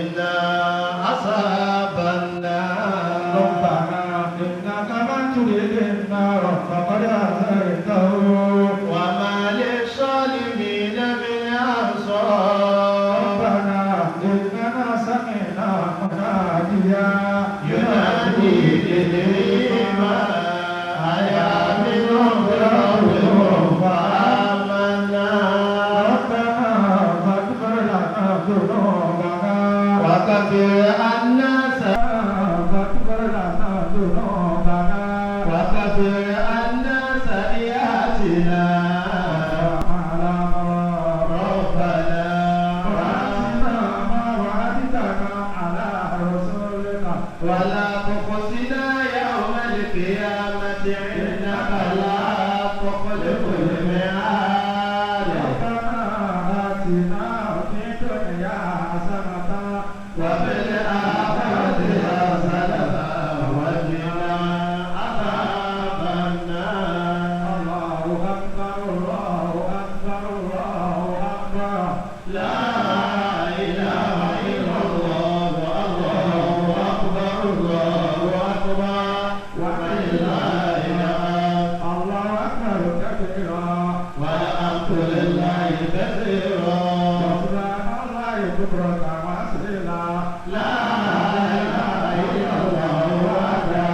وقنا عذاب النار. ربنا إنك من تدخل النار فقد أخزيته. وما للظالمين من أنصار. ربنا إننا سمعنا مناديا ينادي للإيمان أن آمنوا بربكم فآمنا. ربنا فاغفر لنا ذنوبنا وكفر عنا فاغفر لنا ذنوبنا وكفر عنا سيئاتنا. على ربنا وآتنا ما وعدتنا على رسولك ولا تخزنا يوم القيامة إنك لا تخلف الميعاد. ربنا آتنا في الدنيا حسنة وفي الآخرة حسنة وقنا عذاب النار. الله أكبر، الله أكبر، الله أكبر. لا إله إلا الله، الله أكبر، الله أكبر، ولله الحمد. الله أكبر كبيرا والحمد لله كثيرا وسبحان الله بكرة وأصيلا. لا إله إلا الله وحده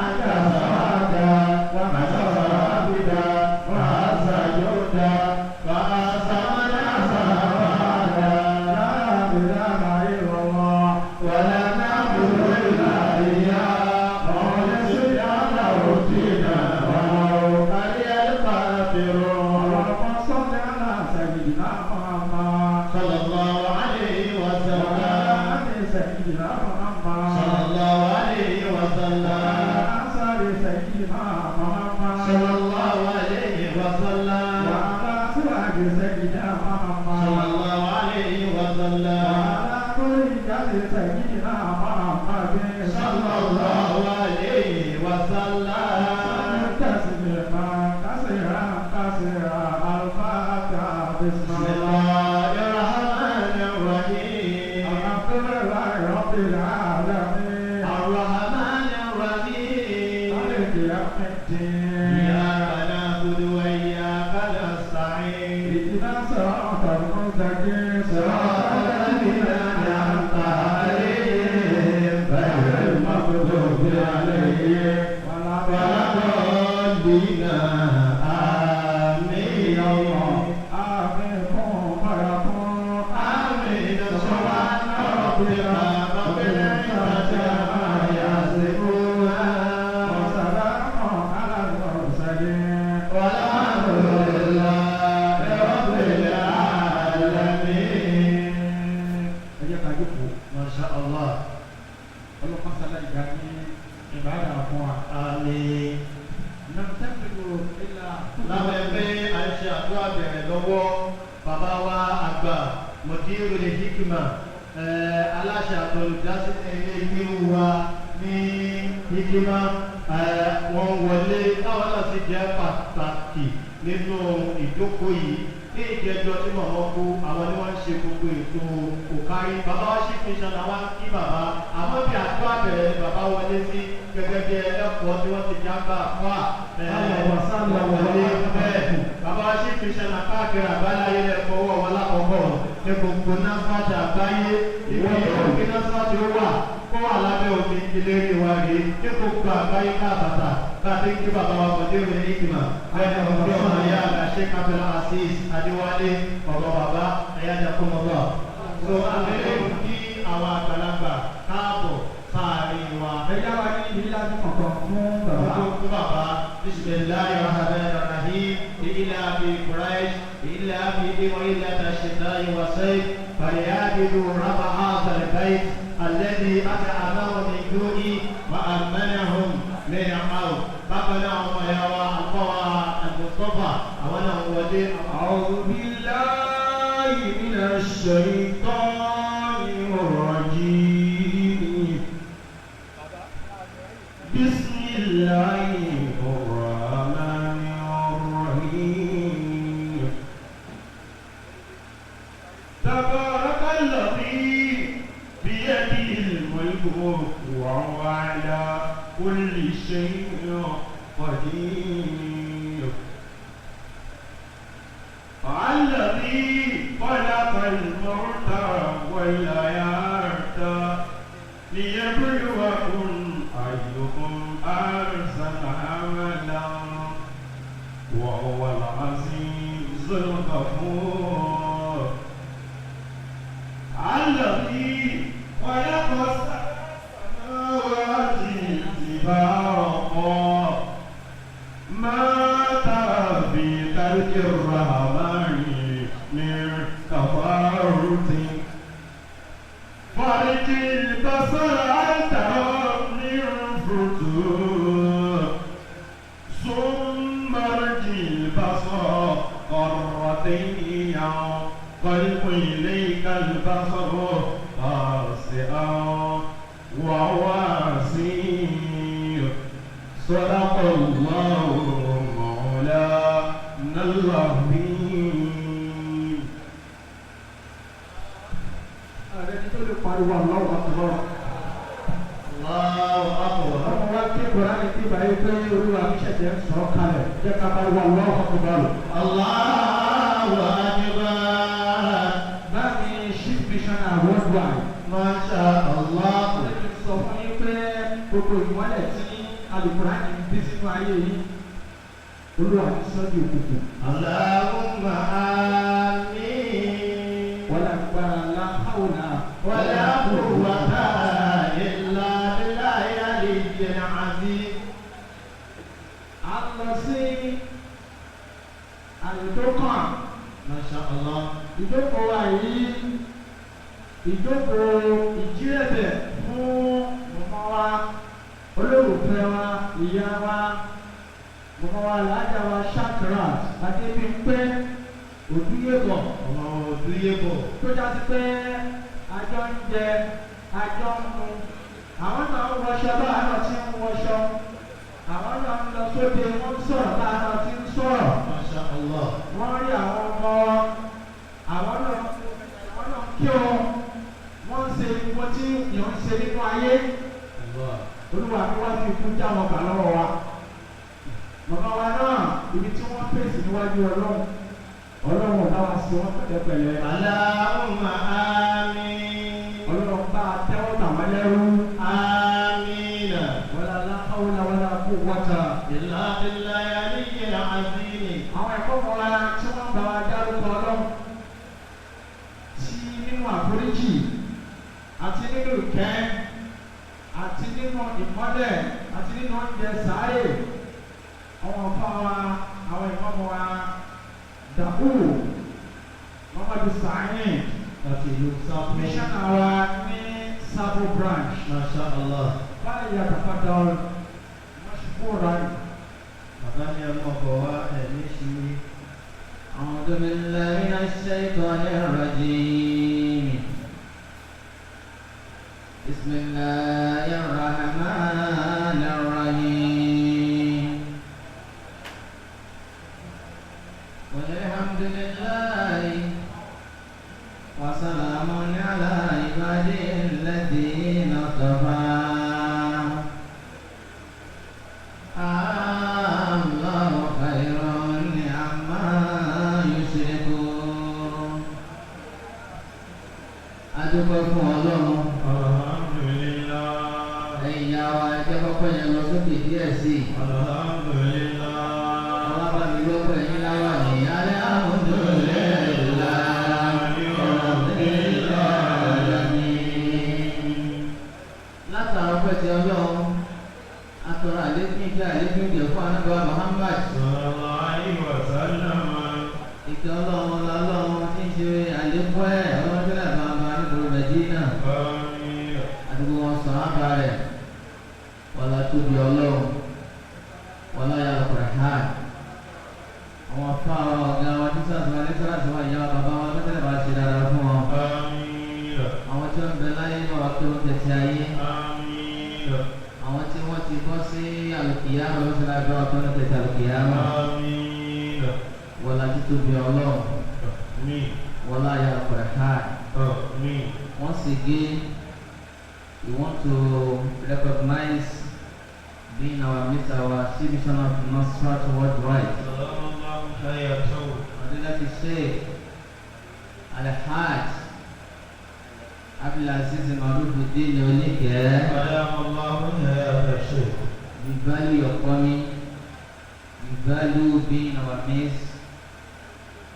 أنجز وعده ونصر عبده وأعز جنده وأعز من أحسن وعده. لا إله إلا الله ولا نعبد إلا إياه مخلصين له الدين ولو كره الكافرون. اللهم صل على سيدنا محمد صلى الله عليه وعلى وسلم. آل سيدنا محمد صلى الله عليه وسلم. وعلى أنصار سيدنا محمد صلى الله عليه وسلم. وعلى أزواج سيدنا محمد صلى الله عليه وسلم. وعلى ذرية سيدنا محمد صلى الله عليه وسلم. تسليما كثيرا كثيرا. الفاتحة. بسم بسم الله الله الرحمن الرحيم. الحمد لله رب العالمين. الرحمن الرحيم. مالك يوم الدين. إياك نعبد وإياك نستعين. اهدنا صراط المستقيم. صراط الذين أنعمت عليهم غير المغضوب عليهم ولا ولا الضالين. آمين. آمين. كن فيكون. آمين. سبحان ربك رب العزة عما يصفون. وسلام على المرسلين. والحمد لله رب العالمين. Ẹ jẹ́ ká jókòó. ما شاء الله. Ọlọ́pàá sálẹ̀ ìgbà ní ìbára fún wa. آمين. ننتقل إلى Lábẹ́ pé à ń ṣe àdúrà bẹ̀rẹ̀ lọ́wọ́, bàbá wa àgbà Mudirul Hikma, aláṣẹ àtolùdásílẹ̀ ilé ìwé wa ní Hikma, wọ́n wọlé, táwọn náà sì jẹ́ pàtàkì nínú ìjókòó yìí. Ní ìjẹjọ tí màmá kú, àwọn ni wọ́n ń ṣe gbogbo ètò òkárí. Bàbá wa ṣì fi ṣan àwọn kí bàbá, àmọ́ bí àdúrà bẹ̀rẹ̀ ni bàbá wọlé sí gẹ́gẹ́ bí ẹlẹ́kọ̀ọ́ tí wọ́n ti jágbá fún à wọ́n wọlé bẹ́ẹ̀. Bàbá wa ṣì fi ṣan káàkiri àbáláyé lẹ́kọ̀ọ́ wọn lákọ̀ọ́kọ́ ní gbogbo náfàtì àgbáyé. Ìwé òkè náfàtì ó wà kó wà lábẹ́ omi ìlérí wa rèé ní gbogbo àgbáyé káàbàtà. Bá a ti ń kí bàbá wa bọ̀dé rẹ̀ ìgbìmọ̀ bẹ́ẹ̀ ni ọ̀gbẹ́ ọmọ ìyá àgbà Sheikh Abdul Aziz Adéwálé ọ̀rọ̀ bàbá ẹ̀yájà kó mọ́ bọ̀. So abẹ́rẹ́ kí àwọn àgbàlagbà káàbọ̀ sáàrin wa. Ẹ yá wa ní ibi láti kọ̀ọ̀kan fún bàbá. Fún bàbá. Bisimilahi rahman rahim. Ilafi Quraish ilafi إلة الشتاء والصيف فليعبدوا رب هذا البيت الذي أطعمهم من جوع وأمنهم من خوف. Bákan náà, ọmọ ìyá wa àkọ́wà Àlùmọ́tọ́fà, àwọn náà wọlé. أعوذ بالله من الشيطان الرجيم. بسم الله الرحمن الرحيم. تبارك الذي بيده وهو على كل شيء قدير. الذي خلق الموت والحياة ليبلوكم أيكم أحسن عملا وهو العزيز الغفور. الذي خلق السماوات طباقا ما ترى في خلق الرحمن من تفاوت فارجع البصر هل ترى من فطور ثم ارجع البصر كرتين ينقلب إليك البصر خاسئا وهو حسير. صدق الله مولانا العظيم. Ààrẹ ní tó lè pariwo Allahu Akbar. Allahu akbar. Ọmọ wa ké Kùránì tí báyìí pé Olúwa mi ṣẹ̀ṣẹ̀ ń sọ̀rọ̀ kalẹ̀. Jẹ́ ká pariwo Allahu Akbar. Allahu akbar. Báàmì Chief Missioner Worldwide. Masha Allah. Ó lè sọ fún yín pé gbogbo ìmọ́lẹ̀ tí Alùkùránì ń bí sínú ayé yìí, Olúwa mi sọ́ di òkùnkùn. Allahumma amin. Wala agbára la hawla Wala quwwata illa billahi aliyyil azim. A lọ sí àyè tó kàn. Masha Allah. Ìjókòó wa yìí, ìjókòó ìjírẹ̀bẹ̀ fún mọ̀mọ́ wa, olólùfẹ́ wa, ìyá wa, mọ̀mọ́ wa làájà wa Shakirat Adébímpé Òdúyébọ̀, Ọmọ Òdúyébọ̀. tó já sí pé àjọ ń jẹ, àjọ ń mu, àwọn náà ń wọṣọ báwa náà ti ń wọṣọ, àwọn náà ń lọ sóde, wọ́n ń sọ̀rọ̀ báwa náà ti ń sọ̀rọ̀. Masha Allah. Wọ́n rí àwọn ọmọ, àwọn náà àwọn náà kí o, wọ́n ń ṣe nǹkan tí èèyàn ń ṣe nínú ayé. Allah. Olúwa ni wọ́n fi kú já wọn gbà lọ́wọ́ wa. Màmá wa náà, ibi tí wọ́n fèsì níwájú Ọlọ́run, Ọlọ́run ọ̀dá wa sí wọn pẹ̀lẹ́pẹ̀lẹ́. Allahumma amin. Ọlọ́run bá a tẹ́wọ́ tà wọ́n lẹ́rú. Amina. Wala la hawla wala quwwata. Illa billahi aliyyil azim. Àwọn ẹ̀kọ́ mọ́ra tí wọ́n bá wa dárúkọ Ọlọ́run tí nínú àforíjì àti nínú ìkẹ́ àti nínú ìmọ́lẹ̀ àti nínú oúnjẹ sáré, àwọn ọ̀fà wa, àwọn ìmọ̀mọ́ wa, Dàbù Muhammadu Sa'id, Láti ìlú Sáfù. mísánná wa ní Sabo branch. Masha Allah. Báyìí àtàkàdà mọ́ṣúkúra. Bàbá ní ọmọ ọkọ̀ wa ẹ̀ ní ṣíwí. أعوذ بالله من الشيطان الرجيم. بسم الله الرحمن الرحيم. قل الحمد لله وسلام على عباده الذين اصطفى. الله خير عما يشركون. Adúpẹ́ fún Ọlọ́run. Alhamdulillah. Ẹ̀yin ìyá wa, ẹ jẹ́ kọ́kọ́ yẹn lọ sókè díẹ̀ sí i. Alhamdulillah. Àwọn bá mi lọ́pọ̀ ẹ̀yìn láwà ní alhamdulillahi rabbil alamin. Látara ọpẹ́ ti Ọlọ́run, atọ́ra àlékún ìkẹ́ àlékún ìgẹ̀ fún anábọ̀ Muhammad. Sallallahu alaihi wa sallam. Ìkẹ́ Ọlọ́run, ọlá Ọlọ́run tí ń ṣe àlékún ẹ̀, Ọlọ́run tí lè máa bá nígboro Mẹ̀dínà. Àmín. Àdúgbò wọn sàn á bá rẹ̀, wọlá tóbi Ọlọ́run, wọlá yàrá Kùránì. Àwọn afá wa, ọ̀gá wa, títí àti wọn lẹ́sẹ̀ láti wá ìyá wa, bàbá wa lọ́tẹ̀lẹ̀ bá ṣe dáadáa fún wọn. Àmín. Àwọn tí wọ́n ń bẹ láyé náà wá pé wọ́n tẹ̀sí ayé. Àmín. Àwọn tí wọ́n ti bọ́ sí àlùkìyámà lọ́sẹ̀ láti wá pé wọ́n tẹ̀sí àlùkìyámà. Àmín. Wọlá títóbi Ọlọ́run, Àmín. wọlá yàrá Kùránì. Àmín. Wọ́n sì gé We want to recognize being our midst, our chief mission of NASFAT worldwide. Fadilati Sheikh Alhaj Abdulaziz Marufuddin Onike. We value your coming. We value being in our midst.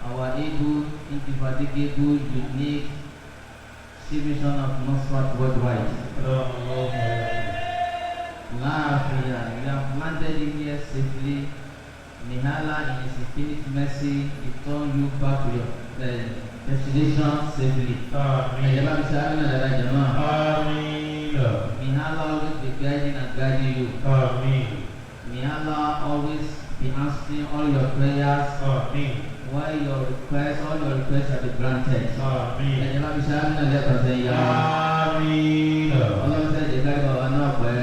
Our able, indefatigable, unique chief mission of NASFAT worldwide. Láàfin, we have landed in here safely. May Allah in His infinite mercy return you back to your destination safely. Ẹ̀jẹ̀ bá mi ṣe àmì náà dáadáa jẹ̀ náà. May Allah always be guiding and guiding you. May Allah always be answering all your prayers. While your requests, all your requests shall be granted. Ẹ̀jẹ̀ bá mi ṣe àmì náà lẹ́ẹ̀kan sẹ́yìn yára. Ọlọ́run sẹ́yìn jẹ́ kárí bàbá náà pẹ́.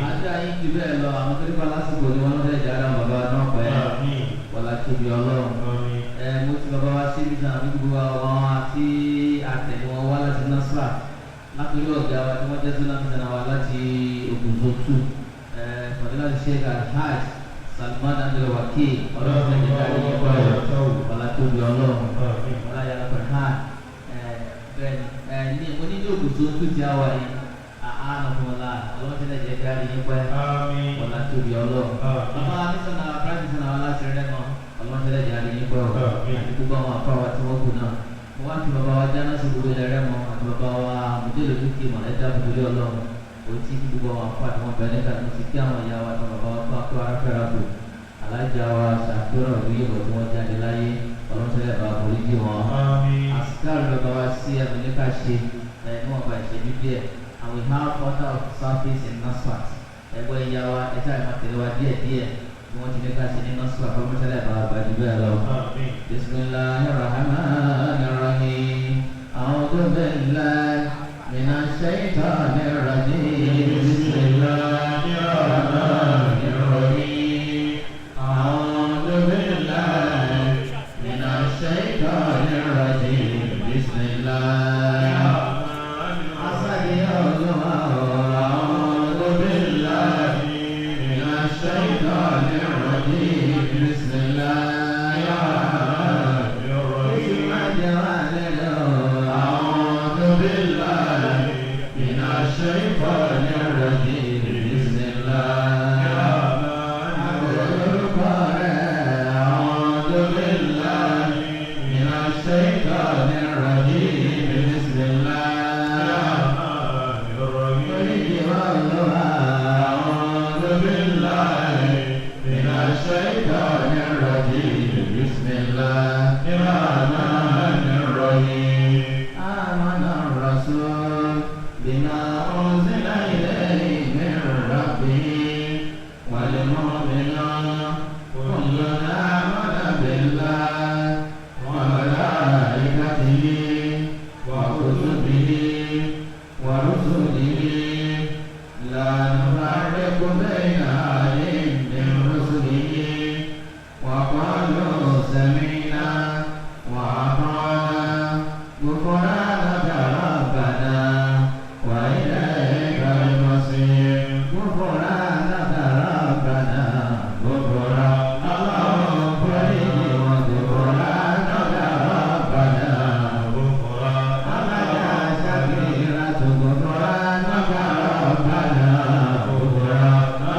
Ajá yín ju bẹ́ẹ̀ lọ, àwọn tó nípa lásìkò ni wọ́n fẹ́ jẹ́ ara bàbá náà pẹ́. Wọ́lá tóbi Ọlọ́run. Ẹ mo ti bàbá wa sí ibi àbí gbogbo àwọn àti àtẹ̀lé wọn wá láti NASFAT. Látòrí ọ̀gá wa tí wọ́n jẹ́ Zona Mission wa láti Ògùn Zone 2. Ẹ Fadilati Sheikh Alhaj Salman Abdul Wakil, Ọlọ́run sẹ́yìn jẹ́ kárí yín pẹ́. Wọ́lá tóbi Ọlọ́run. Wọ́lá yàrá pẹ̀lú. Ẹ bẹ́ẹ̀ni ẹ ní mo ní ní Ògùn Zone 2 tí a wà yìí. Àánú fún ọlá Ọlọ́run tẹ́lẹ̀ jẹ́ kárí yín pẹ́. Wọ́lá tóbi Ọlọ́run. Bàbá mísọ̀nà prime mísọ̀nà wa láti rẹ́ mọ́, Ọlọ́run tẹ́lẹ̀ jẹ́ àrí yín pẹ́ o. Àti gbogbo àwọn afá wa tí wọ́n kù náà. Mo wá fi bàbá wa dáná sí gbogbo ilẹ̀ rẹ́ mọ́ àti bàbá wa mùdílò dúkìá mọ̀ ẹ̀dá gbogbo Ọlọ́run. Òtí kí gbogbo àwọn afá tí wọ́n bẹ níta mo ti kí àwọn ìyá wa àti bàbá wa kó ara fẹ́ra kù. Alájà wa ṣàkóso ìlú yìí tí wọ́n jáde láyé, Ọlọ́run tẹ́lẹ̀ bá foríjì wọn. Àsìkárù bàbá wa sí ẹnu ní ká ṣe ẹ̀ níwọ̀nba ìṣẹ́jú díẹ̀. And we have order of service in NASFAT. Ẹgbẹ́ ìyá wa ẹ̀ṣá ìmọ̀ tẹ̀lé wa díẹ̀ díẹ̀ bí wọ́n ti ní ká ṣe ní NASFAT kọ́mọ́ṣálẹ̀ bá gbàjú bẹ́ẹ̀ lọ. Bismillahir Rahmanir Rahim. A'udhu billahi minash shaitanir rajim. Bismillahir Rahmanir Rahim. A'udhu billahi minash shaitanir rajim. Bismillah. أعوذ بالله من الشيطان الرجيم. بسم الله الرحمن الرحيم. أعوذ بالله من الشيطان الرجيم. بسم الله. أعوذ بالله من الشيطان الرجيم. بسم الله. أعوذ بالله من الشيطان الرجيم. بسم الله الرحمن الرحيم. آمن الرسول بما أنزل إليه من ربه والمؤمنون كل آمن بالله وملائكته وكتبه ورسله لا نفرق بين أحد من رسله وقالوا سمعنا وأطعنا غفرانك ربنا وإليك المصير. غفرانك ربنا غفران اللهم غفرانك ربنا أبدا شكيرة غفرانك ربنا غفران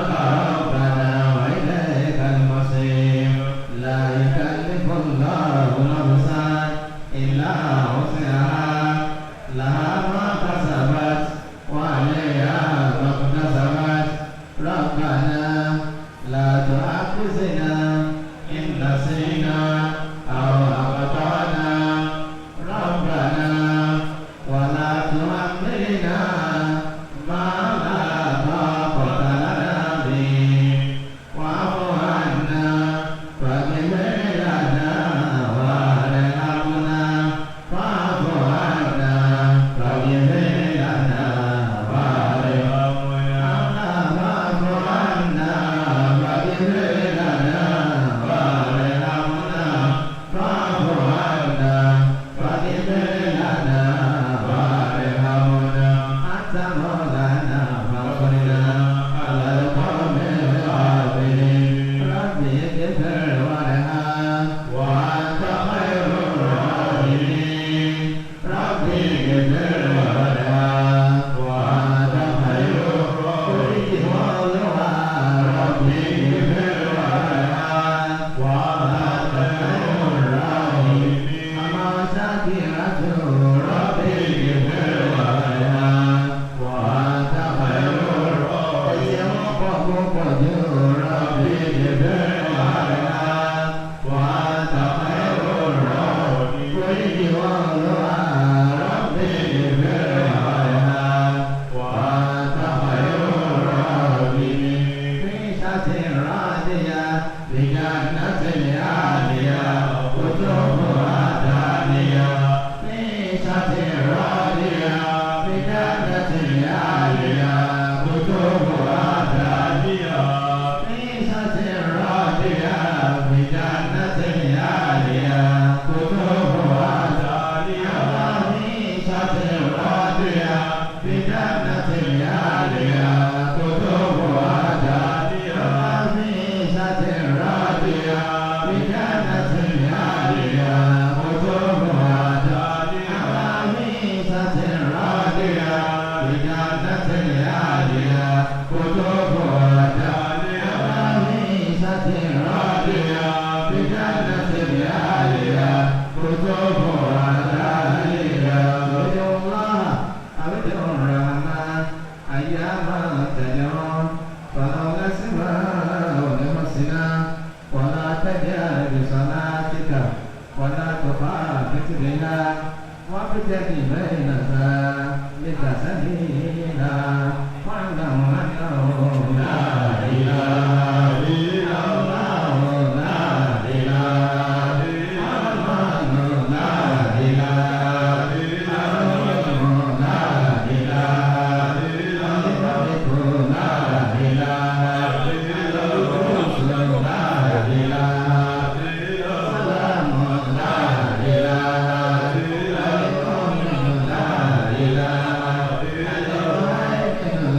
بجنة عالية قطوفها دانية نفيسة راضية بجنة عالية قطوفها دانية نفيسة راضية بجنة عالية قطوفها دانية نفيسة راضية بجنة عالية قطوفها دانية. ادعوا الله أو ادعوا الرحمن أياما تدعون فلو الأسماء الحسنى ولا تجهر بصلاتك ولا تخافت بها وابتغ بين ذلك سبيلا واعلم أنه لا إله إلا الله لا إله إلا الله لا إله إلا الله لا إله إلا الله لا إله إلا الله لا إله إلا سلام لا إله إلا الله لا إله إلا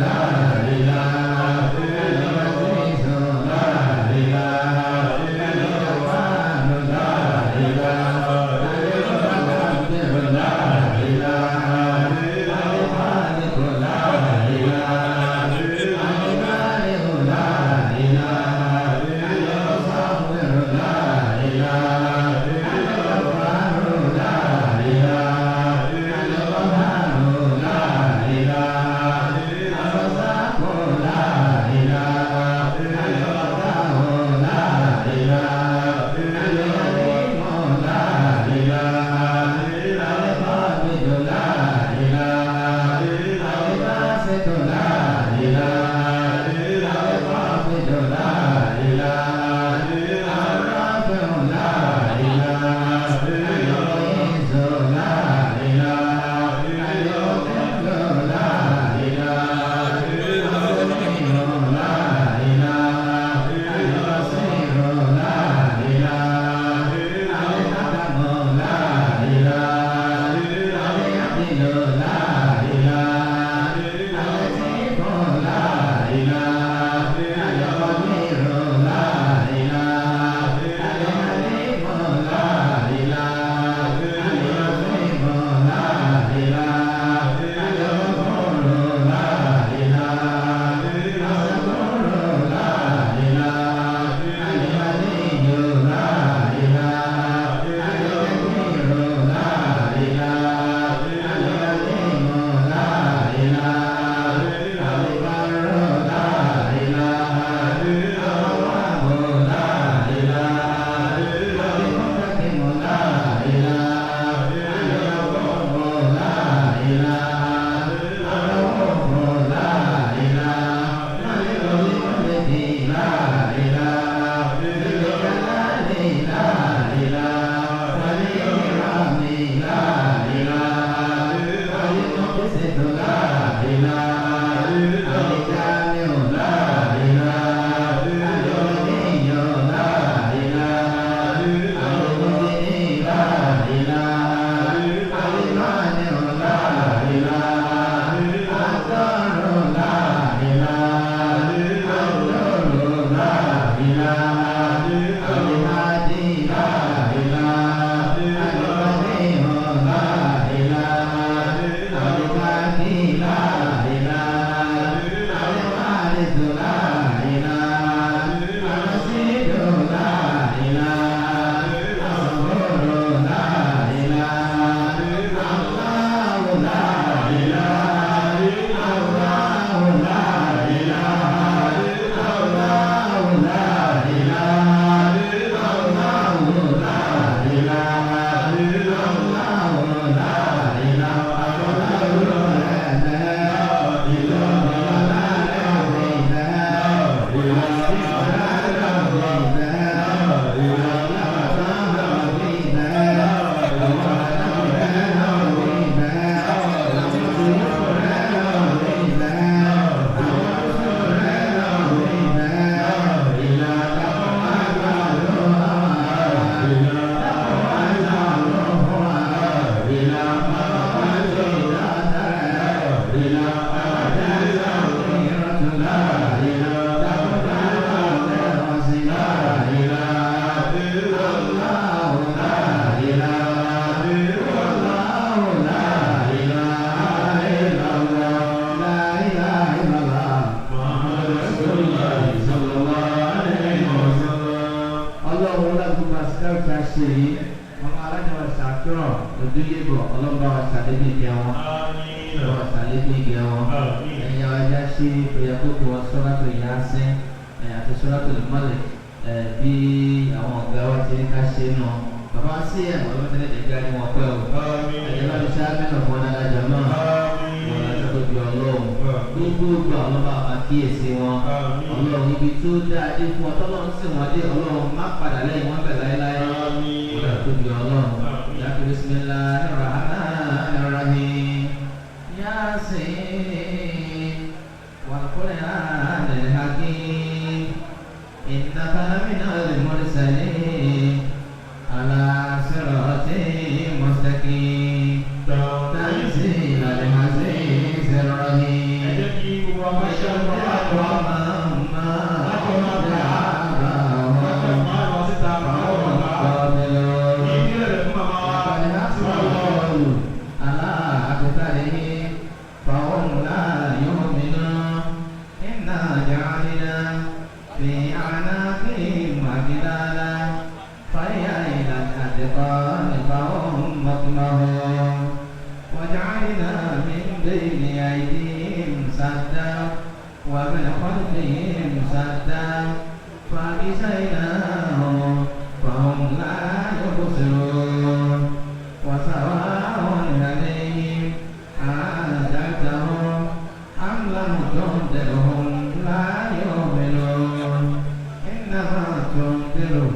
Ọlọ́run láti gba sítáàtì àṣẹ yìí ọmọ alájà wa ṣàkírọ̀ òdúlébọ̀ ọlọ́mọba wa ṣàlébí ìgẹ̀ wọn wa ṣàlébí ìgẹ̀ wọn ẹ̀yà ọjà ṣe ìfẹ̀yàkókò wa sọ́látò Yásín àti sọ́látò Málíkì bí àwọn ọ̀gá wa ti ní ká ṣe nù bàbá sí ẹ̀ wọ́n lọ́wọ́ tẹ́lẹ̀ jẹ́ ní wọn pẹ́ o ẹ̀jẹ̀ bá mi ṣe ámínà fún wọn dáadáa náà wọn láti tóbi ọlọ́run gbogbo ìgbà ọlọ́ba àkíyèsí wọn ọlọ́run ibi tó dáa dé fún ọ tọ́lọ́run sì wọ́n dé ọlọ́run má padà lẹ́yìn wọn bẹ̀ láéláé wọn láti tóbi ọlọ́run yàtọ̀ bismillahir rahmanir rahim Yasin wal Qur'anil hakim innaka laminal mursalin ala siratin mustaqim tanzilal azizir rahim. Ẹ jẹ́ kí gbogbo wa máa ṣe ọmọ máa lọ síta máa wọ̀ bá ìdílé rẹ̀ fún màmá wa tí wọ́n lọ. وجعلنا من بين أيديهم سدا ومن خلفهم سدا فأغشيناهم فهم لا يبصرون وسواء عليهم أأنذرتهم أم لم تنذرهم لا يؤمنون إنما تنذر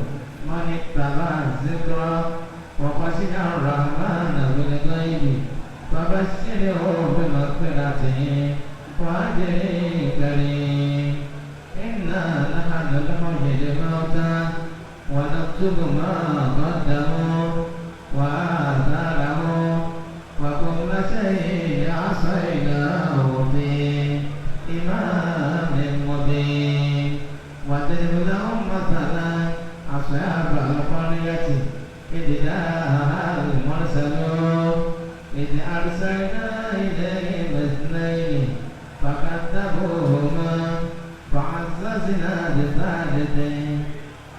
من اتبع الذكر وخشي الرحمن بالغيب فبشره بمغفرة وأجر كريم إنا نحن نحيي الموتى ونكتب ما قدموا وآثارهم وكل شيء أحصيناه في إمام مبين واضرب لهم مثلا أصحاب القرية إذ جاءها المرسلون إذ أرسلنا إليهم اثنين فكذبوهما فعززنا بثالث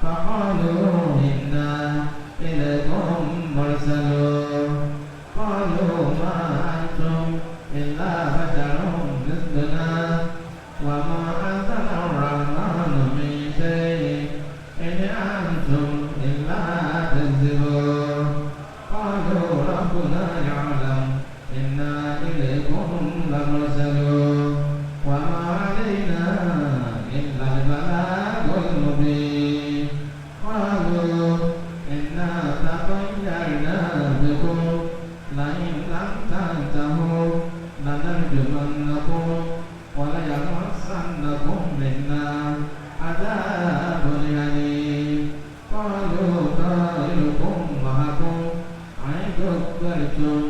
فقالوا إنا إليكم مرسلون قالوا ما أنتم إلا بشر مثلنا وما أنزل الرحمن من شيء إن أنتم إلا تكذبون قالوا ربنا يعلم إنا إليكم لمرسلون وما علينا إلا البلاغ المبين قالوا إنا تطيرنا بكم لئن لم تنتهوا لنرجمنكم وليمسنكم منا عذاب أليم قالوا طائركم معكم أئن ذكرتم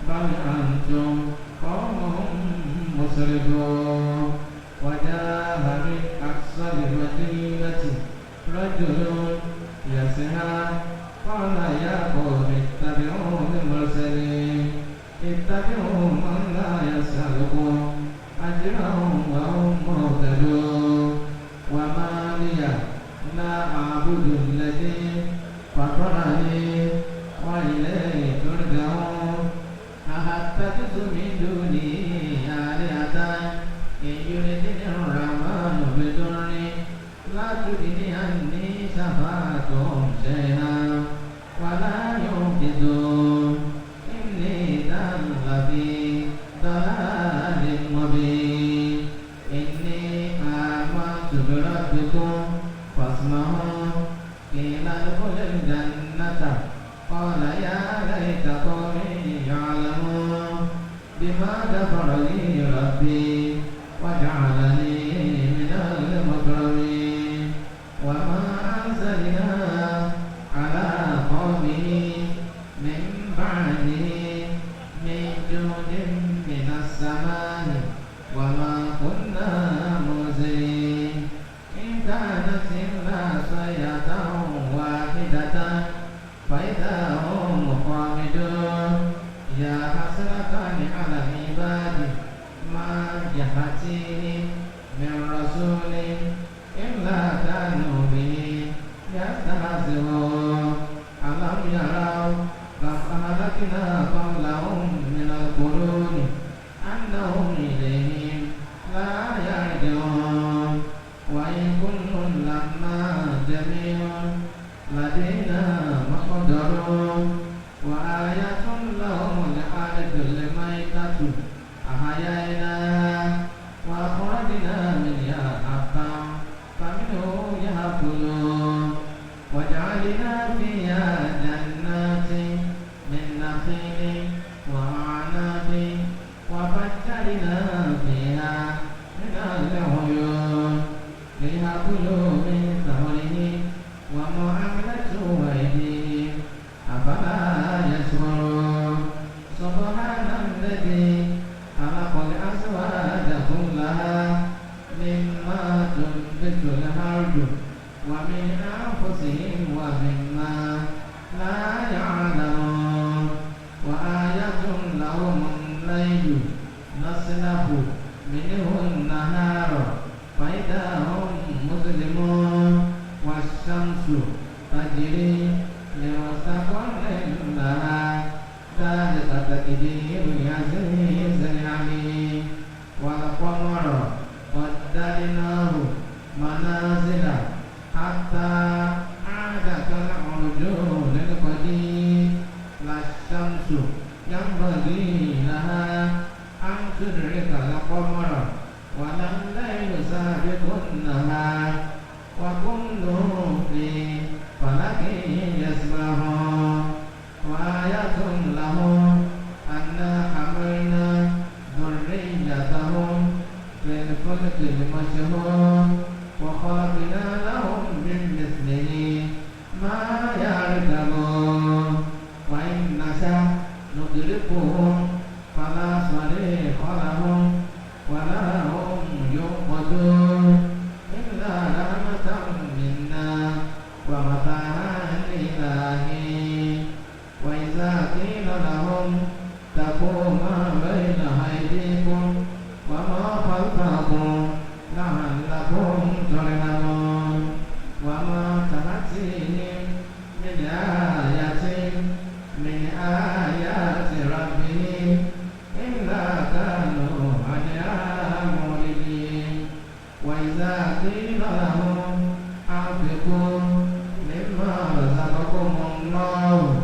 بل أنتم قوم مسرفون وجاء من أقصى المدينة رجل يسعى قال يا قوم اتبعوا المرسلين اتبعوا من لا يسألكم أجرا وهم مهتدون وما لي لا أعبد الذي فطرني وإليه ترجعون أأتخذ من دونه آلهة إن يردني الرحمن بضر لا تغن عني شفاعتهم شيئا ولا ينقذون إني إذا لفي ضلال مبين إني آمنت بربكم فاسمعون قيل ادخل الجنة قال يا ليت قومي يعلمون بما غفر لي ربي وجعلني من المكرمين وما أنزلنا على قومه من بعده من جند من السماء يأتيهم من رسول إلا كانوا به يستهزئون. ألم يروا كم أهلكنا قبلهم من القرون أنهم إليهم لا يرجعون. وإن كل لما جميع لدينا محضرون. وآية لهم الأرض الميتة أحييناها وأخرجنا منها حبا فمنه يأكلون. وجعلنا فيها جنات من نخيل وأعناب وفجرنا فيها من العيون ليأكلوا من ثمره وما عملته أيديهم أفلا يشكرون. سبحان الذي خلق الأزواج كلها مما تنبت الأرض ومن أنفسهم ومما لا يعلمون. وآية لهم الليل نسلخ منه النهار فإذا هم مظلمون. والشمس تجري لمستقر لها ذلك تقدير العزيز العليم. والقمر قدرناه منازل حتى عاد كالعرجون القديم. لا الشمس ينبغي لها أن تدرك القمر ولا الليل سابق النهار وكل في فلك يسبحون. وآية لهم أنا حملنا ذريتهم في الفلك المشحون وخلقنا لهم من مثله ما يركبون. وإن نشأ ندركهم فلا صريخ لهم ولا هم ينقذون إلا رحمة منا ومتاعا إلى حين. وإذا قيل لهم اتقوا ما بين أيديكم وما خلفكم لعلكم ترحمون. وما تأتيهم من آية من آيات ربهم إلا كانوا عنها معرضين. وإذا قيل لهم أنفقوا مما رزقكم الله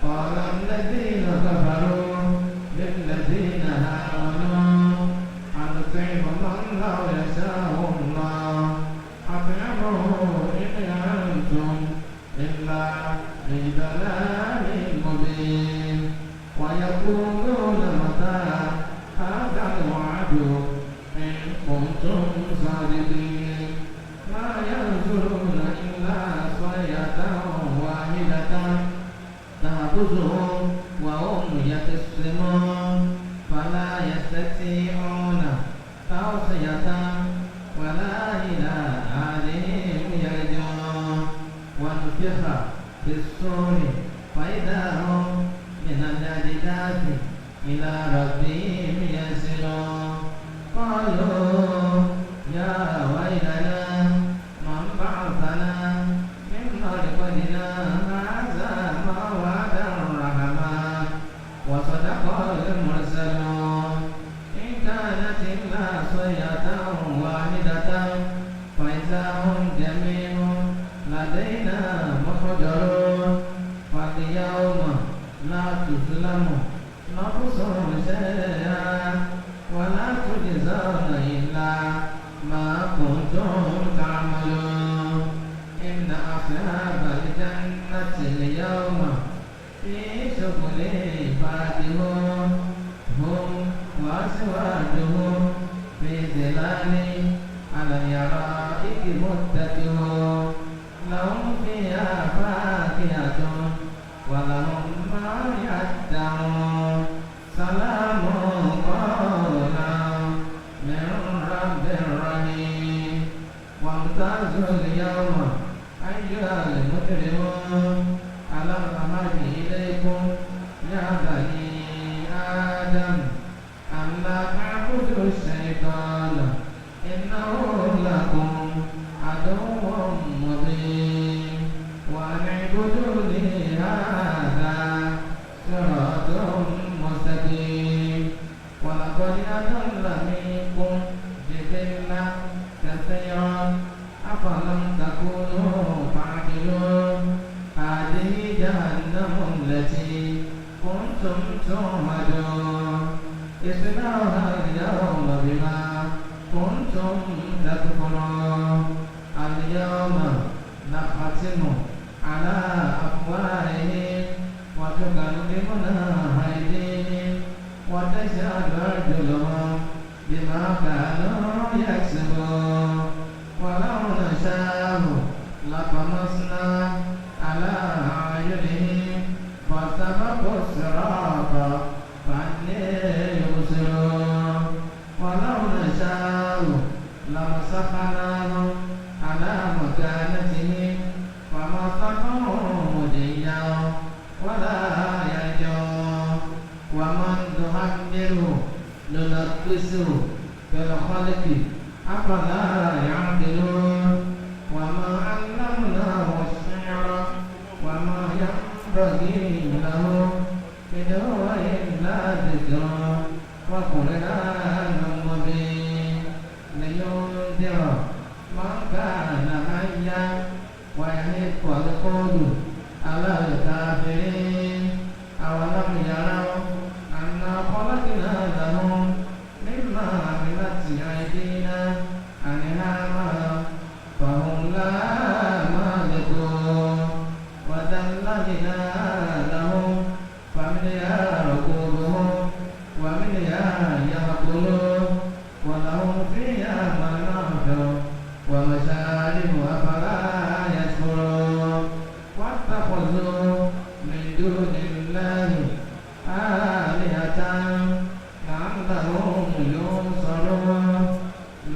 قال الذين كفروا للذين آمنوا أنطعم من لو يشاء الله أطعمه إن أنتم إلا في ضلال مبين. ويقولون متى هذا الوعد إن كنتم صادقين. ما ينظرون إلا صيحة واحدة تأخذهم وهم يخصمون. فلا يستطيعون توصية ولا إلى أهلهم يرجعون. ونفخ في الصور فإذا هم من الأجداث إلى ربهم ينسلون. قالوا يا ويلنا من بعثنا من مرقدنا هذا ما وعد الرحمن وصدق المرسلون. إن كانت إلا صيحة واحدة فإذا هم جميع لدينا محضرون. فاليوم لا تظلم نفس شيئا ولا تجزون إلا ما كنتم تعملون. إن أصحاب الجنة اليوم في شغل فاكهون هم وأزواجهم في ظلال على الأرائك متكئون. لهم فيها فاكهة ولهم ما يدعون. سلام قولا من رب رحيم. وامتازوا اليوم أيها المجرمون. ألم أعهد إليكم يا بني آدم أن لا تعبدوا الشيطان أفلم تكونوا تعقلون. هذه جهنم التي كنتم توعدون، اصلوها اليوم بما كنتم تكفرون. اليوم نختم على أفواههم وتكلمنا أيديهم وتشهد أرجلهم بما كانوا يكسبون. ولو نشاء لطمسنا على أعينهم فاستبقوا الصراط فأنى يبصرون. ولو نشاء لمسخناهم على مكانتهم فما استطاعوا مضيا ولا يرجعون. ومن نعمره ننكسه في الخلق أفلا يعقلون. وما علمناه الشعر وما ينبغي له إن هو إلا ذكر وقرآن مبين لينذر من كان حيا ويحق القول على الكافرين. أولم يروا أنا خلقنا لهم مما عملت أيدينا أنعاما فهم لها مالكون. وذللنا لهم فمنها ركوبهم ومنها يأكلون ولهم فيها منافع ومشارب أفلا يشكرون. واتخذوا من دون الله آلهة لعلهم ينصرون.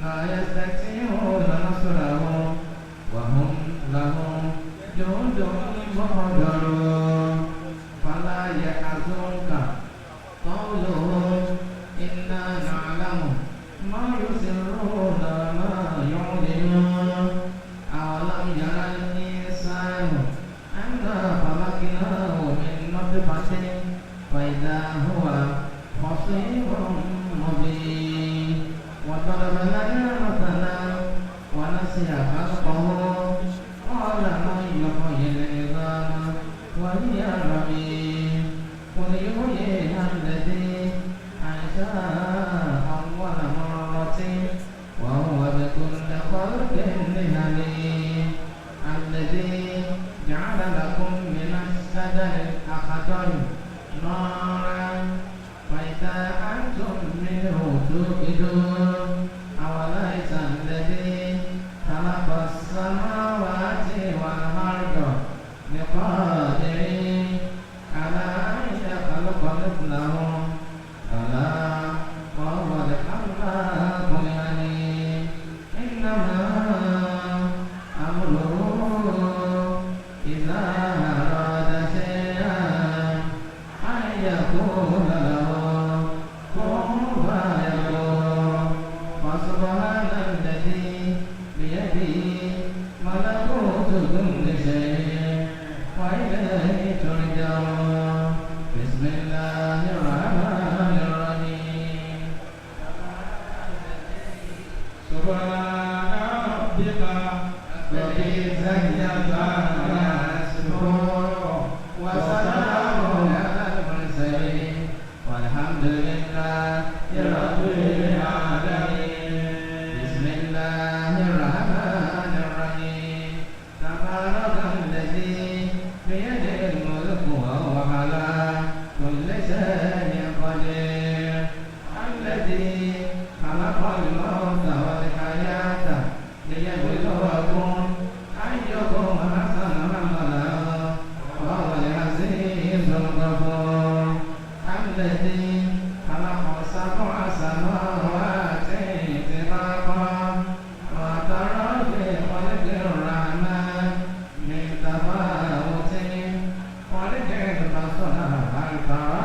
لا يستطيعون نصرهم وهم لهم جند محضرون. فلا يحزنك قولهم إنا نعلم ما يسرون وما يعلنون. أولم ير الإنسان أنا خلقناه من نطفة فإذا هو خصيم مبين. وضرب لنا مثلا ونسي خلقه قال من يحيي العظام وهي رميم. قل يحييها الذي أنشاها أول مرة وهو بكل خلق عليم. الذي جعل لكم من الشجر الأخضر نارا فإذا أنتم منه توقدون. أوليس الذي خلق السماوات والأرض بقادر على أن يخلق مثلهم؟ بلى وهو الخلاق العليم. إنما أمره إذا أراد شيئا أن يقول له كن فيكون. فسبحان الذي بيده ملكوت كل شيء وإليه ترجعون. بسم الله الرحمن الرحيم. سبحان ربك رب العزة عما يصفون وسلام على المرسلين والحمد لله رب العالمين. بسم الله الرحمن الرحيم. تبارك الذي بيده الملك وهو على كل شيء قدير. الذي خلق الموت والحياة ليبلوكم أيكم أحسن عملا وهو العزيز الغفور. الذي خلق سبع سماوات طباقا ما ترى في خلق الرحمن من تفاوت وارجع البصر هل ترى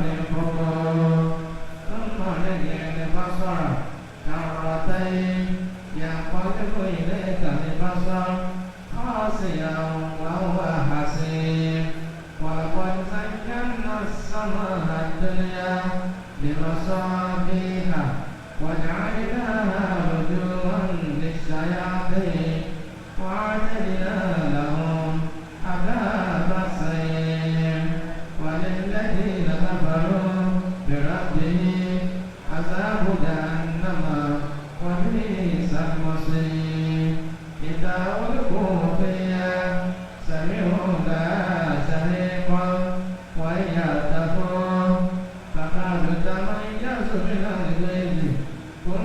من فطور. ثم ارجع البصر كرتين ينقلب إليك البصر خاسئا وهو حسير. ولقد زينا السماء الدنيا بمصابيح وجعلناها رجوما للشياطين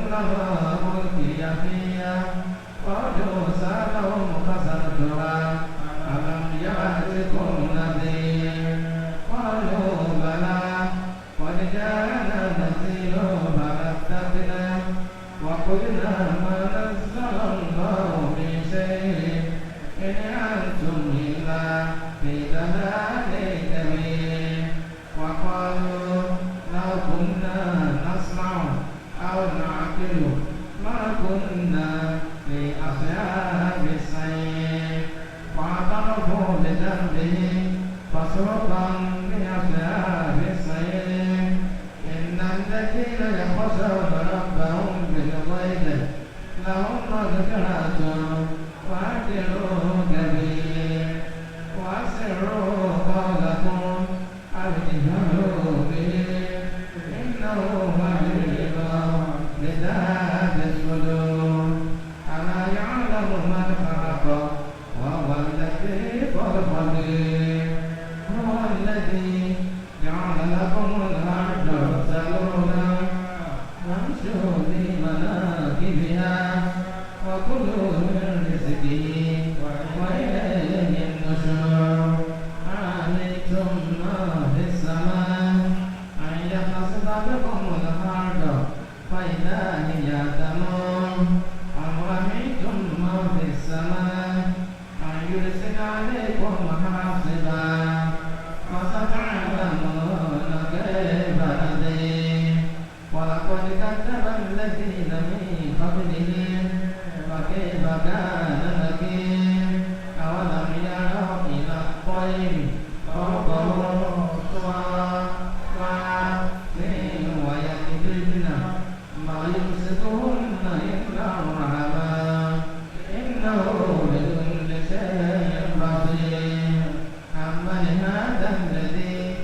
كلما ألقي فيها فوج سألهم خزنتها ألم يأتكم نذير قالوا بلى قد جاءنا نذير فكذبنا وقلنا ما نزل الله من شيء إن أنتم إلا في ضلال كبير وقالوا لو كنا نسمع أو نعقل ما كنا في أصحاب السعير فاعترفوا بذنبهم فسوقا لأصحاب السعير إن الذين يخشون ربهم بالغيب لهم مغفرة وأجر كبير وأسروا قولكم أو اجهروا به إنه عليم بذات الصدور ألا يعلم من خلق وهو اللطيف الخبير هو الذي جعل لكم الأرض ذلولا فامشوا في مناكبها وكلوا من رزقه وإليه النشور أأمنتم من في السماء أن يخسف بكم الأرض فإذا هي تمور أم أمنتم من في السماء أن يرسل عليكم حاصبا فستعلمون كيف نذير ولقد كذب الذين من قبلهم فكيف كان نكير أولم يروا إلى الطير فوقهم صافات ويكبرن ما يمسكهن إلا الرحمن إنه بكل شيء بصير أمن هذا الذي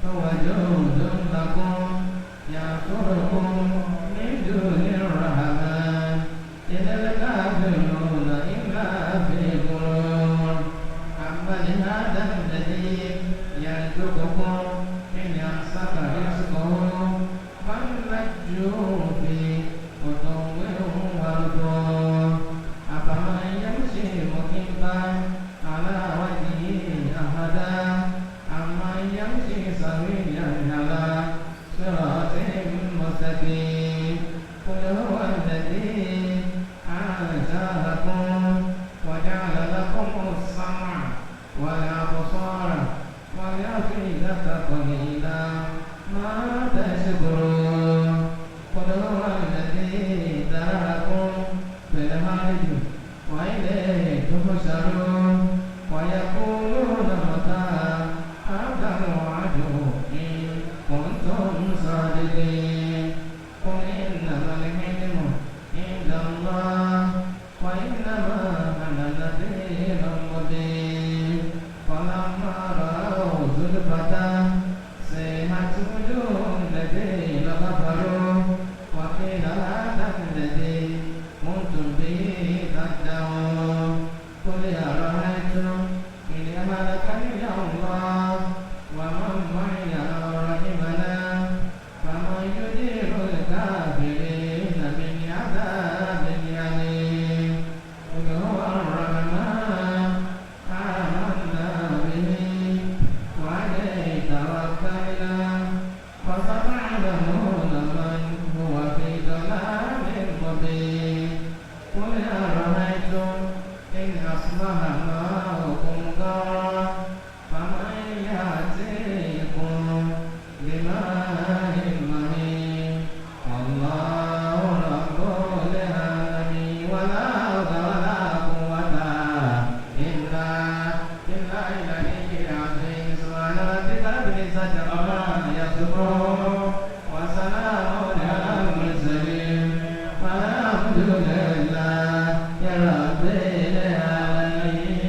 هو جود لكم ينصركم من دون الرحمن إن الكافرون إلا في غرور أمن هذا الذي يرزقكم إن أمسك رزقه بل لجوا في عتو ونفور أفمن يمشي مكبا على وجهه أهدى أمن يمشي سويا على صراط مستقيم قل هو الذي أنشأكم وجعل لكم السمع والأبصار والأفئدة قليلا ما تشكرون قل هو الذي ذرأكم في الأرض وإليه تحشرون ويقولون متى هذا الوعد إن كنتم صادقين قل إنما العلم عند الله وإنما أنا نذير مبين فلما رأوا زلفة سيحت وجوه الذين كفروا وقيل هذا الذي كنتم به تدعون قل أرأيتم إن أهلكني الله ومن معي أو رحمنا فمن يجير الكافرين من عذاب أليم قل هو الرحمن آمنا به وعليه توكلنا فستعلمون من هو في ضلال مبين قل أرأيتم إن أصبح ماؤكم غورا فمن يأتيكم بماء مهين الله رب العالمين ولا حول ولا قوة إلا بالله العلي العظيم سبحان ربك رب العزة عما يصفون وسلام على المرسلين والحمد لله رب العالمين.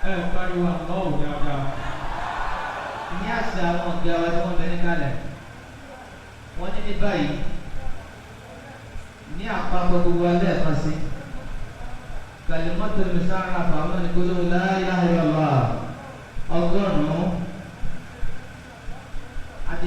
Ẹ pariwo àlọ́ ò dáadáa. Ní àṣà àwọn ọ̀gá wa tí wọ́n bẹ ní kalẹ̀, wọ́n ní ní báyìí ní àpapọ̀ gbogbo alẹ́ kan sí kalimatu musarrafa àwọn ní gbólóhùn la ilaha illallah 100 àti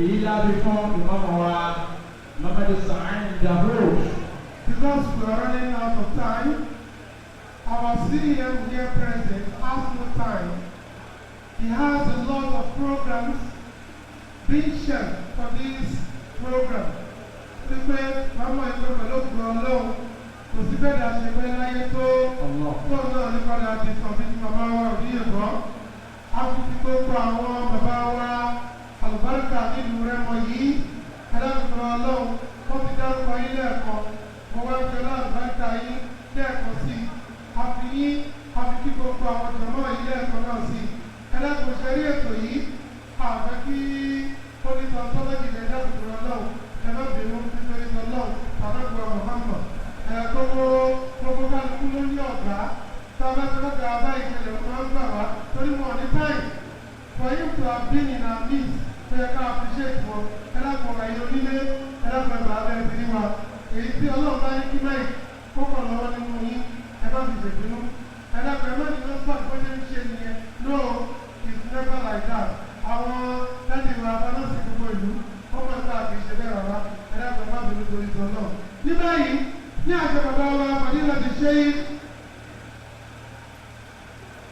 Èyí láti fún ìmọ̀mọ̀ wa Muhammadu Sa'in Dahud. Because we are running out of time, our CM here present has no time. He has a lot of programs being shared for this program. Pípẹ́ màmá ìpè pẹ̀lú ògùn Ọlọ́run, kò sí bẹ́ẹ̀ dá ṣe pé láyé tó tóun náà ní padà di sàn bí ti màmá wa òbí ẹ̀kọ́. A fi ti gbogbo àwọn bàbá wa àlùbáríkà nílùú Rẹ́mọ yìí, ẹlẹ́kùnrin Ọlọ́run, wọ́n ti dárúkọ yín lẹ́ẹ̀kan. Mo wá ń fi ọlá àlùbáríkà yín lẹ́ẹ̀kan sí i. A fi yín, a fi kí gbogbo àwọn jọ̀mọ́ yìí lẹ́ẹ̀kan náà sí i. Ẹlẹ́kùnrin ṣe rí ètò yìí, àfẹ́ kí onítọ̀ọ́tọ́lọ́jì lè dákùnrin Ọlọ́run, ẹ má bínú nítorí Ọlọ́run, tàbí Muhammad. Ẹ gbogbo kálukú ló ní ọ̀gá. Tá a bá ti lọ́gàá bá ìṣẹ̀lẹ̀ máa ń gbà wá torí wọn ò ní time for him to have been in our midst. Tó yẹ ká appreciate wọn. Ẹ lápò ẹ̀yin onílé, ẹ lápò ẹ̀bà abẹ́ ti rí wa. Èyí tí Ọlọ́run bá ní kí máì kó kàn lọ́wọ́ nínú yín, ẹ má fi ṣèbínú. Ẹ lápò ẹ má ní lọ́sọ̀ bó ṣe ń ṣe nìyẹn. No, it's never like that. Àwọn dájú ìwà abánọ́sì gbogbo ìlú, wọ́n máa ń gbà kì í ṣe bẹ́ẹ̀ rárá. Ẹ lápò ẹ má bínú torí tọ́ náà. Ní báyìí, ní àṣẹ bàbá wa Fàdílà ti ṣe é,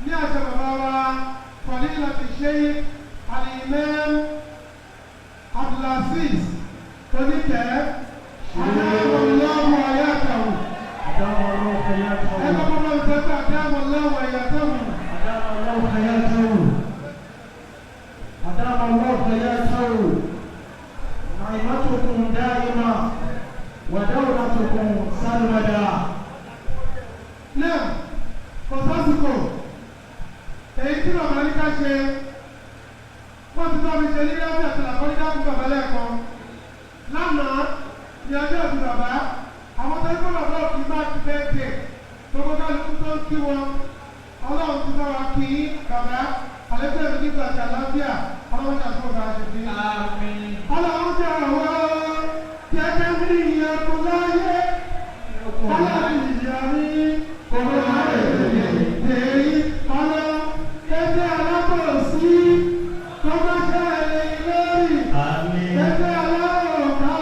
ní àṣẹ bàbá wa Fàdílà ti ṣe é, Al-Imam Abdulaziz Oníkẹ́, Adáwọ̀lọ́wọ̀ ayátàwù. أدام الله حياته. Ẹ bá bọ́ bá ń sọ pé adáwọ̀lọ́wọ̀ ayátàwù. أدام الله حياته. أدام الله حياته. نعمتكم دائمة ودولتكم سرمدا. Náà, kò sásìkò. Èyí tí bàbá ní ká ṣe, wọ́n ti tọ́ mi ṣe ní lábẹ́ àti làkọ́nídá fún bàbá lẹ́ẹ̀kan. Lánàá ní ọjọ́ ìbí bàbá, àwọn tó ń kọ́ bàbá òkú máa ti bẹ́ẹ̀ dé. Gbogbo kálukú tó ń kí wọn, Ọlọ́run ti bá wa kí bàbá, àlékún ẹ̀mí nígbà tí àlàáfíà, Ọlọ́run ṣàkóso bá a ṣe fi. آمين. Ọlọ́run jẹ́ àwọn jẹ́jẹ́ ní ìyẹ̀kùn láyé. Ọlọ́run ìyá mi kò má lè èyí. Ọlọ́run ẹgbẹ́ alábòsí tó bá ṣẹlẹ̀ lórí. Àmín. Ẹgbẹ́ aláwọ̀ká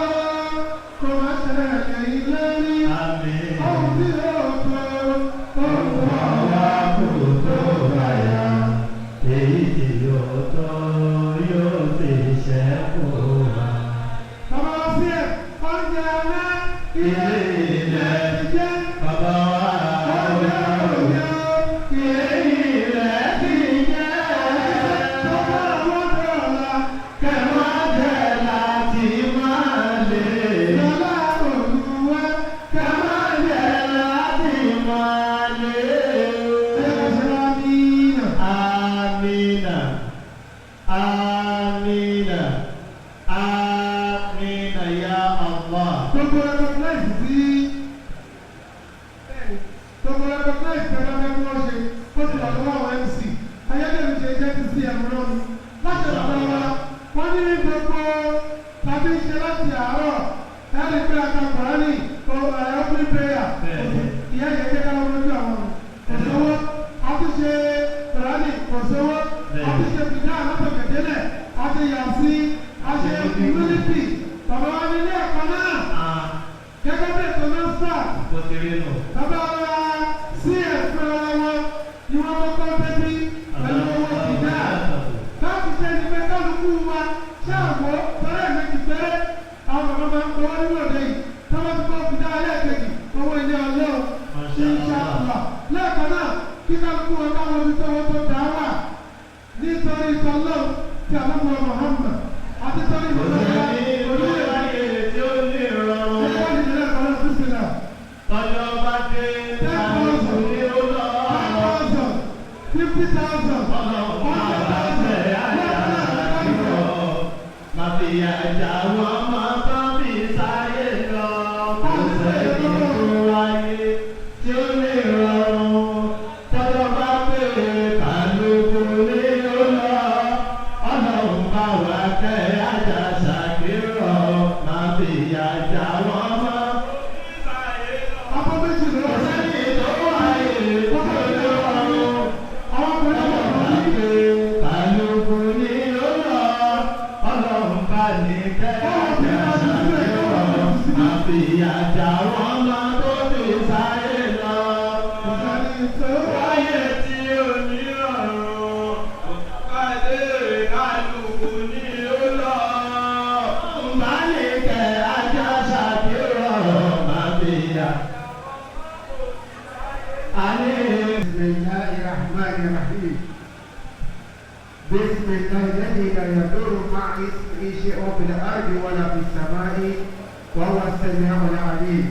kò má ṣẹlẹ̀ lórí. Àmín. Ohun tí yóò tó ohun tó Àwa kò tó báyà, èyí tí yóò tó yóò sì ṣẹ́kù wá. Bàbá wa sí ẹ̀ oúnjẹ alẹ́ ilé ilẹ̀ ti jẹ́. Bàbá wa Oúnjẹ oúnjẹ ilé ilẹ̀ ti jẹ́. tó bá àwọn dọ̀la Kẹ̀má jẹ́ láti máa lè. lọ́lá olúwa Kẹ̀má jẹ́ láti máa lè. Amina. Amina. Amina. Amina ya Allah. Gbogbo recognize tí gbogbo recognize tí ọlọ́dẹ kí wọ́n ṣe ó ti wà lọ́wọ́ àwọn MC. Ayédèrú ṣe jẹ́ ti CM rán mi. Láti ọ̀dọ̀ wa, wọ́n ní gbogbo tàbí ṣe láti àárọ̀ ẹ̀rí pé aka Kùránì opening prayer. Bẹ́ẹ̀ni. Ìyá ìyẹn jẹ́ káwọn lójú àwọn ọmọ. Kò sówó, a ti ṣe Kùránì kò sówó, a ti ṣe fìdá àlọ́tọ̀kẹ̀délẹ̀, a ti yà sí, a ṣe humility. Bàbá wa ní ilé ẹ̀kọ́ náà Ah, gẹ́gẹ́ bí ètò náà sà, bó ti rí nù. bàbá wa sí ẹ̀fọ́ ara wọn ni wọ́n kọ́kọ́ débí pẹ̀lú owó fìdá. Láti ṣe ni pé kálukú wa ṣé àwọ̀ tọ́lá méjì péré àwọn bàbá máa ń kọ́ nínú òde yìí tọ́wọ́ ti kọ́ fìdá ẹlẹ́ẹ̀kejì owó ilé Ọlọ́run Masha Allah. Inshallah. Lẹ́ẹ̀kan náà kí kálukú wa káwọn ibi tó wọ́n tó dá wà nítorí ìtọ́lọ́run tí àbúkù Muhammad àti torí Kò ìtọ́lọ́run sẹ́ni tó olóyè wáyé tí ó ní ìrọ̀rùn. ẹ̀ka ìdílé kan náà sísè. Tọ́jọ́ bá dé, àìsàn ní ó lọ. 10,000, 50,000, Ọlọ́run 100,000, àbẹ̀ àjàrà. Màfìyà ìjà wọn máa bá mi sáyé lọ. Kò sẹ́ni tó wáyé tí ó ní ìrọ̀rùn. Tọ́jọ́ bá pé kálukú ní ó lọ. Ọlọ́run bá wa kẹ́ àjà ṣàkírọ̀. Màfìyà ìjà wọn máa Abọ́ méjì ló kò wà. sẹ́ni tó wáyé tó ní ìrọ̀rùn. Àwọn ọkùnrin wọ̀. fìyà jà wọ́n máa tó fi sáyé lọ. Sẹ́ni tó Wáyé tí ò ní ọ̀run, pàdé kálukú ní ó lọ. Bá lè kẹ́ ajá ṣàkírọ̀ máa fìyà. Àní. بسم الله الرحمن الرحيم بسم الله الذي لا يضر مع اسمه شيء في الارض ولا في السماء وهو السميع العليم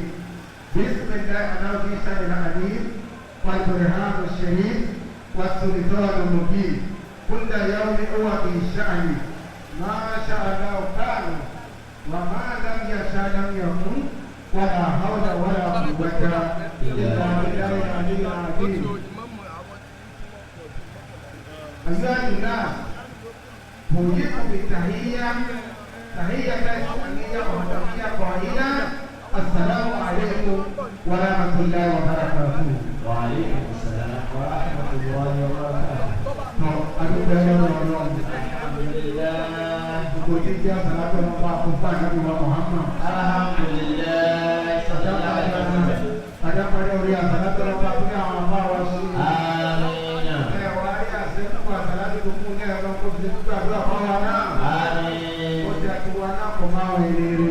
بسم الله الذي شر العليم والبرهان الشهيد والسلطان المبين كل يوم هو في شأن ما شاء الله كان وما لم يشاء لم يكن ولا حول ولا قوة إلا بالله العلي العظيم. أيها الناس، أحييكم بالتحية، تحية إسلامية وطنية قائلة: السلام عليكم ورحمة الله وبركاته. وعليكم السلام ورحمة الله وبركاته. Tọ́ adúgbò ẹlọ́rọ̀ ọlọ́run. الحمد لله. Gbogbo jíjẹ́ àsàlátù ọlọ́pàá àkókò ànábì wa Muhammad. الحمد لله صلى الله عليه وسلم. Adápadà orí àsàlátù ọlọ́pàá tó ní àwọn afá wa ṣe. آمين. Ẹ wá rí àṣẹ púpọ̀ àsàlátù tó kún ní ẹ̀rọ kó fi gbàdúrà fáwa náà. آمين. Ó ti àtiwá náà kò máa ń rere.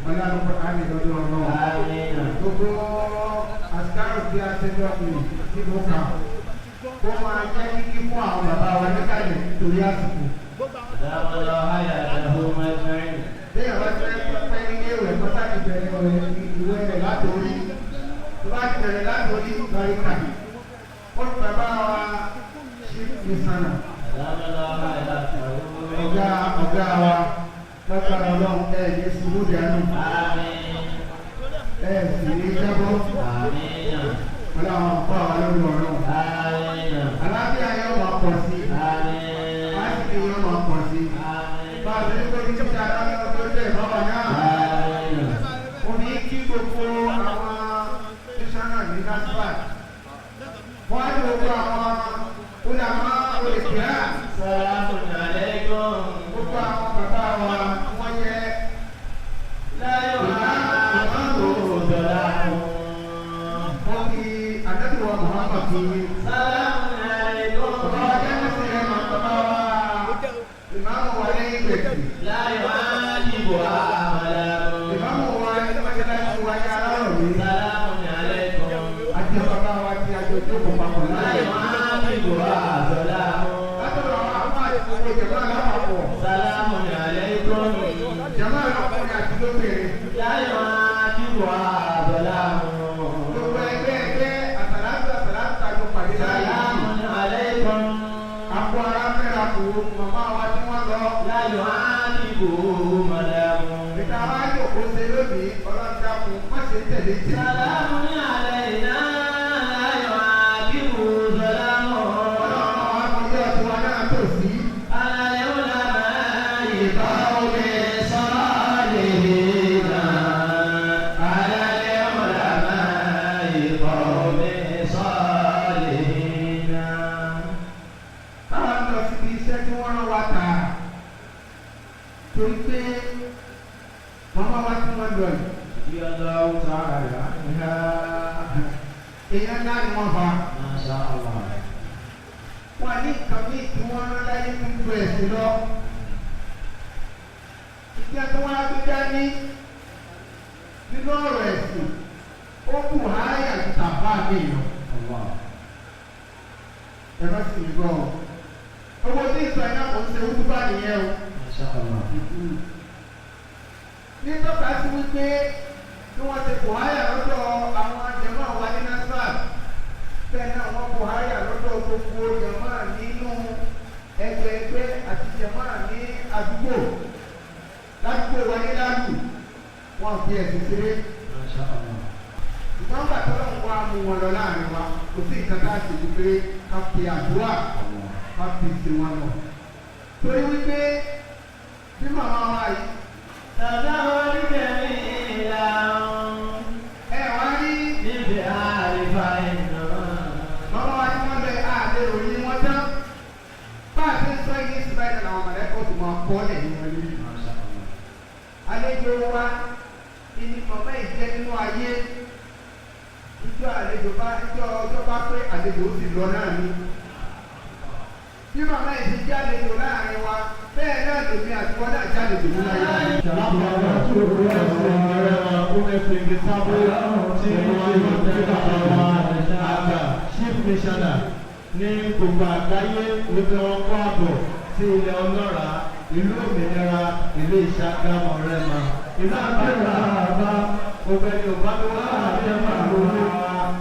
Ọlọ́run kò á lè lọ́dọ̀ ọlọ́run. آمين. Gbogbo àsìkárò tí a ṣe lọ́kùnrin tí mo kà kó máa jẹ́ kíkí fún àwọn bàbá wa níkàlẹ̀ nítorí àsìkò. دام الله حياتهم أجمعين. Bí ẹ̀rọ ti fẹ́ pẹ́ nílé ìwẹ̀ tó sáà ti bẹ̀rẹ̀ ìwẹ̀ rẹ̀ látòrí. Tó bá ti bẹ̀rẹ̀ látòrí lọ́ríkà. Ó ti bàbá wa ṣí ìsànà. دام الله حياتهم. Ọ̀gá wa lágbára ọlọ́run ẹ̀ ní ṣubú dànù. آمين. Ẹ̀ sì ní jábọ́. آمين. Ọlọ́run ọ̀pá wa lórí ọ̀run. آمين. Àlàáfíà yóò máa pọ̀ sí i. آمين. Àsìkò yóò máa pọ̀ sí i. آمين. Bá a ti ní kó ní títí adájọ́ tó dé ìbáwá náà. آمين. Mo ní kí gbogbo àwọn tíṣánà ní NASFAT. Wọ́n á ní gbogbo àwọn olàmọ́ olùkíyà. سلام عليكم. Gbogbo àwọn bàbá wa tí wọ́n jẹ́ لا يعاد ظلام. wọ́n fi àdẹ́tùwọ̀ Muhammad fi سلام عليكم. bàbá wa jẹ́ mẹ́sì rẹ̀ mọ̀ bàbá wa ìmáàmù wa lẹ́yìn gbèsè. لا يعاتبها ملام. Ìmáàmù wa ní mọ́ṣáláṣí wa ní aláròyé. سلام عليكم. Àti bàbá wa ti àjọ ìjókòó papọ̀ لا láàyè. يعاتبها ظلام. Látọ̀dọ̀ àwọn àfáà àti gbogbo jàmáà lápapọ̀. سلام عليكم. Jàmáà lọ́kùnrin àti lóbìnrin. لا يعاتبها ظلام. Gbogbo ẹgbẹ́ ẹgbẹ́ àsàlátù àsàlátù àjọ pàdé láàyè. سلام عليكم. Àpò ara fẹ́ra kù màmá wa tí wọ́n lọ. لا يعاتبه ملام. Ìta wa jòkó ṣe lónìí, ọlọ́run dákun, má ṣe tẹ̀lé tì. سلام علينا لا يعاتبه ظلام. Ọlọ́run wa kọjá tiwa náà tòsí. على العلماء قوم صالحين. على العلماء قوم صالحين. Táwa ń lọ síbi iṣẹ́ tí wọ́n rán wa tààrà. Torí pé màmá wa tí wọ́n lọ yìí. رضي الله تعالى عنها. Èèyàn ńlá ni wọ́n fa. ما شاء الله. Wọ́n ní nǹkan míì tí wọ́n rán láyé tó ju ẹ̀sìn lọ. Ìjẹ́ tí wọ́n á gbé dání nínú ọ̀rọ̀ ẹ̀sìn, ó kù háyà ju tàbá mi lọ. الله. Ẹ má sì ń gbọ́ o. Owó tí ìsọ iná kò ń ṣe wúdúbà nìyẹn o. ما شاء الله. Ní tọ́ka sí wípé bí wọ́n ti kù háyà lọ́dọ̀ àwọn jẹ̀mọ́ wa ní NASFAT, bẹ́ẹ̀ náà wọ́n kù háyà lọ́dọ̀ gbogbo jẹ̀mọ́ nínú ẹgbẹẹgbẹ́ àti jẹ̀mọ́ ní àdúgbò. Ládùúgbò wa ní Lálù, wọ́n fi ẹ̀sìn ṣeré. ما شاء الله. Ìgbọ́n gbà tó lọ́wọ́ wa mú wọn lọ láàrin wa, kò sí nǹkan tá a ṣe ju pé ká fi àdúrà الله. ká fi ṣe wọn lọ. Torí wípé bí màmá wa yìí تزهر جميلا ẹ wá rí بفعال فإنما màmá wa tí wọ́n lọ àlè ròyìn wọn tán. Bá a ti ń sọ yìí sí báyìí làwọn mọ̀lẹ́kọ̀ọ́ tó máa kọ́ lẹ̀ ní wọn lórí. ما شاء الله. Àlejò wa ìní màmá yìí jẹ́ nínú ayé ìjọ àlejò bá ìjọ ọjọ́ bá pé àlejò ó sì lọ náà ni. Bí màmá yìí ti jẹ́ àlejò láàrin wa bẹ́ẹ̀ náà lèmi àti wọn náà jẹ́ àlejò nínú ayé wa. Ní gbogbo àgbáyé wípé wọ́n kó àbọ̀ sí ilẹ̀ ọlọ́ràá, ìlú òmìnira, ìlú Ìṣàgámù Rẹ́mọ. Ìlú àbáyọ̀ àbá ọ̀gbẹ́ni òbámiwá àbẹ́mọ̀ àlùmọ́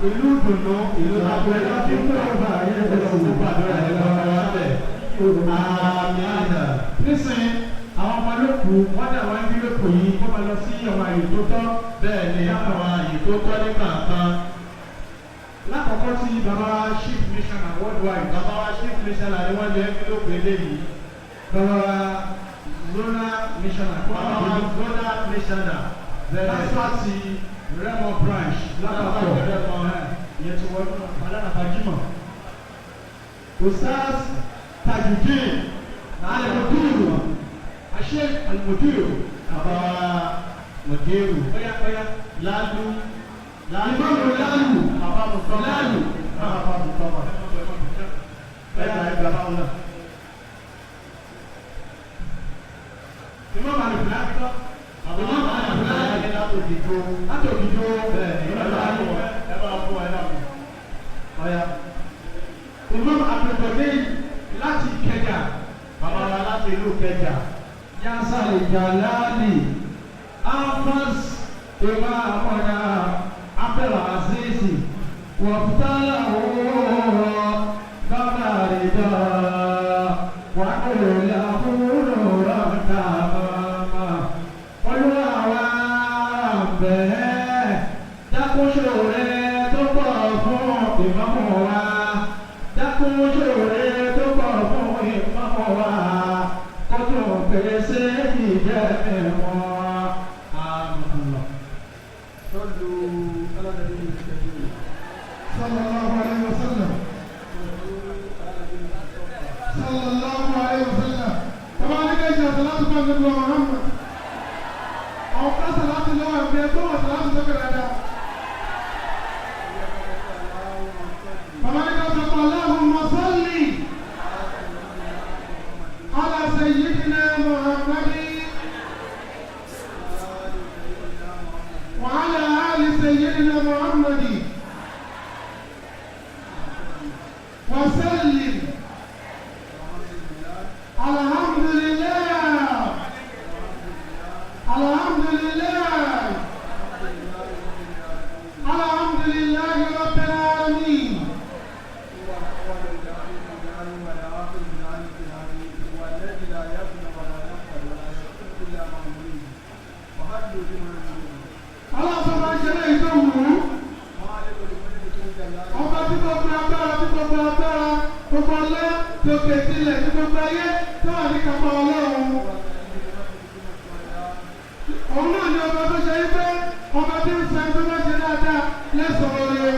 ìlú ìdùnnú ìlú àgbẹ̀ láti ń bẹ̀rẹ̀ báyìí ẹ̀sìn ìpàdé ẹ̀rọ ọ̀rẹ́ àmín. Nísìnyí, àwọn ọmọ lókù wọ́n dà wọ́n bí lókù yìí kó máa lọ sí àwọn àyè tó tọ́. Bẹ́ẹ̀ ni àwọn àyè tó tọ́ ní kàǹkan. Lákọ̀ọ́kọ́ tí bàbá chief missioner worldwide. Bàbá wa chief missioner ni wọ́n jẹ́ ẹ́ńfílópù eléyìí. Bàbá zonal missioner. Bàbá wa zonal missioner. Lásìkò Rẹ́mọ branch lápapọ̀ Rẹ́mọ. Ìyẹn ti wọ́n Aláràfà Jímọ̀. Ustaz Tajudeen Al-Mudiru Asheikh Al-Mudiru. Bàbá wa Mudiru. Ọ̀yá ọ̀yá. Lálú. Ìmáàmù Lálù. Bàbá Mùsọ́mà. Lálù. Bàbá Mùsọ́mà. Ẹgbà ẹgbà báwọn náà. Ìmáàmù Al-Fulani kọ́. Bàbá Al-Fulani látòkìjó. Látòkìjó. Bẹ́ẹ̀ni, ẹ bá fún ẹ bá fún ẹ náà. Ọ̀yá. Imam Abdulgani láti Ìkẹjà. Bàbá wa láti ìlú Ìkẹjà. Yasal Jalali Afas Imamuna Abdulaziz Wàfútàlà òwúrọ̀ bàbá rìdá wàhálà àbúrò rọ̀ǹdà màmá. Olúwa wa bẹ̀rẹ̀ dákúnṣe rẹ̀ tó pọ̀ fún ìmáàmù wa. Dákúnṣe rẹ̀ tó pọ̀ fún ìmáàmù wa. Kó tó pèsè ìjẹ́ mímọ́. Àmín. صلوا على النبي الكريم. Sallallahu alayhi wa sallam. Sallallahu alayhi wa sallam. Tọ́ba ní ká ṣe àsàlátù fún Ànábì wa Muhammad. Àwọn kan sàlátù lọ́wọ́ ẹ̀mí ẹ̀ tó wà sàlátù sókè dáadáa. Bàbá ní ká sọ pé Allahumma salli ala sayyidina Muhammadin wa ala ali sayyidina Muhammadin. وسلم. الحمد لله الحمد لله الحمد لله رب العالمين. Aláàbò máa ń ṣe léyìí tó wù ú. Ọba tí gbogbo agbára tí gbogbo agbára gbogbo ọlá tòkè tilẹ̀ tí gbogbo ayé tó wà ní kápá Ọlọ́run. Òun náà ni ọba tó ṣe wípé ọba tí ń san tó bá ṣe dáadáa lẹ́sàn-án oore.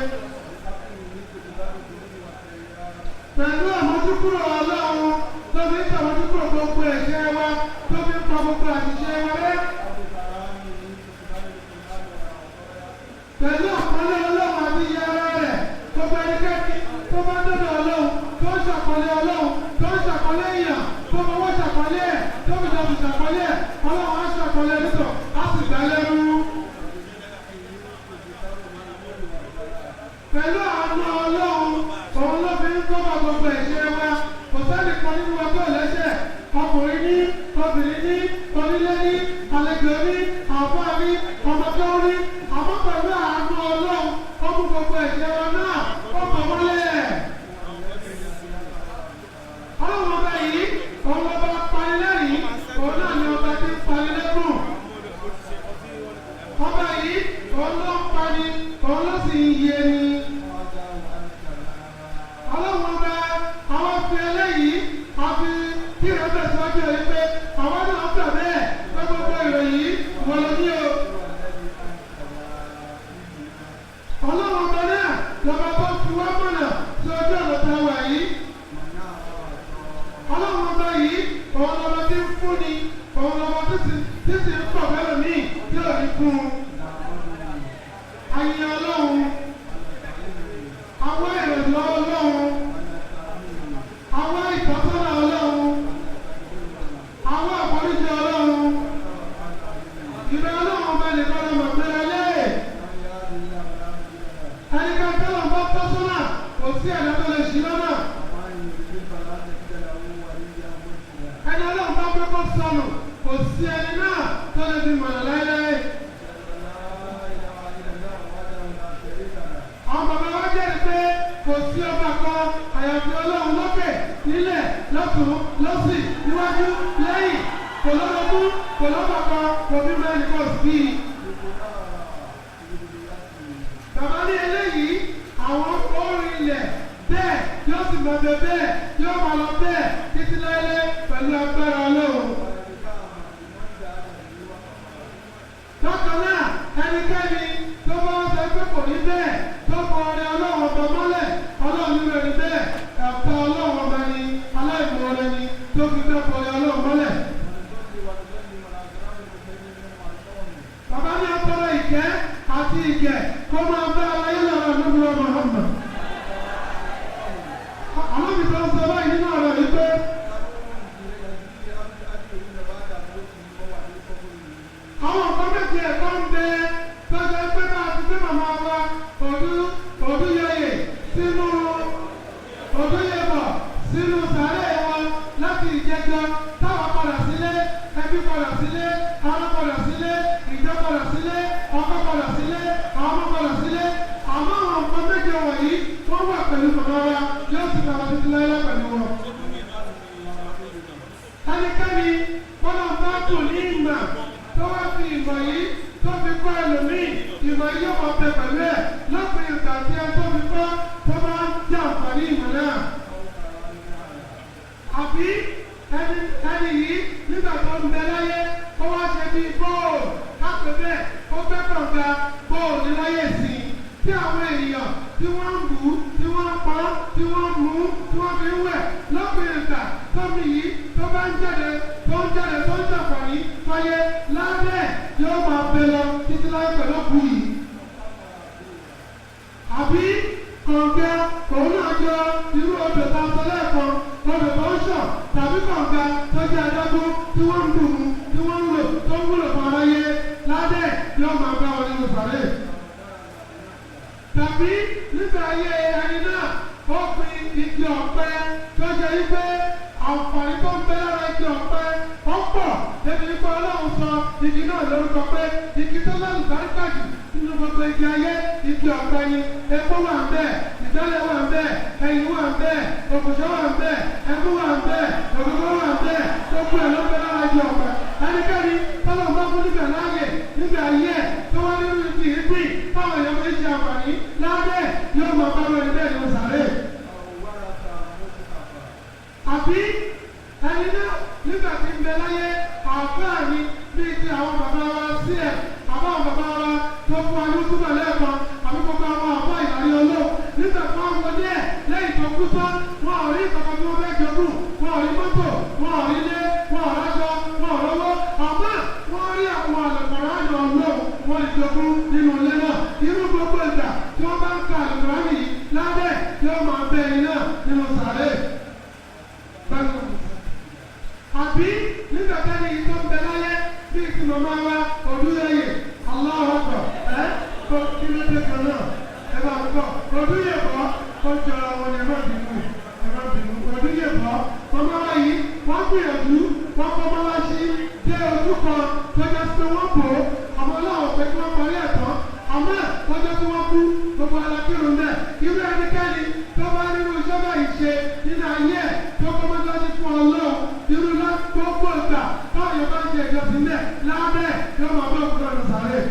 Pẹ̀lú àmójúkúrò Ọlọ́run tó fi ń ṣàmójúkúrò gbogbo ẹ̀ṣẹ̀ wa tó fi ń pa gbogbo àṣìṣe wa rẹ́. Pẹ̀lú àpọ́nlé Ọlọ́run àti iye ara rẹ̀ gbogbo ẹnikẹ́ni tó bá dọ́dọ̀ Ọlọ́run tó ń ṣàpọ́nlé Ọlọ́run tó ń ṣàpọ́nlé èèyàn tó fọwọ́ ṣàpọ́nlé ẹ̀ tó fi jọ̀bù ṣàpọ́nlé ẹ̀ Ọlọ́run á ṣàpọ́nlé nítọ̀ á sì gbà lẹ́rú. Pẹ̀lú àánú Ọlọ́run òun ló fi ń kọ́bà gbogbo ẹ̀ṣẹ̀ wa kò sẹ́ni kan nínú wa tó lẹ́ṣẹ̀ ọkùnrin ní obìnrin ní onílé ní àlejò ní àfáà ní ọmọ tó rí àmọ́ pẹ̀lú àánú Ọlọ́run ó mú gbogbo ẹ̀ṣẹ̀ wa náà ó bà mọ́lẹ̀. Ọlọ́run ọba yìí òun lọ́ba panilẹ́rìn òun náà ni ọba tí ń panilẹ́kùn. Ọba yìí òun ló ń pani òun ló sì ń yé ni. Ọlọ́run ọba àwọn fi eléyìí àfi kí ìrẹ́pẹ̀ síwájú rẹ̀ pé àwọn náà ń gbà bẹ́ẹ̀ pé gbogbo ìròyìn wọ́n lọ ní o. Ọlọ́run ọba náà lọ́ba tó fi wá mọ̀nà sí ojú ọ̀nà tá a wà yìí. Ọlọ́run ọba yìí òun lọ́ba tí ń fúnni òun lọ́ba tí sì ń pọ̀ bẹ́ẹ̀ lómi tí ò ní fún un. sí ẹ̀dá tó lè ṣì lọ́nà. Ẹni Ọlọ́run bá fẹ́ kó sọnù, kò sí ẹni náà tó lè fi mọ̀nà láéláé. Àwọn bàbá wa jẹ́rìí pé kò sí ọba kan àyàfi Ọlọ́run lókè, nílẹ̀, lọ́tùn, lósì, níwájú, lẹ́yìn, kò lọ́dọọdún, kò lọ́ba kan, kò bí mẹ́rin kò sí. Bàbá ní eléyìí, àwọn orin ilẹ̀ bẹ́ẹ̀ yóò sì máa bẹ bẹ́ẹ̀ yóò máa lọ bẹ́ẹ̀ títí láéláé pẹ̀lú agbára Ọlọ́run. Bákan náà, ẹnikẹ́ni tó bá ń sọ pé kò ní bẹ́ẹ̀ tó kọ ọrẹ Ọlọ́run ọba mọ́lẹ̀, Ọlọ́run nínú ẹni bẹ́ẹ̀, ẹ̀kọ́ Ọlọ́run ọba ni aláìmoore ni tó fi fẹ́ kọ ọrẹ Ọlọ́run mọ́lẹ̀. Bàbá ní ọpọlọ ìkẹ́ àti ìgẹ̀ kó máa bá aláyé lọ́rọ̀ níbi ọmọ ọmọ. Àlọ́bì tó ń sọ báyìí nínú ọ̀rọ̀ yìí pé àwọn nǹkan méje ẹ̀kọ́ ń bẹ tọ́jú pé máa fi gbé màmá wa Odúyẹyè sínú Odúyẹbọ̀ sínú sàárè wọn láti ìjẹjọ táwọn padà sílé, ẹbí padà sílé, ará padà sílé, ìjọ padà sílé, ọkọ padà sílé, àwọn ọmọ padà sílé. Àmọ́ àwọn nǹkan méje wọ̀nyí wọ́n wà pẹ̀lú màmá wa yóò sì máa títí láéláé pẹ̀lú wọn. Ẹnikẹ́ni bọ́lá bá dùn ní ìmọ̀ tó wá fi ìmọ̀ yìí tó fi kọ́ ẹlòmíì, ìmọ̀ yìí yóò máa bẹ pẹ̀lú ẹ̀ lópin ìgbà tí ẹ tó fi kọ́ tó bá ń jẹ́ àǹfààní ìmọ̀ náà. Àbí ẹni yìí nígbà tó ń bẹ láyé ó wá ṣe bíi bóòlù kápẹ́ bẹ́ẹ̀ ó gbẹ́ kànga bóòlù láyé sí i tí àwọn èèyàn tí wọ́n ń bù ú, tí wọ́n ń pọ́n, tí wọ́n ń mú, tí wọ́n fi ń wẹ̀ lópin ìgbà tómi yìí tó bá ń jáde tó ń jáde tó ń ṣàǹfààní fáyé lábẹ́ yóò máa bẹ lọ títí láyé pẹ̀lú òkú yìí. Àbí kànga òun náà jọ irú odò tá a sọ lẹ́ẹ̀kan, odò tó ń ṣàn tàbí kànga tó jẹ́ adágún tí wọ́n ń bù ú, tí wọ́n ń lò tó ń wúlò fún aráyé lábẹ́ yóò máa bá wọn nínú sàréè. Tàbí nígbà ayé ẹni náà ó fi igi ọ̀pẹ tó ṣe wípé àǹfààní tó ń bẹ lára igi ọ̀pẹ ó pọ̀ débi wípé Ọlọ́run sọ igi náà lórúkọ pé igi tó lálùbáríkà jù nínú gbogbo igi ayé igi ọ̀pẹ ni. Epo wà ń bẹ, ìgbálẹ̀ wà ń bẹ, ẹyìn wà ń bẹ, òkùnṣọ́ wà ń bẹ, ẹkú wà ń bẹ, ògógó wà ń bẹ, gbogbo ẹ̀ ló ń bẹ lára igi ọ̀pẹ. Ẹnikẹ́ni tọ́lọ̀ bá fún nígbà láàyè nígbà ayé ẹ̀ tó wá nínú igi ìgbín táwọn èèyàn fi ń ṣe àǹfààní lábẹ́ yóò máa bá lórí bẹ́ẹ̀ ní sàréè. Àbí ẹni náà nígbà tí ń bẹ láyé àáfàá ni bíi ti àwọn bàbá wa sí ẹ̀ àbáwọn bàbá wa tó fún wa ní túbọ̀ lẹ́ẹ̀kan àbí gbogbo àwọn àbá ìlàrí olóò nígbà tí wọ́n wọlé ẹ̀ lẹ́yìn tó kú tán wọn ò rí ìkọ̀kọ̀ tí wọ́n fẹ́ jogún, wọn ò rí mọ́tò, wọn ò rí ilé, wọn ò ráṣọ, wọn ò rówó, àmọ́ wọ́n rí àwọn àlùkùránì Ọlọ́run wọ́n lè jogún nínú ilé náà. Irú gbogbo ìgbà tí wọ́n bá ń ka àlùkùránì yìí lábẹ́ yóò máa bẹ ẹni náà nínú sàréè. Àbí nígbà tẹ́ni yìí tó ń bẹ láyé bíi ti màmá wa Odúyẹyè, Allahu Akbar, ẹ́ kó kí ló dé kan náà ẹ bá ń bọ̀ Odúyẹ̀bọ̀ kó jọra wọn ni, ẹ má bínú, ẹ má bínú. Odúyẹ̀bọ̀ màmá wa yìí wọ́n gbìyànjú wọ́n kọ́ mọ́láṣí dé ojú kan tó jẹ́ pé wọ́n bò ó, àmọ́ Ọlọ́run pé kí wọ́n parí ẹ̀ tán, àmọ́ ọjọ́ tí wọ́n kú gbogbo alákírun náà. Irú ẹnikẹ́ni tó bá nínú iṣẹ́ báyìí ṣe nínú ayé ẹ̀ tó kọ́ mọ́láṣí fún Ọlọ́run, irú gbogbo ìgbà táwọn èèyàn bá ń ṣe ìjọsìn náà lábẹ́ yóò máa bá òkú náà lọ sàréè.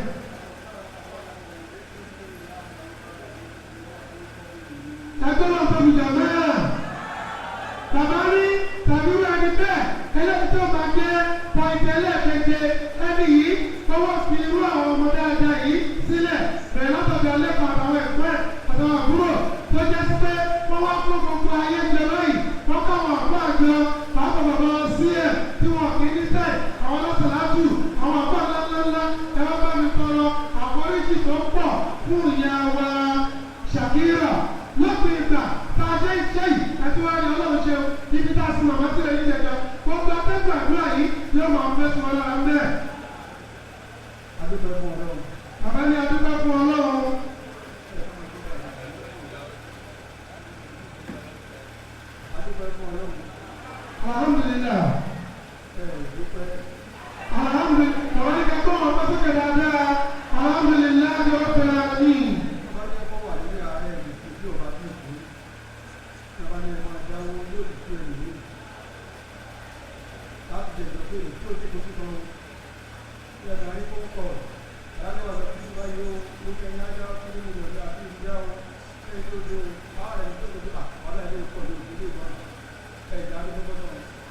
Ẹgbẹ́ náà tóbi jà mẹ́rin. Bàbá ní tàbí irú ẹni bẹ́ẹ̀ eléyìí tó máa jẹ́ pọ̀ìntì ẹlẹ́ẹ̀keje, ẹni yìí owó fi irú àwọn ọmọ dáadáa yìí sílẹ̀ bẹ̀rẹ̀ látọ̀dọ̀ ẹlẹ́kọ̀ọ́ àtàwọn ẹ̀gbọ́n ẹ̀ àtàwọn àbúrò tó jẹ́ sí pé wọ́n wá fún gbogbo ayé jẹ lóyìí, wọ́n káwọn àpá àjọ pàápàá bàbá wọn sí ẹ̀ tí wọn kì í ní tẹ̀ àwọn lọ́sàlátù àwọn àpá ńláńláńlá. Ẹ wá bá mi tọrọ àforíjì tó pọ̀ fún ìyá wa Shakira lópin ìgbà tá a ṣe iṣẹ́ yìí ẹtí wàá rí Ọlọ́run ṣe o ibi tá a sin màmá sílẹ̀ yìí jẹjọ gbogbo atẹ́gùn àdúrà yìí yóò máa fẹ́ sí wọn lára ń bẹ́ẹ̀. Adúpẹ́ fún Ọlọ́run. Bàbá ní adúpẹ́ fún Ọlọ́run.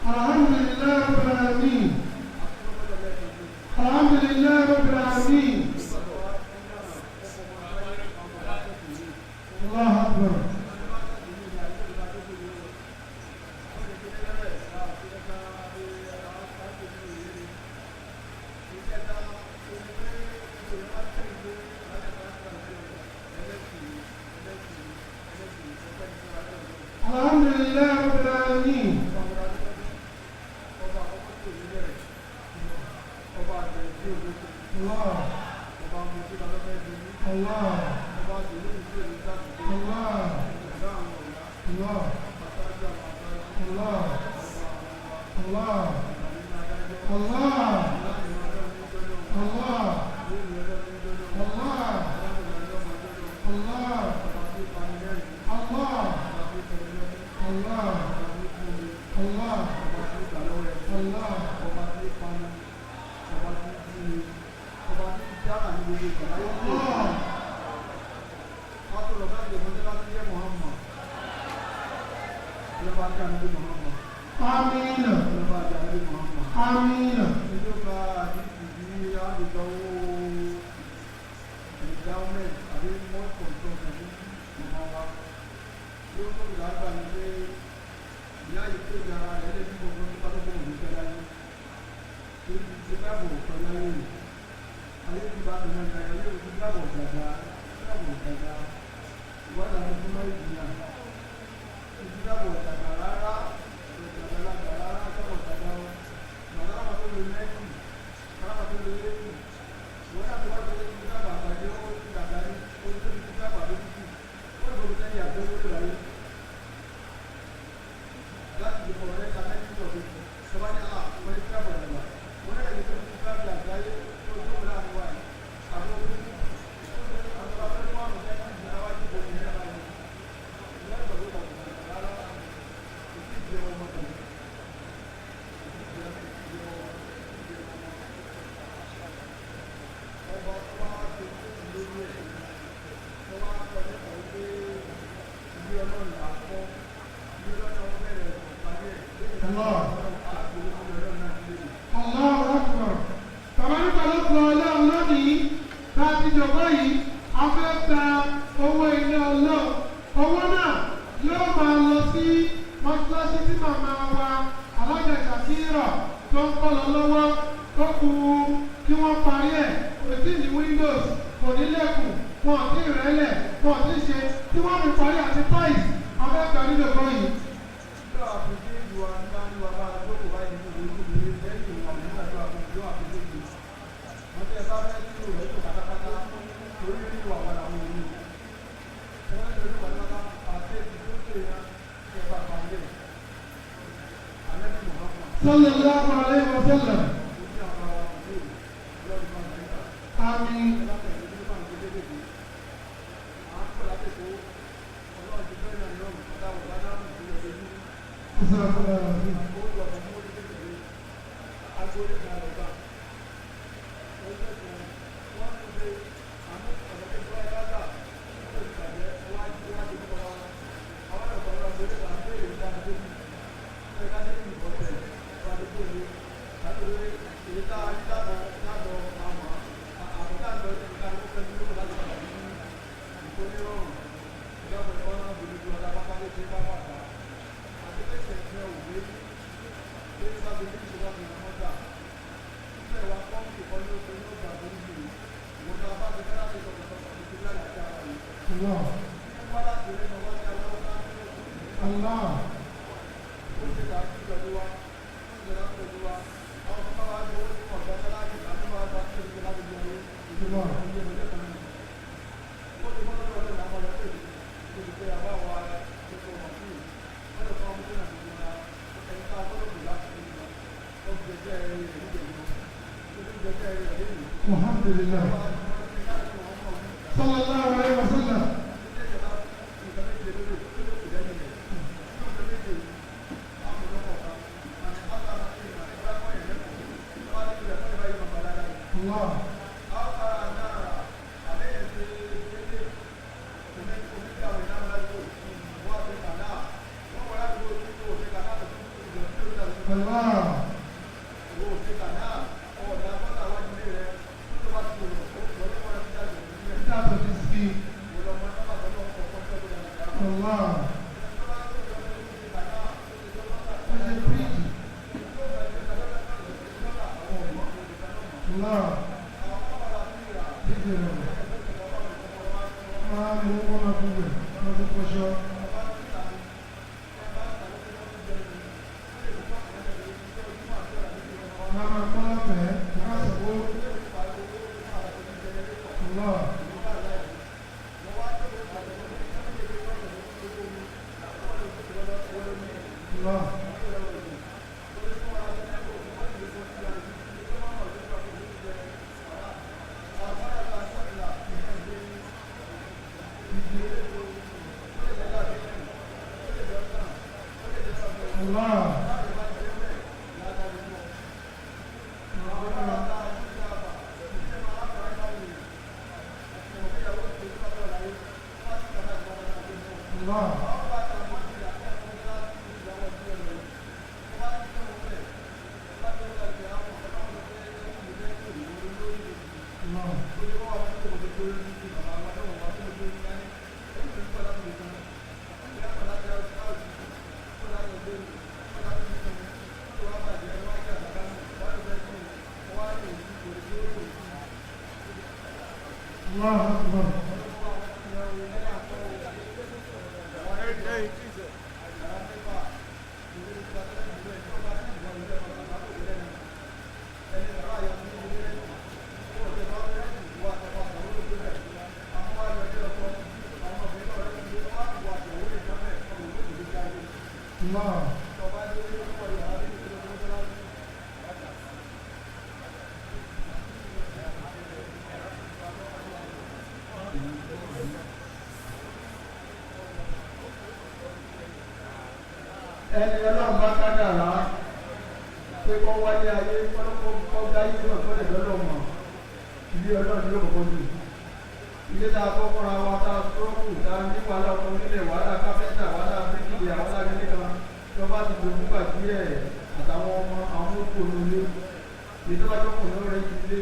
Alhamdulillah Rabbil Alamin. Alhamdulillah Rabbil Alamin. Allahu Akbar. Alhamdulillah Rabbil Alamin. Allah. Allah. Allah. Allah. Allah. Allah. Allah. Allah. Allah. Allah. Allah. Allah. Allah. Allah. Allah. Amina. Amina. Allah. Allahu Akbar. Bàbá nípa ló kọ ọlọ́run lónìí bá a ti jọ̀bọ́ yìí, a fẹ́ gba owó ilé ọlọ́run. Owó náà yóò máa lọ sí mọ́ṣáláṣí tí màmá wa Alájà Ṣàkírọ̀ tó ń kọ́ lọ lọ́wọ́ tó kù kí wọ́n parí ẹ̀. Kò tí ì ní windows, kò ní lẹ́kùn, wọn ò tí ì rẹ́lẹ̀, wọn ò tí ì ṣe tí wọ́n fi parí àti tiles. A fẹ́ gba nílò yìí. Sallallahu alayhi wa sallam. Àmín. Jazakallah. Allah. Allah. Allah. Alhamdulillah. Sallallahu alayhi wa sallam. Allah. Allah. That of this speak. Allah. Ó ṣe bíríìjì. Allah. Bíríìjì rẹ̀. Máa mú wọn máa fi wẹ̀, máa fi fọṣọ. Máa máa kọ́ lọ́fẹ̀ẹ́, máa sọ̀wọ́. Allah. Allah. Allah. Allah. Allah. Allah Akbar. Allah. Ẹni Ọlọ́run bá kádàrá pé kọ́ wáyé ayé kọ́ dáyé náà kọ́ lè dọ́lọ́ mọ̀, ilé Ọlọ́run yóò kọ́kọ́ jù. Ilé tá a kọ́ fúnra wa, tá a sọ́ọ̀kù, tá a ní wàhálà ọkọ̀ onílẹ̀, wàhálà kápẹ́ńtà, wàhálà bíríkìlì, wàhálà kíní kan tó bá ti dògún gbà díẹ̀, àtàwọn ọmọ àwọn òkú olóore, èyí tó bá jókòó ní ọ̀rẹ́ ti lé,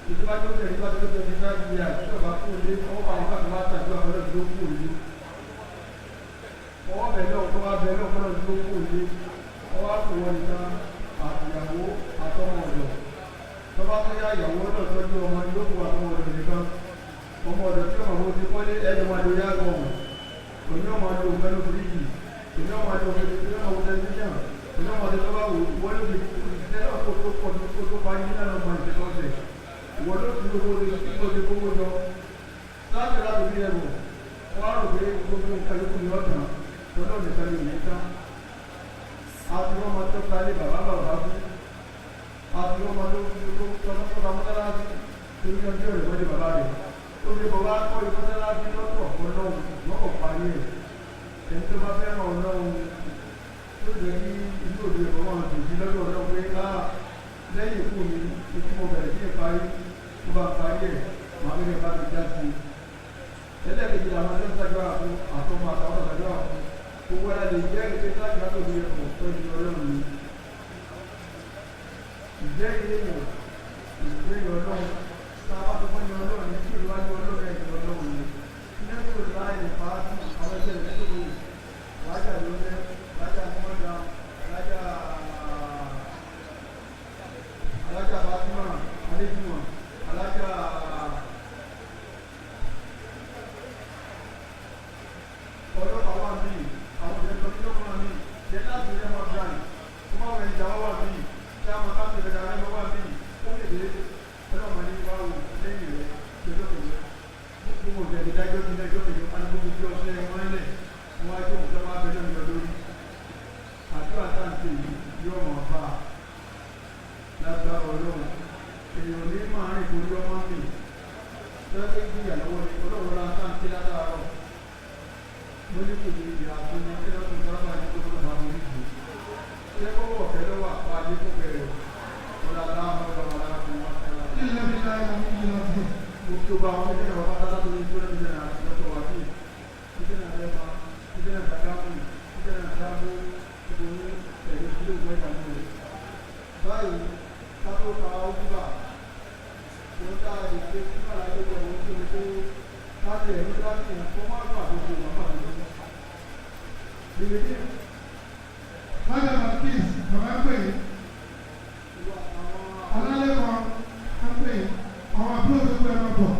èyí tó bá jókòó ní bá tó 25 years tí ọba kú lé ọwọ́ bá nígbà tó bá tàbí àwọn ọlọ́dún tó kú lé ọwọ́ bẹ̀rẹ̀ ọ̀hún, tó bá bẹ̀rẹ̀ ọ̀hún lọ́dún tó kú lé ọwọ́ àkùwọ̀ nìkan àtìyàwó àtọmọ ọ̀dọ̀. Tó bá tó yá, ìyàwó náà tọ́jú ọmọ, yóò kó àtọmọ ọ̀dọ̀ nìkan. Ọmọ ọ̀dọ̀ tí ọmọ ti kọ́lé ẹ̀jọ̀ máa lo yàgò ọ̀hún, òní ọmọ lo pẹ̀lú fíríjì, òní ọmọ lo tẹlifíṣàn, òní ọmọ tó bá wò wọ́n ló fi tẹ́lẹ̀ kó tó pọ̀ tó tó parí nínú ọmọ ìṣẹ́kọ̀ọ́sẹ̀ ìwọ ló fi owó tó ti kówó jọ láti láti fi ẹ̀rù wọ́n á rò pé gbogbo nǹkan yòókù ní ọ̀tàn tọ́lọ́ nìkan lè ní tán. Àti wọ́n máa tó kalẹ̀ bàbá bàbá fún, àti wọ́n máa tó tó tọ́lọ́ tó mọ́tálásí torí ọjọ́ rẹ̀ wọ́n di bàbá rẹ̀ tó fi bàbá kọ́ ìmọ́tálásí lọ́tọ̀. Ọlọ́run lọ́kọ̀ parí ẹ̀. Ẹni tó bá fẹ́ràn Ọlọ́run tó lè ní inú òde ẹ̀kọ́ máa dùn sí lọ́dọ̀ Ọlọ́run pé á lẹ́yìn ikú mi ikú mo bẹ̀rẹ̀ sí ìparí, tó bá parí ẹ̀ màá bẹ̀rẹ̀ bá mi já sí i. Ẹlẹ́ẹ̀kejì làwọn tó ń ṣàdúrà fún àtọmọ àtàwọn ṣàdúrà fún gbogbo ẹ̀rọ lè jẹ́ ìpè sáàjì látò ní ẹ̀kọ́ tọ́jú Ọlọ́run ni ìjẹ́ èèyàn ìjẹ́ Ọlọ́run tá a bá tó fọ́ ní Ọlọ́run ní kí ìwájú Ọlọ́run ẹ̀yìn Ọlọ́run ni nẹ́tò láì fà á sí àwọn ẹgbẹ́ rẹ̀ tó wù rájà ló lẹ́ rájà mọ́dà rájà alájà Fatima Adéjúmọ̀ alájà ọlọ́pàá wà mí, àwọn ìrẹ́pọ̀ tó wà mí jẹ́ láti rẹ́ mọ́ brand tó máa wẹ̀ ìjà wà mí tí a máa ká fi ìrẹ́dà rẹ́ wà mí ó lè dé ọlọ́mọ ní wà wò lẹ́yìn rẹ̀ lọ́jọ́ gbogbo ìjẹ̀bi dájọ́ ní ẹjọ́ kejì wọn ní gbogbo bí ọṣẹ wọn lẹ̀ wọn á jókòó tó máa bẹ lórí lọ lórí àdúrà táǹtì yìí yóò mọ̀ bá a lágbára Ọlọ́run. Èèyàn ní máa rìn kórí ọmọ mi lọ́sẹ̀ gbìyà lọ́wọ́ ni Ọlọ́run la táǹtì látàárọ̀ mo ní kò ní ìyá fún mi kí lọ́sùn sábà ní kó tó bá mi rí jù ṣé kó wọ̀ fẹ́ lọ́wọ́ àpá adé kó bẹ̀rẹ̀ ọ̀là láwọn ọ̀là láwọn ọ̀là. إلا بالله العلي العظيم. Mo kí o bá wọn ní ọ̀rọ̀ pátá tó ní ìgbóná níjẹ́ náà lọ́tọ̀ wá sí ìjẹ́ náà lẹ́fà ìjẹ́ náà dàgámù ìjẹ́ náà dáàbò gbogbo ní ẹ̀rí tí ó gbọ́ ìdààmú rẹ̀. Báyìí kátó ka ojúbà tó ń dá èdè tí màláyé jẹ òun tó ní pé láti ẹ̀rí láti ẹ̀ kó má gbà gbogbo màmá mi lọ. Bìrìbì Májà Baptist, bàbá ń pè é. ìwà àwọn Alálẹ́kọ̀ọ́ ń pè é. Àwọn àbúrò tó gbé ẹran bọ̀.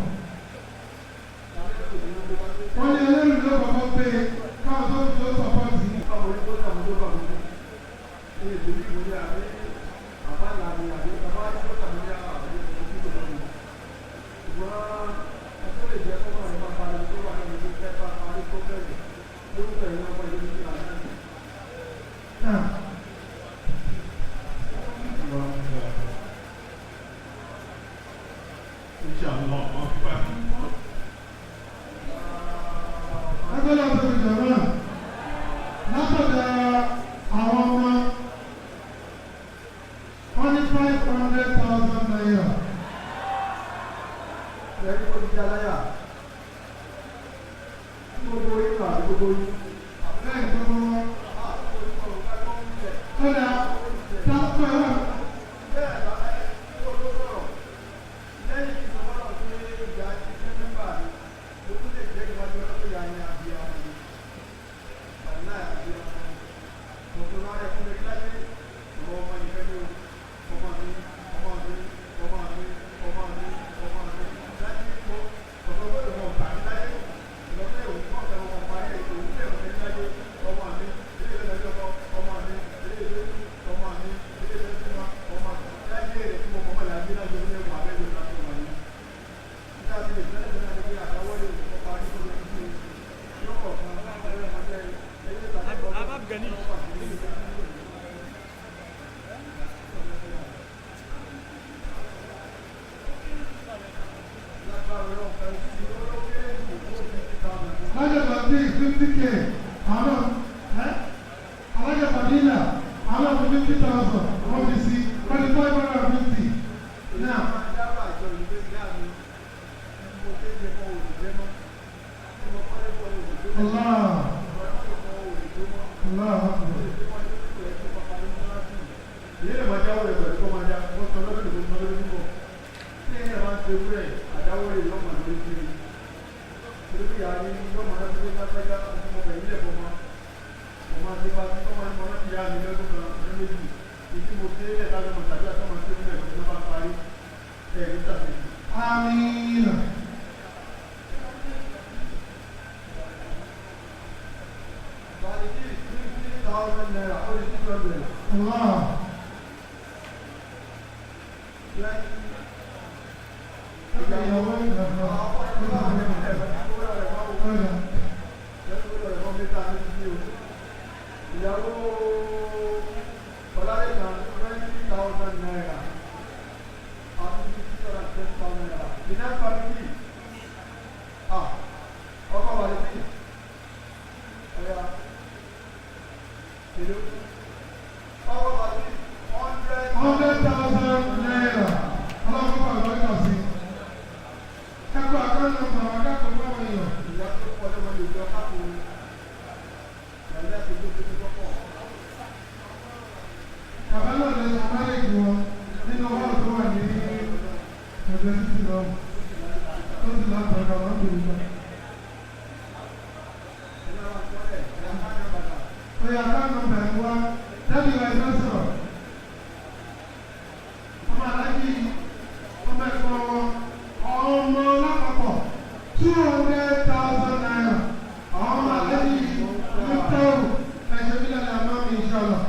tàbí òmìnira tó bá dé. Wọ́n ní ẹlẹ́rìí ló kọ́kọ́ pé káwọn tó fi tó sọpọ́ọ̀tì. Báwo ni kó sàmú tó bà mí? Ní ìdílé ìwé àbí bàbá làmì àbí bàbá tó sàmú ní àwọn àbí ojú tó lọ́nà. Ṣùgbọ́n ẹjọ́ lè jẹ́ kọ́kọ́ rẹ̀ máa parí tó wà nínú ìlú kẹfà parí tó bẹ̀rẹ̀ lórúkọ ìlú ọmọ ìlú ní àná. Náà, Inshallah, wọ́n fi bá. ẹgbẹ́ lọ́sọ̀ ìjọba náà. Látọ̀dọ̀ àwọn ọmọ, wọ́n ní ₦500,000. Ẹni tó ti jaláyà. Tí gbogbo yín lọ àti gbogbo yín. Bẹ́ẹ̀ gbogbo wọn. Kódà, tápẹ́ wà. Bẹ́ẹ̀ bá ẹ tó tó sọ̀rọ̀. Lẹ́yìn tí mo bá lọ sí ìyá ti jẹ́ mẹ́mbà mi, mo tún lè jẹ́ ìwájú ọlọ́pàá ìyá yẹn àbí àwọn mi. Wàlá àbí àwọn mi. Mo tó rárá ẹkún mi láyé. Ìwọ ọmọ nìkan ni o. Ọmọ mi, ọmọ mi, ọmọ mi, ọmọ mi, ọmọ mi. Láyé mo, ọ̀sán gbọ́dọ̀ mọ̀ ọ̀tà mi láyé. Ìlọ́pẹ́ òun kọ́ ọ̀tà ọmọ parí ètò òun lè mọ̀ láyé. Ọmọ mi, ilé ìlú ọjọ́ ọmọ mi, ilé ìlú ọmọ mi, ilé ìlú ọmọ mi. Láyé rẹ̀ tí mo mọ̀ mọ́ láyé láyé ní ẹ̀wọ̀n abẹ́lé láti ọmọ yìí. Nígbà tí lè tẹ́lẹ̀ tẹ́lẹ̀ ní pé àdáwọ́lé òun parí tó lè fi yọkọ̀ kan ẹgbẹ́ ọmọdé ẹgbẹ́ ìtàkùn ọmọ Alájà Baptist 50K, àwọn ẹ́ Alájà Fadila, àwọn ọmọ 50,000, wọ́n fi sí wọ́n ní 550. Náà, Allah, Allah Akbar. Ìyẹn máa jáwọ́ rẹ̀ pẹ̀lú kọ́ máa já wọ́n sọ lọ́dún tó sọ lọ́dún tó bọ̀. Tí ẹ̀yìn máa ń ṣe wúrẹ̀ àdáwọ́ rẹ̀ yóò máa lórí kiri. Torí ìyá ni yóò máa lọ́dún tó lágbájá ọmọ ọbẹ̀ ilẹ̀ fọmọ. Mo máa ṣe bá tí kọ́ máa ń mọ láti yá mi lọ́dún kan ọdún méjì. Ìdí mo ṣe é lẹ̀ lábẹ́ mọ̀ tàbí àtọ́mọ̀ ṣe é lẹ̀ lọ́dún bá parí. Ẹ̀ ní tàbí. Àmín. Bàlìkì ₦50,000 ó di 600. Allah. Twenty. Ìyàwó ìgbàgbọ́. Ọ̀yà. Ìyàwó Ọlálẹ́kan ₦20,000 àti ₦620,000. Iná family ah ọkọ̀ wà létí ọ̀yà èlò ọkọ̀ wà létí hundred. ₦100,000. Ọlọ́run kọ́ àgbẹ̀kọ̀ sí. Ẹ̀kọ́ àkọ́nà bàbá akẹ́kọ̀ọ́ báwọn èèyàn. Ìyá tó pọ̀ lọ́wọ́ lè jọ káàkiri ìyàlẹ́ àti ojú tó tó pọ̀. Bàbá náà lè sọ márèjì wọn nínú hall tó wà ní ẹgbẹ́ títì lọ. Tó sì láti ọ̀dọ̀ wọn bèrè lọ. Ọ̀yà ká nọ́mbà ẹ̀ wá. Dábì wa ẹ̀fẹ́ sọ̀rọ̀. Ọmọ aláàjì ọmọ ẹ̀kọ́ wọn. Ọmọ lápapọ̀ ₦200,000. Àwọn ọmọ aláàjì Muftahu ẹ̀ṣẹ̀ mílíọ̀nù àmọ́ mi inshallah.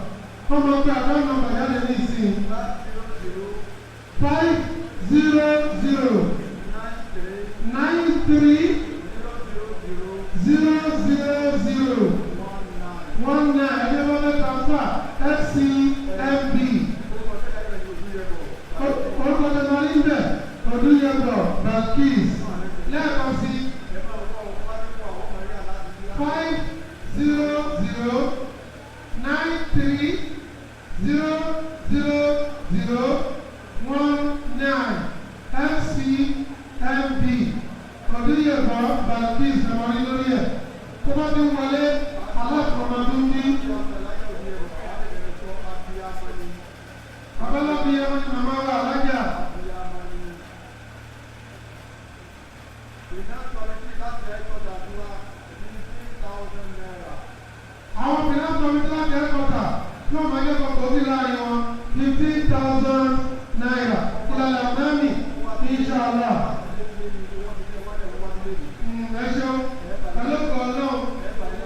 Ọmọ pé àbá nọ́mbà jáde ní ìsìn. 500 93 000 19. Ẹni wọ́n fẹ́ transfer FCMB. Orúkọ tó máa ń bẹ̀ Odúyẹ̀bọ̀ Balkis lẹ́ẹ̀kan sí 5009300019 FCMB Odúyẹ̀bọ̀ Balkis ẹ̀mọ́rí lórí ẹ̀ tó bá ti ń wọlé alákọ̀ọ́mọdún ní. Babalábi Alábìyamọ ni màmá wa alájà. Àwọn finance committee láti headquarter tí wọ́n máa jẹ́ kọ̀ọ̀kan sí láàrin wọn ₦15,000 ìlànà mami inshallah. Ẹ ṣeun pẹ̀lú ọkọ̀ ọlọ́run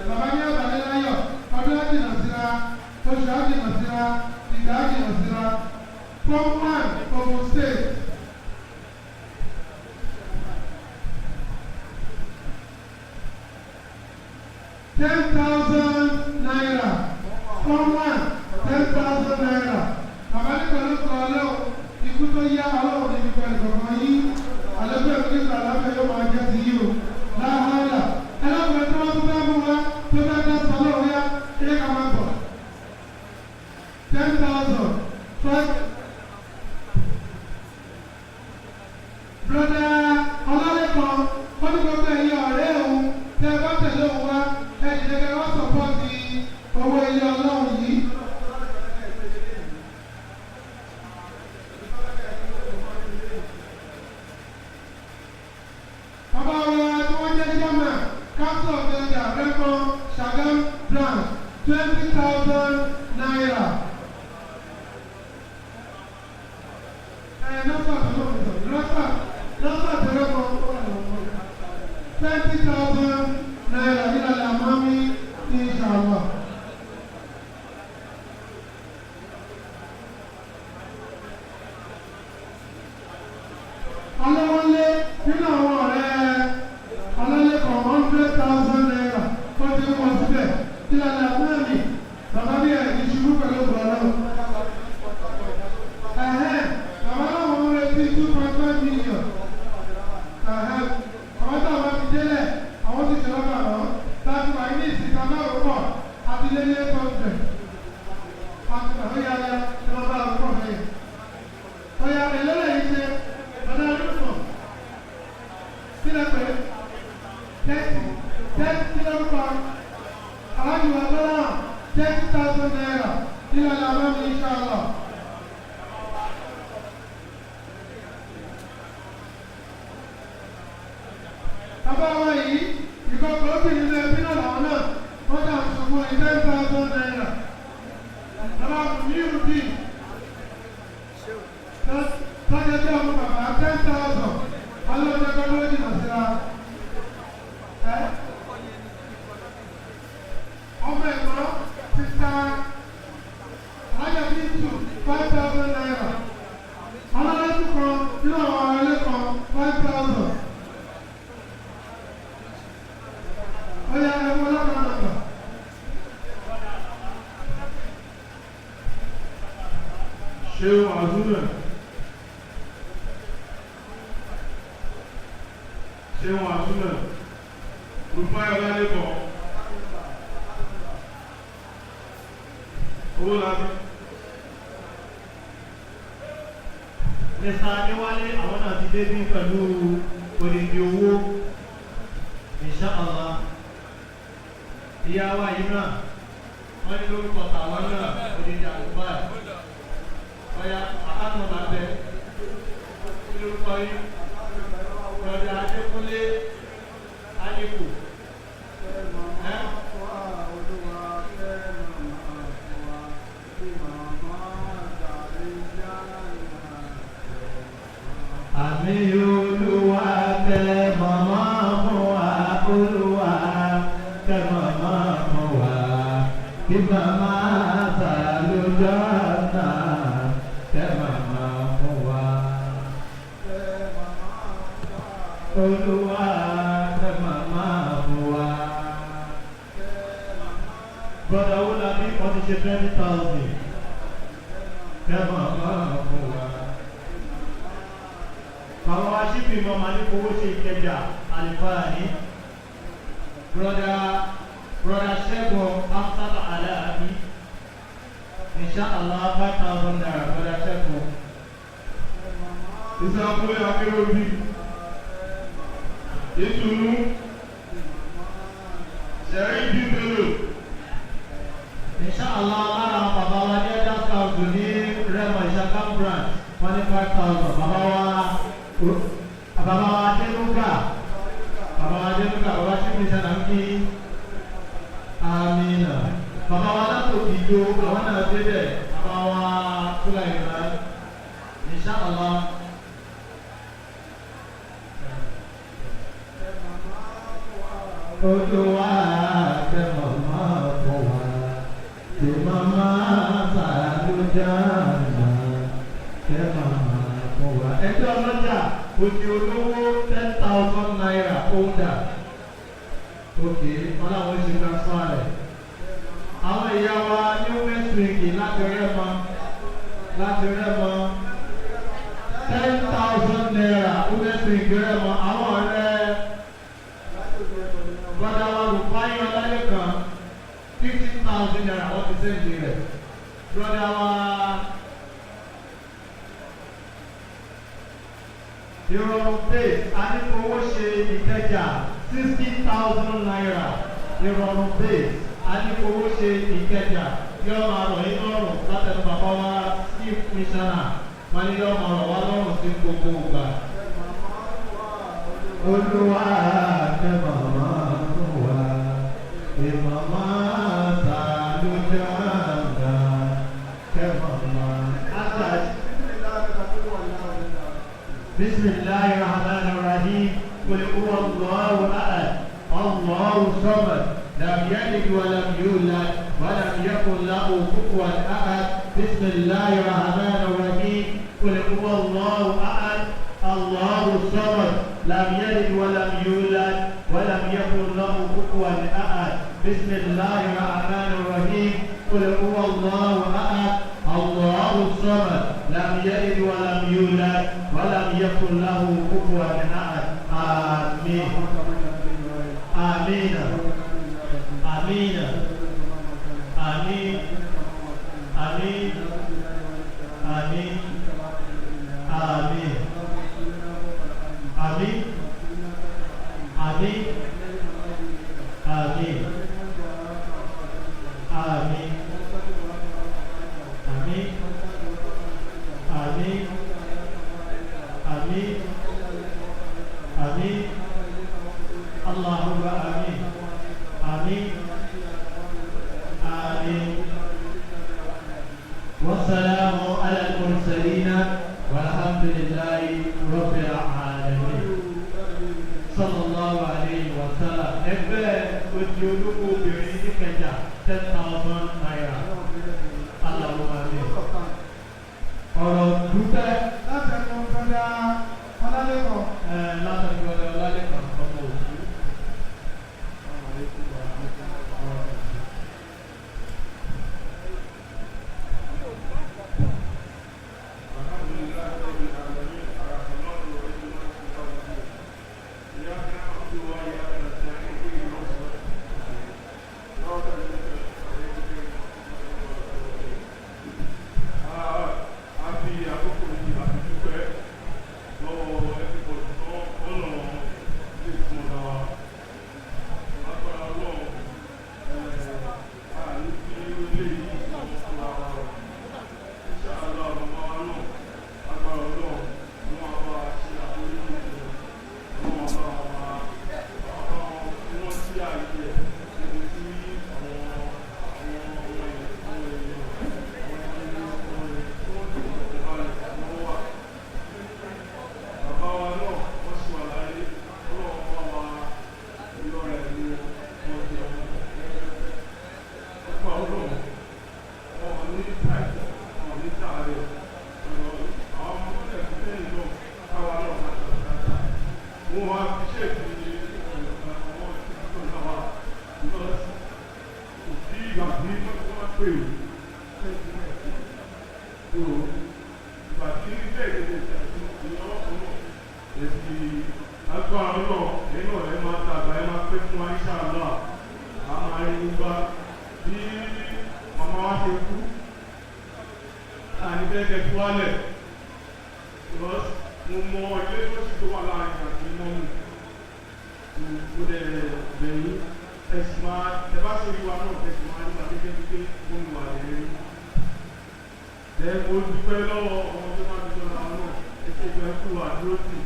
bàbá ní àbálẹ́ láyọ̀ ọdún àjìnà síra oṣù àjìnà síra ìgbà àjìnà síra form one Ogun State. ₦10,000 form one ₦10,000 bàbá ní pẹ̀lú ọkọ̀ ọlọ́run ikú tó yá ọlọ́run níbi pẹ̀lú kọ̀ọ̀kan yín àlejò ẹ̀mí nípa àlàáfíà yóò máa jẹ́ ti yín o láhàlà ẹlẹ́kùnrin tí wọ́n tún fẹ́ mú wa tó fẹ́ dá sọ lọ́wọ́ yá ilé ká máa bọ̀ 10,000 five. Broda ọlọ́lẹ́kan ó ní gbogbo ẹ̀yin ọ̀rẹ́ òun tẹ́ ẹ bá tẹ̀lé òun wá ẹ dìde kẹ́ wá sọ̀pọ̀tì owó ilé ọlọ́run yìí. Bàbá wa tí wọ́n jẹ́ chairman council of elders Rẹ́mọ Ṣàgám branch ₦20,000. Ẹ nọ́mbà tó lọ́wọ́ sọ nọ́mbà nọ́mbà tó lọ́wọ́ ₦20,000 nílẹ̀ àmọ́mí ní inshallah. Ọlọ́wọ́lé nínú àwọn ọ̀rẹ́ ọlọ́lẹ́kọ̀ọ́ ₦100,000 tó ti wọ́n síbẹ̀ nílẹ̀ àmọ́mí bàbá bí ẹ̀ ní ṣubú pẹ̀lú ọ̀rọ̀. Ẹ̀hẹ́n, bàbá náà wọ́n retí 2.5 million. Ẹ̀hẹ́n, àwọn tó àwọn ti délẹ̀, àwọn ti ṣe lọ́gbà lọ. Láti wà ní ìsìnká márùn pọ̀, àti lé ní 800. Àti bàbá yà ya, ẹ máa bá àwọn pọ̀ bẹ́yẹn. Ọ̀yà èlé lẹ́yìn ṣe, bàbá arúgbó. Kí lẹ pé? 30, 30 lórúkọ. Aláàjì wa lọ́wọ́ ₦30,000. Nílẹ̀ làwọn mi inshallah. Bàbá wa yìí ìkọkọ obìnrin náà ẹbí náà làwọn náà wọ́n dà sọ̀kún ní ₦10,000. Bàbá mi ò bí tọ́jà tí ọmọ bàbá 10,000 ọlọ́dẹ kan ló jìnnà síra. Ẹ ọmọ ẹ̀gbọ́n sísá alájà bíi two ₦5,000. Ọlọ́dẹ kan nínú àwọn ará ilé kan 5,000. Oya ẹ̀wọ̀n ọlọ́pàá nàgbà. Ṣéun Azuna. Ṣéun Azuna. Rufai Ọlálẹ́kọ̀. Owólabí. Mr. Adéwálé àwọn náà ti débí pẹ̀lú odindi owó inshallah. Ìyá wa yìí náà wọ́n ní lórúkọ tàwọn náà odindi àlùfáà. Ọ̀ya àkànnà bàbẹ kí lórúkọ yìí Brother Adékúnlé Aliku. Ẹ́ Àmì Olúwa tẹ màmá fún wa, Olúwa tẹ màmá fún wa, kí màmá sàlùjọ́ náà tẹ màmá fún wa. Olúwa tẹ màmá fún wa. Brother Owólabí wọ́n ti ṣe 20,000 tẹ màmá fún wa. Àwọn aṣípì mọ́ máa ní kówó ṣe Ìkẹjà àlìfáàní. Brother Ṣẹ́gun Amsata Aláàbí. Inshallah ₦5,000 Brother Ṣẹ́gun. Ìsàkúnlé Akéròbí. Ìtùnú. Ṣẹ̀rí Bíbélò. Inshallah lára àwọn bàbá wa ní Elders Council ní Rẹ́mọ Ìṣàkámù Branch wọ́n ní 5,000. Bàbá wa bàbá wa Adénúgà, bàbá wa Adénúgà, bàbá tí mi sànà ń kí amina. Bàbá wa látòkì jo àwọn náà débẹ̀, bàbá wa Sulaiman, inshallah. Olúwa tẹ màmá fún wa, tẹ màmá sàlùjáná, tẹ màmá fún wa. Ẹgbẹ́ ọlọ́jà òkè olówó ₦10,000 kóńdà. Òkè wọn làwọn ṣe transfer rẹ̀. Àwọn ìyá wa ní women's wing láti Rẹ́mọ láti Rẹ́mọ ₦10,000 women's wing Rẹ́mọ àwọn ọ̀rẹ́ brother wa Rufai Ọlálékan ₦15,000 wọ́n ti send rẹ̀. Brother wa Ìrọ̀rùn base anífowó ṣe Ìkẹjà ₦60,000. Ìrọ̀rùn base anífowó ṣe Ìkẹjà yóò máa rọ̀ yín lọ́rùn látẹnu bàbá wa chief missioner wọ́n ní yóò máa rọ̀ wá lọ́rùn sí gbogbo ìgbà. Olúwa tẹ màmá fún wa, tẹ màmá ta ló dáná, tẹ màmá. بسم الله الرحمن الرحيم قل هو الله احد الله الصمد لم يلد ولم يولد ولم يكن له كفوا احد. بسم الله الرحمن الرحيم قل هو الله احد الله الصمد لم يلد ولم يولد ولم يكن له كفوا احد. بسم الله الرحمن الرحيم قل هو الله احد الله الصمد لم يلد ولم يولد ولم يكن له كفوا احد. آمين آمين آمين آمين آمين آمين آمين آمين آمين آمين آمين آمين آمين آمين آمين اللهم آمين آمين آمين. والسلام على المرسلين والحمد لله رب العالمين. صلى الله عليه وسلم. Ẹgbẹ́ ojú olóko obìnrin níkẹjà ₦10,000. Allahumma amin. Ọ̀rọ̀ dúpẹ́ Látẹnu brother Ọlálẹ́kan. Látọ̀dọ̀ ọ̀dọ̀ Ọlálẹ́kan ọmọ òkú. الحمد لله رب العالمين الرحمن الرحيم مالك يوم الدين إياك نعبد وإياك نستعين اهدنا الصراط المستقيم صراط الذين أنعمت عليهم غير المغضوب عليهم ولا الضالين. A fi àkókò yìí a fi dúpẹ́ lọ́wọ́ everybody tó ọ̀nà lè fún ọ̀nà wa lágbára Ọlọ́run a ní fi ilé yìí fún wa inshallah màmá wa náà agbára Ọlọ́run wọn á bá wa ṣe àforíjì fún wọn wọn á bá wa bá wọn sí ààyè ẹ̀ níbi tí àwọn àwọn ọmọ ẹ̀ àwọn èèyàn àwọn ẹni àwọn ẹ̀ tí wọ́n ti fọkàn balẹ̀ wọ́n wà. Bàbá wa náà wọ́n sì wà láyé Ọlọ́run bá wa lọ́rẹ̀ ní wọn ti ọmọ pẹ́pẹ́pẹ́. Nípa Ọlọ́run wọn ní táìpù wọn ní sáré ọ̀rọ̀ àwọn ọmọ tó lẹ̀ fún lẹ́yìn náà káwa náà máa tọ̀ dáadáa. Wọ́n wá fi ṣèkì àwọn ìṣèkì náà wà because kò sí ìgbà tí wọ́n pè é so ìgbà tí bẹ́ẹ̀ lè ṣe àti ìyọ́lọ́pọ̀ náà èsì agbára náà ẹ̀yìn náà ẹ máa dàgbà ẹ máa pẹ́ fún wa inshallah a máa rí nígbà bí màmá wa ṣe kú àní bẹ́ẹ̀ kẹ́ fún wálẹ̀ because mo mọ ilé tó sì tó wà láàrin àti mọ́mù mo dẹ̀ bẹ̀yìn ẹ sì máa ẹ bá ṣe rí wa náà ẹ sì máa rí wa gẹ́gẹ́ bí pé mo wà lẹ́rìí. Ẹ mo dúpẹ́ lọ́wọ́ ọmọ tó bá mi jọra wọn náà. Ẹ ṣe ìgbà kú àdúró tì.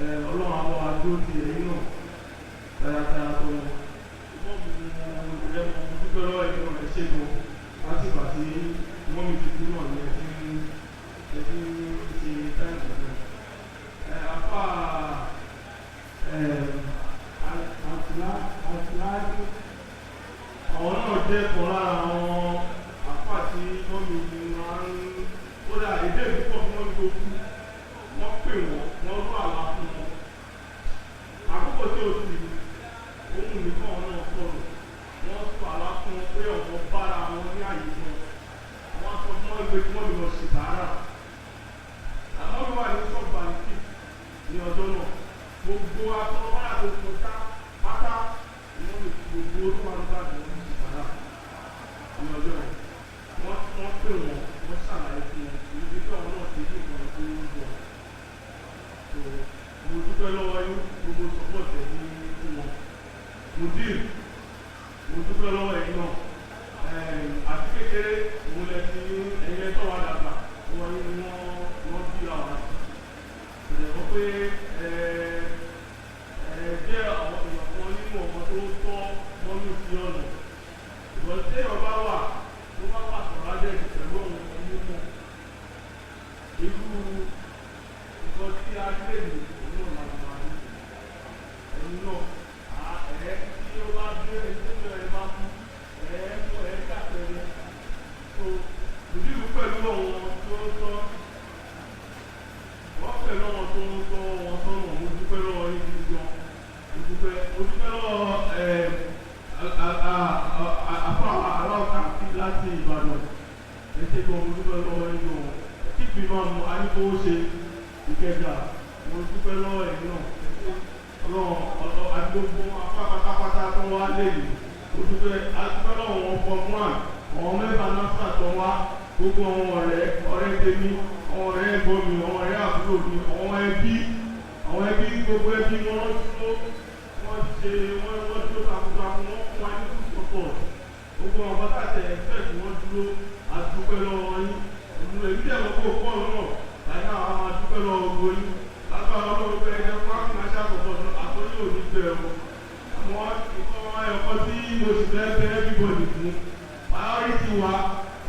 Ẹ Ọlọ́run àwọn àdúró tì ẹ̀yin náà. Tàyàtàyà tó wọn. Ìmọ̀ mi rẹ̀ mo dúpẹ́ lọ́wọ́ ẹ̀yin náà, ẹ ṣe gan. Láti ìgbà tí wọ́n mi ti kú náà ni ẹ ti ń ṣe táìmù náà. Ẹ apá ẹ àtìlá àwọn náà jẹ́ kan lára àwọn àpá tí mọ́mí máa ń kódà èdè púpọ̀ fún mọ́mí tó kú. Wọ́n pè wọ́n, wọ́n rú àlá fún wọn. Àkókò tí ó sì òun nìkan àwọn náà sọ̀rọ̀, wọ́n sọ àlá fún wọn pé ọ̀wọ́n bára wọn ní àyè kan. Wọ́n sọ fún wọn pé kí wọ́n lọ ṣe tààrà. Àmọ́ mi wà ní sọ́ọ̀bù àǹtí ní ọjọ́ náà, gbogbo atọ́wọ́rà tó kọjá pátá wọ́n lè fi gbogbo tó wà nígbà tó ń ṣe tààrà ní ọjọ́ yẹn. Wọ́n pè wọ́n, wọ́n ṣàlàyé fún wọn ibi tí àwọn náà ti ní nǹkan tó ń bọ̀. Tó mo dúpẹ́ lọ́wọ́ yín, gbogbo support ẹ̀ ní fún wọn. Mudir, mo dúpẹ́ lọ́wọ́ ẹ̀yin náà. Àti kékeré òun lẹ ti ẹ̀yin ẹ̀tọ́ wa dàgbà, wọ́n ní wọ́n bí àwọn àti ìrẹ̀ wọ́n pé ẹ jẹ́ àwọn èèyàn kan nínú ọmọ tó tọ́ mọ́mí sí ọ̀nà. Ìwọ̀n tí èèyàn bá wà tó bá wà sọ̀rọ̀ ajẹ́jì pẹ̀lú òun mímọ́ irú nǹkan tí a lè lò, òun náà máa wà ní ẹ̀yin náà. Ẹ̀ tí ó bá gbé ẹni tó ẹ bá kú, ẹ̀ mú ẹ̀ dàpẹ̀rẹ̀ tó ìdílù pẹ̀lú àwọn tó tọ́ wọ́n, pẹ̀lú àwọn tó ń tọ́ wọn sọ́nà. Mo dúpẹ́ lọ́wọ́ yín gidi gan. Mo dúpẹ́ lọ́wọ́ ẹ̀ àfa aláwọ̀ká láti Ìbàdàn. Ẹ ṣe gan, mo dúpẹ́ lọ́wọ́ yín gan. Kíkì máa mú anífowó ṣe Ìkẹjà, mo dúpẹ́ lọ́wọ́ ẹ̀yin náà. Ọlọ́run àti gbogbo apá pátápátá tó wá lé yìí, mo dúpẹ́. Adúpẹ́ lọ́wọ́ wọn form one, àwọn mẹ́fà náà tó wá, gbogbo àwọn ọ̀rẹ́ ọ̀rẹ́ tèmi, àwọn ọ̀rẹ́ ẹ̀gbọ́n mi, àwọn ọ̀rẹ́ àbúrò mi, àwọn ẹbí, àwọn ẹbí, gbogbo ẹbí wọn dúró, wọ́n ṣe wọ́n dúró takuntakun, wọ́n fún wa ní good support. Gbogbo àwọn bàtà tẹ̀ ẹ̀fẹ́ tí wọ́n dúró, adúpẹ́ lọ́wọ́ yín. Òun èmi dẹ̀ mọ́ kó pọ̀ náà láyé àwọn máa dúpẹ́ lọ́wọ́ gbogbo yín. Lágbára Ọlọ́run pé ẹgbẹ́ fún financial support àtọ́jú òní bẹ̀rẹ̀ o. Àmọ́ ìkọ́ ẹ̀kọ́ tí mo sì fẹ́ bẹ́ everybody fún priority wa,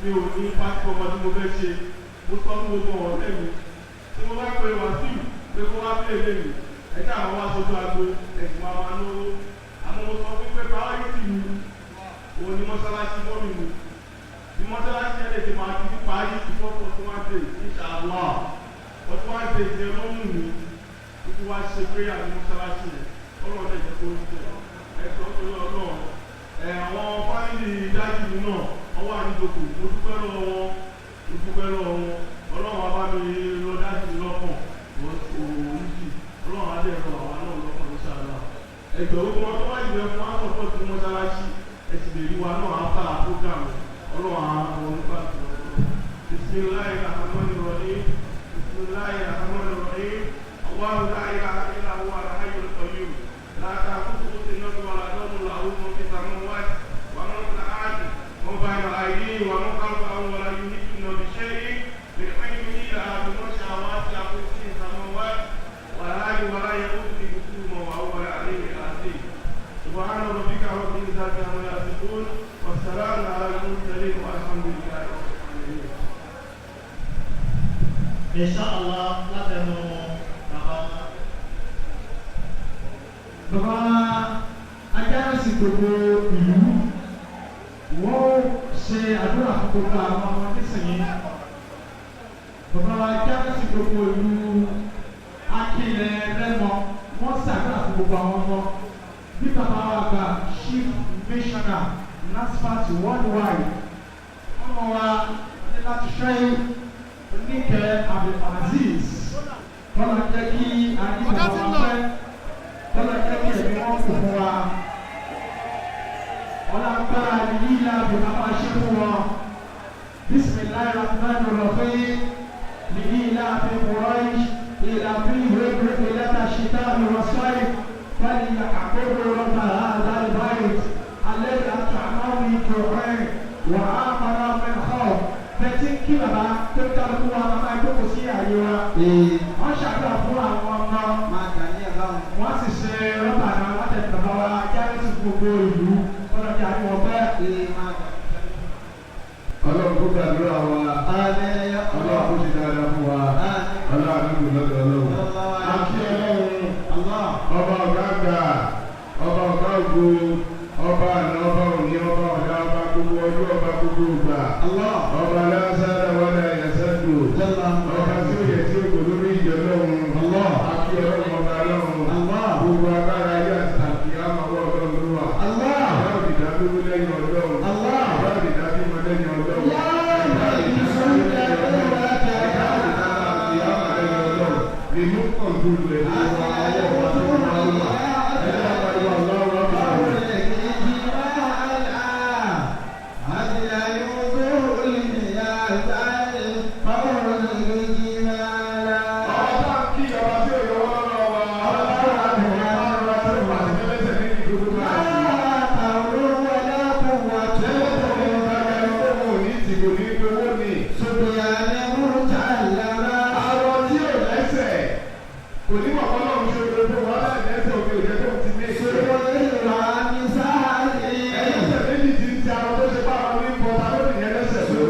mi ò ní pásítọ̀ ọmọ tí mo fẹ́ ṣe. Mo sọ fún gbogbo ọ̀rẹ́ mi, tí mo bá pe Wàsíù pé kó wá pè lé mi, ẹ̀ka àwọn wá sójú agbo ẹ̀sìn wa máa náwó. Àmọ́ mo sọ fún pé priority mi òun ni mọ́ṣáláṣí mọ́mì mi. Bí mọ́ṣáláṣí ẹ̀ lè ti máa ti parí before 41 days, inshallah, 41 days yẹn ló mú mi títí wá ṣe prayer ní mọ́ṣáláṣí yẹn. Ọlọ́run lè jẹ́ kó ń bẹ̀ ẹ̀sọ́ torí Ọlọ́run. Ẹ̀ àwọn family daddy mi náà wọ́n wà ní gbogbo, mo dúpẹ́ lọ́wọ́ wọn, mo dúpẹ́ lọ́wọ́ wọn. Ọlọ́run á bá mi lọ daddy mi lọ́kàn, wọ́n kò rí. Ọlọ́run á dẹ̀ rọ àwa náà lọ́kàn, inshallah. Ẹ̀jọ̀, gbogbo wọn tó wá ìgbẹ́ fún wa support ní mọ́ṣáláṣí, ẹ sì lè rí wa náà after program. Ọlọ́run àwọn olùkọ́. Bismillahir rahmanir rahim. Bismillahir rahmanir rahim. Allahu la ilaha illa huwa al-hayyul qayyum. La ta'khudhuhu sinatun wa la nawmun, lahu ma fi samawati wa ma fil ardi wa ma bayna aydihim wa ma khalfahum wa la yuhituna bi shay'in min ilmihi illa bima sha'a. Wasi'a kursiyyi samawati wal ardi wa la ya'uduhu hifdhuhuma wa huwa al-'aliyyul 'azim. Subhana rabbika rabbil izzati amma yasifun wa salamun ala al-mursalin walhamdulillahi rabbil alamin. Inshallah, látẹnu bàbá wa. Bàbá ajáròsì gbogbo ìlú, wọ́n ṣe àdúrà fún gbogbo àwọn ọmọ nísìnyí. Bàbá ajáròsì gbogbo ìlú Akilẹ̀ Rẹ́mọ, wọ́n ṣàdúrà fún gbogbo àwọn ọmọ. Bí bàbá wa gba chief missioner NASFAT worldwide, ọmọ wa ní láti ṣẹ́yìn Oníkẹ́ Abdulaziz, kọ́lá jẹ́ kí a ní bàbá wa pẹ́, kọ́lá jẹ́ kí ẹ̀mí wọn kò fún wa. Ọlọ́gbára yíyá bí bàbá ṣe fún wọn. Bisimilahi rahman rahim. لإيلاف قريش إيلافهم رحلة الشتاء والصيف فليعبدوا رب هذا البيت الذي أطعمهم من جوع وآمنهم من خوف. Bẹ́ẹ̀ tí ń kí bàbá. Wọ́n ṣàdúrà fún àwọn ọmọ. Wọ́n sì ṣe rọ́bà náà wọ́n tẹ̀lé bàbá wa jáde sí gbogbo ìlú. Kọ́lọ́jà ní wọ́n pẹ́. Ọlọ́run kó gbàdúrà wa. Ọlọ́run kó ṣe dáadáa fún wa. Ọlọ́run àdúgbò lọ́dọ̀ Ọlọ́run. Àti Ọlọ́run ọba ọ̀gá àgbà, ọba ọ̀gá ògo, ọba àná, ọba òní, ọba ọ̀dá, ọba gbogbo ọdún, ọba gbogbo ìgbà. Ọba aláṣáda wàlá ìyàsẹ́dù. Ọba tí ó yẹ tí ó kò lórí ìjọ lọ́run. Àti Ọlọ́run ọba lọ́run. Gbogbo agbára ayé àti tàbí àmọ́ ọlọ́run ló wà. Ọba òdìdá dúró lẹ́yìn Ọlọ́run. Ọba òdìdá bímọ lẹ́yìn Ọlọ́run. Remote control rẹ̀ ní wa ọwọ́ wa tó wà wà. Ẹ̀dá pariwo aláwọ̀ àbúrò. Ọba tá a kí ọba tí ò yọ wọ́n lọ́wọ́ wa. Ọba tó wà ní ọba tó wà ní ẹlẹ́sẹ̀ ní ìdókòwò náà. Lẹ́lẹ́sẹ̀ ní ìgbàgbọ́ ẹni tó wò ní tìkò ní gbowó ni. Àwọn tí ò lẹ́sẹ̀ kò ní mọ̀ kọ́lọ́ ń ṣe gbogbo wọn láì lẹ́sẹ̀ òkè òjẹ́ tó ti ní ìṣe. Ẹlẹ́sẹ̀ méjì ti ń ti àwọn tó ṣe bá wọn ní bọ́ta ló nìyẹn lẹ́sẹ̀ tó.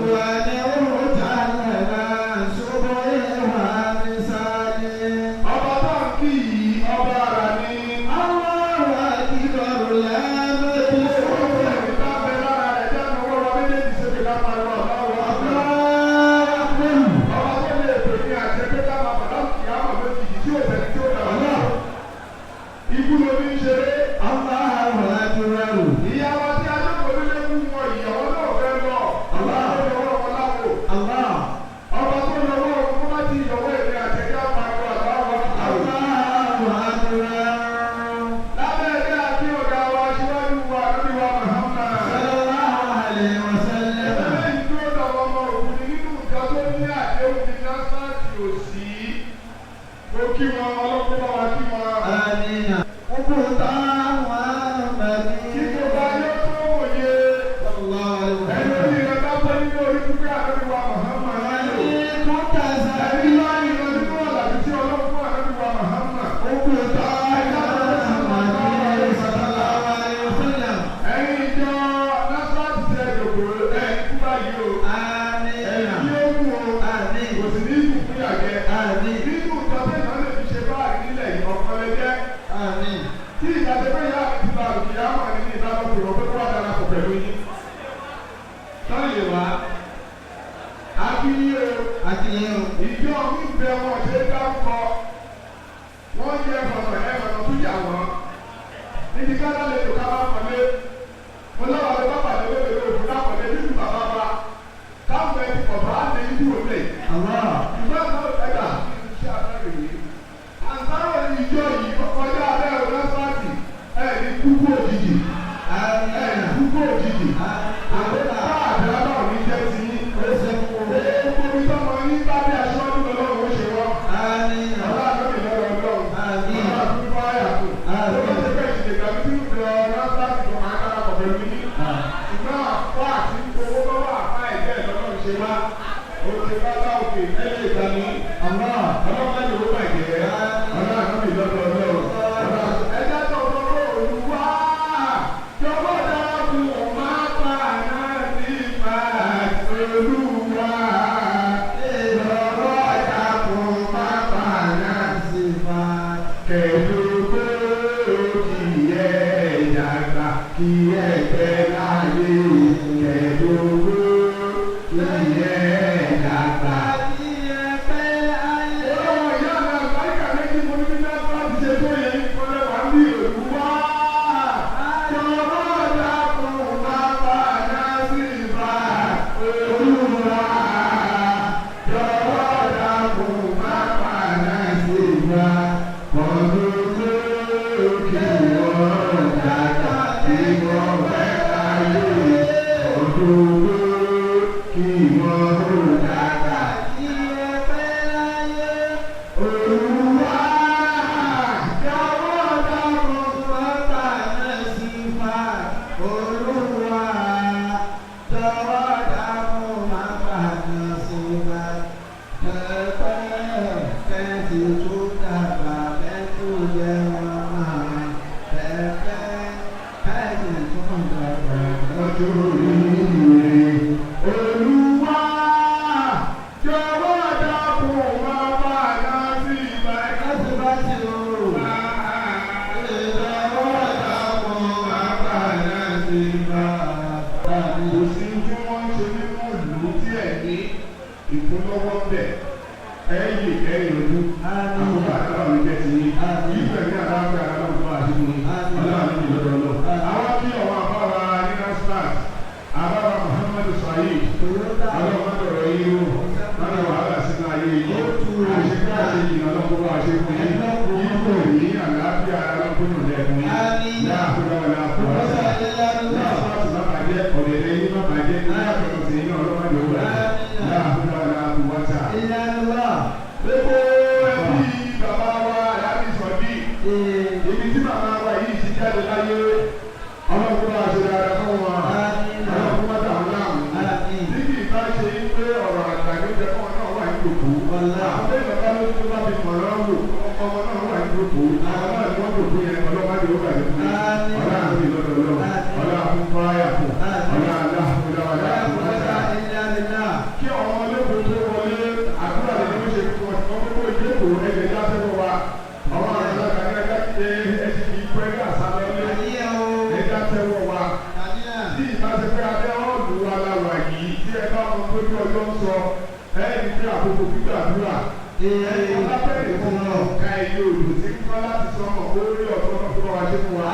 Ọba tá à ń kí yìí ọba ara ni. Owó ẹ̀mí bá bẹ lára rẹ̀ dáná owó wa méjèèjì sókè lápariwo ọ̀gá wa. Ọba tó lè pè ní àjẹpẹ́ ká máa bàdá kìí àmọ̀ lójijì tí ò tẹ̀lé tí ó dà wọ́n náà. Ikú ló fi ń ṣeré. Ìyá wa tí a jókòó nílé kú wọn ìyàwó náà fẹ́ lọ. Ọba tó lọ́wọ́ wọn láwò. Ọba tó lọ́wọ́ wọn bá ti yọwọ́ èmi àtẹ̀jẹ́ àpariwo àbá wọn. Lábẹ́ ẹgbẹ́ àti ọ̀gá wa aṣíwájú wa lórí wa Muhammad. Lẹ́yìn tó dọ̀wọ́ ọmọ òkú ni nínú nǹkan tó ní àdéhùn ní Násàtì òsì. Mo kí wọn ọlọ́pàá bá wa kí wọn. Kí gbogbo ayé tó wòye. Ẹni orí rẹ̀ bá bọ́ nínú orí pípé àdéhùn wa Muhammad. Ẹni bá ní ìlọ nínú ọ̀làjú tí Ọlọ́run fún àdéhùn wa Muhammad. Ẹ̀yin ìjọ Násàtì tẹ ìdòkò ẹ̀ kú báyìí o. Ẹ̀yin yóò mú o. Kò sì ní ìkú fún yàgẹ́. Nínú nǹkan tẹ̀yàn lè fi ṣe báàgì nílẹ̀ yìí ọ̀kan lè jẹ́. Tí ìdájọ́ pé ìyá mi ti lọ àlùkìyà mọ̀ ní ìbámu pè wọ́n pé kó wá darapọ̀ pẹ̀lú yín. Sọ́yìn wá. Akínyé o. Ìjọ mi bẹ wọn ṣe é dárúkọ. Wọ́n yẹ ọ̀nà ẹ̀fọ̀nà tún yà wọ́n. Níbi ká lálejò ká bá pọ̀lé. Mo lọ́wọ́ àti bá pàdé lóde òfin lápọ̀lé nínú bàbá wa. Káwọn ẹni pọ̀ bá lè yí wò lè. Ìgbà náà ẹgbà iṣẹ́ abẹ́rẹ́ yìí. Àǹtárò ìjọ yìí kọjá abẹ́rẹ́ lọ́sọ̀tì ẹ̀ ní kúkú òjijì. Ẹ̀ ní kúkú òjijì. Àbúrò àbúrò ní jẹ́ ti yín. Gbogbo ibi tọ́mọ yín bá bí aṣọ́jú lọ́wọ́ ó ṣe wọ́n. Ọlá àgbẹ̀mí lọ́rọ̀ ọlọ́run. Ọlá àgbẹ̀mí bá yà kù. Tó bá ṣe fẹ́ ìṣẹ̀lẹ̀ gbàgbé tí ó lọ lọ́sọ̀tì tó máa ń darapọ̀ pẹ̀lú yín. Ṣùgbọ́n àpá àti owó lọ́wọ́ àpá ẹ̀jẹ̀ lọ́lọ́run ṣe wá. Ó ti bá bá òkè ẹ̀lẹ́ ìgbà mi. Ọlọ́run má jẹ́ owó bàjẹ́. Ọlá àgbẹ̀mí lọ́dọ̀ ọlọ́run. Ẹja tó lọ́wọ́ Olúwa. Jọ̀wọ́ dákun má pa náà nípa Olúwa. Lọ́wọ́ dákun má pa náà kẹ̀dùn kí ẹ dàgbà kí ẹ pẹ́ láyé kẹ̀dùn kí ẹ dàgbà. Ọlọ́run ìyá mi àgbáríkà méjì mo ní bí náà bá ti ṣe tó yẹ kọ́lẹ́ wà ní ìlú wá. Jọ̀wọ́ dákun má pa náà sí ìbá Olúwa. Jọ̀wọ́ dákun má pa náà sí ìbá. Kọ̀dùn kí wọ́n dàgbà kí wọ́n pẹ́. Olúwa jọ̀wọ́ dákun máa bá a náà sí ìgbà ẹ̀ka. Kò sí tí wọ́n ń ṣe nínú ìlú tí ẹ̀ ní ìkúnlọ́wọ́ bẹ̀ ẹ̀ yè ẹ̀ yọjú àkókò àdúrà mi jẹ́ ti yín ìfẹ́ ní àlàáfíà aláwọ̀ fún àṣìkò yín ọlọ́run mi lọ́dọ̀ lọ. Àwọn kí ọ̀wọ́ àbára ní Nasfat àbára Muhammadu Saheed ọlọ́run má dọ̀rọ̀ yín o má dọ̀ wàhálà sínú ayé yín àṣekú àṣeyìn ọlọ́run bá àṣekú yín yíkò ní àlàáfíà aláwọ̀ lẹ́kùn yín láàfin láàfin Nasfat má bàjẹ́ ọ̀dẹ̀dẹ̀ yín má bàjẹ́ ní àtọ̀tọ̀ yín ọlọ́mọdé ó bàjẹ́ láàfin láàfin wọ́tà. Gbogbo ẹbí bàbá wa láti sọ̀dí ibi tí bàbá wa yìí ti jáde láyé ọlọ́run bá ṣe dáadáa fún wọn ọlọ́run bá dà wọn láàmú tí kì í bá ṣe ń pé ọ̀rọ̀ àgbà ló jẹ́ kọ́ náà wà ní ìjòkó àwọn bẹ́ẹ̀ bàbá ló tó bá fi mọ̀ràn wò ọmọ náà wà ní ìjòkó àwọn náà ni wọ́n jòkó yẹn ọlọ́mọdé ó bàjẹ́ fún yín ọlọ́run mi lọ́dọ̀ ọlọ́run ọlọ́run fún fáyà fún ọlọ́run aláhùn kí ọmọ ológun tó wọlé àdúrà lè ní ó ṣe fún ọ ṣùgbọ́n gbogbo ìjókòó ẹgbẹ́ dá sẹ́wọ́ wa ọmọ àgbàlagbà ní ẹgbẹ́ ṣe ẹṣin kì í pẹ́ ní àṣálẹ́ ẹgbẹ́ sẹ́wọ́ wa tí ìbá ṣe pé abẹ́ ọ̀lù wa la wà yìí tí ẹ bá mọ tó ní ọjọ́ ń sọ ẹ ní pé àkókò gbígbàdúrà ọlápẹ̀rẹ̀ fún ọ ká iye odò tí ń kọ́ láti sọmọ orí ọ̀tọ́ náà fún wa ṣe fún wa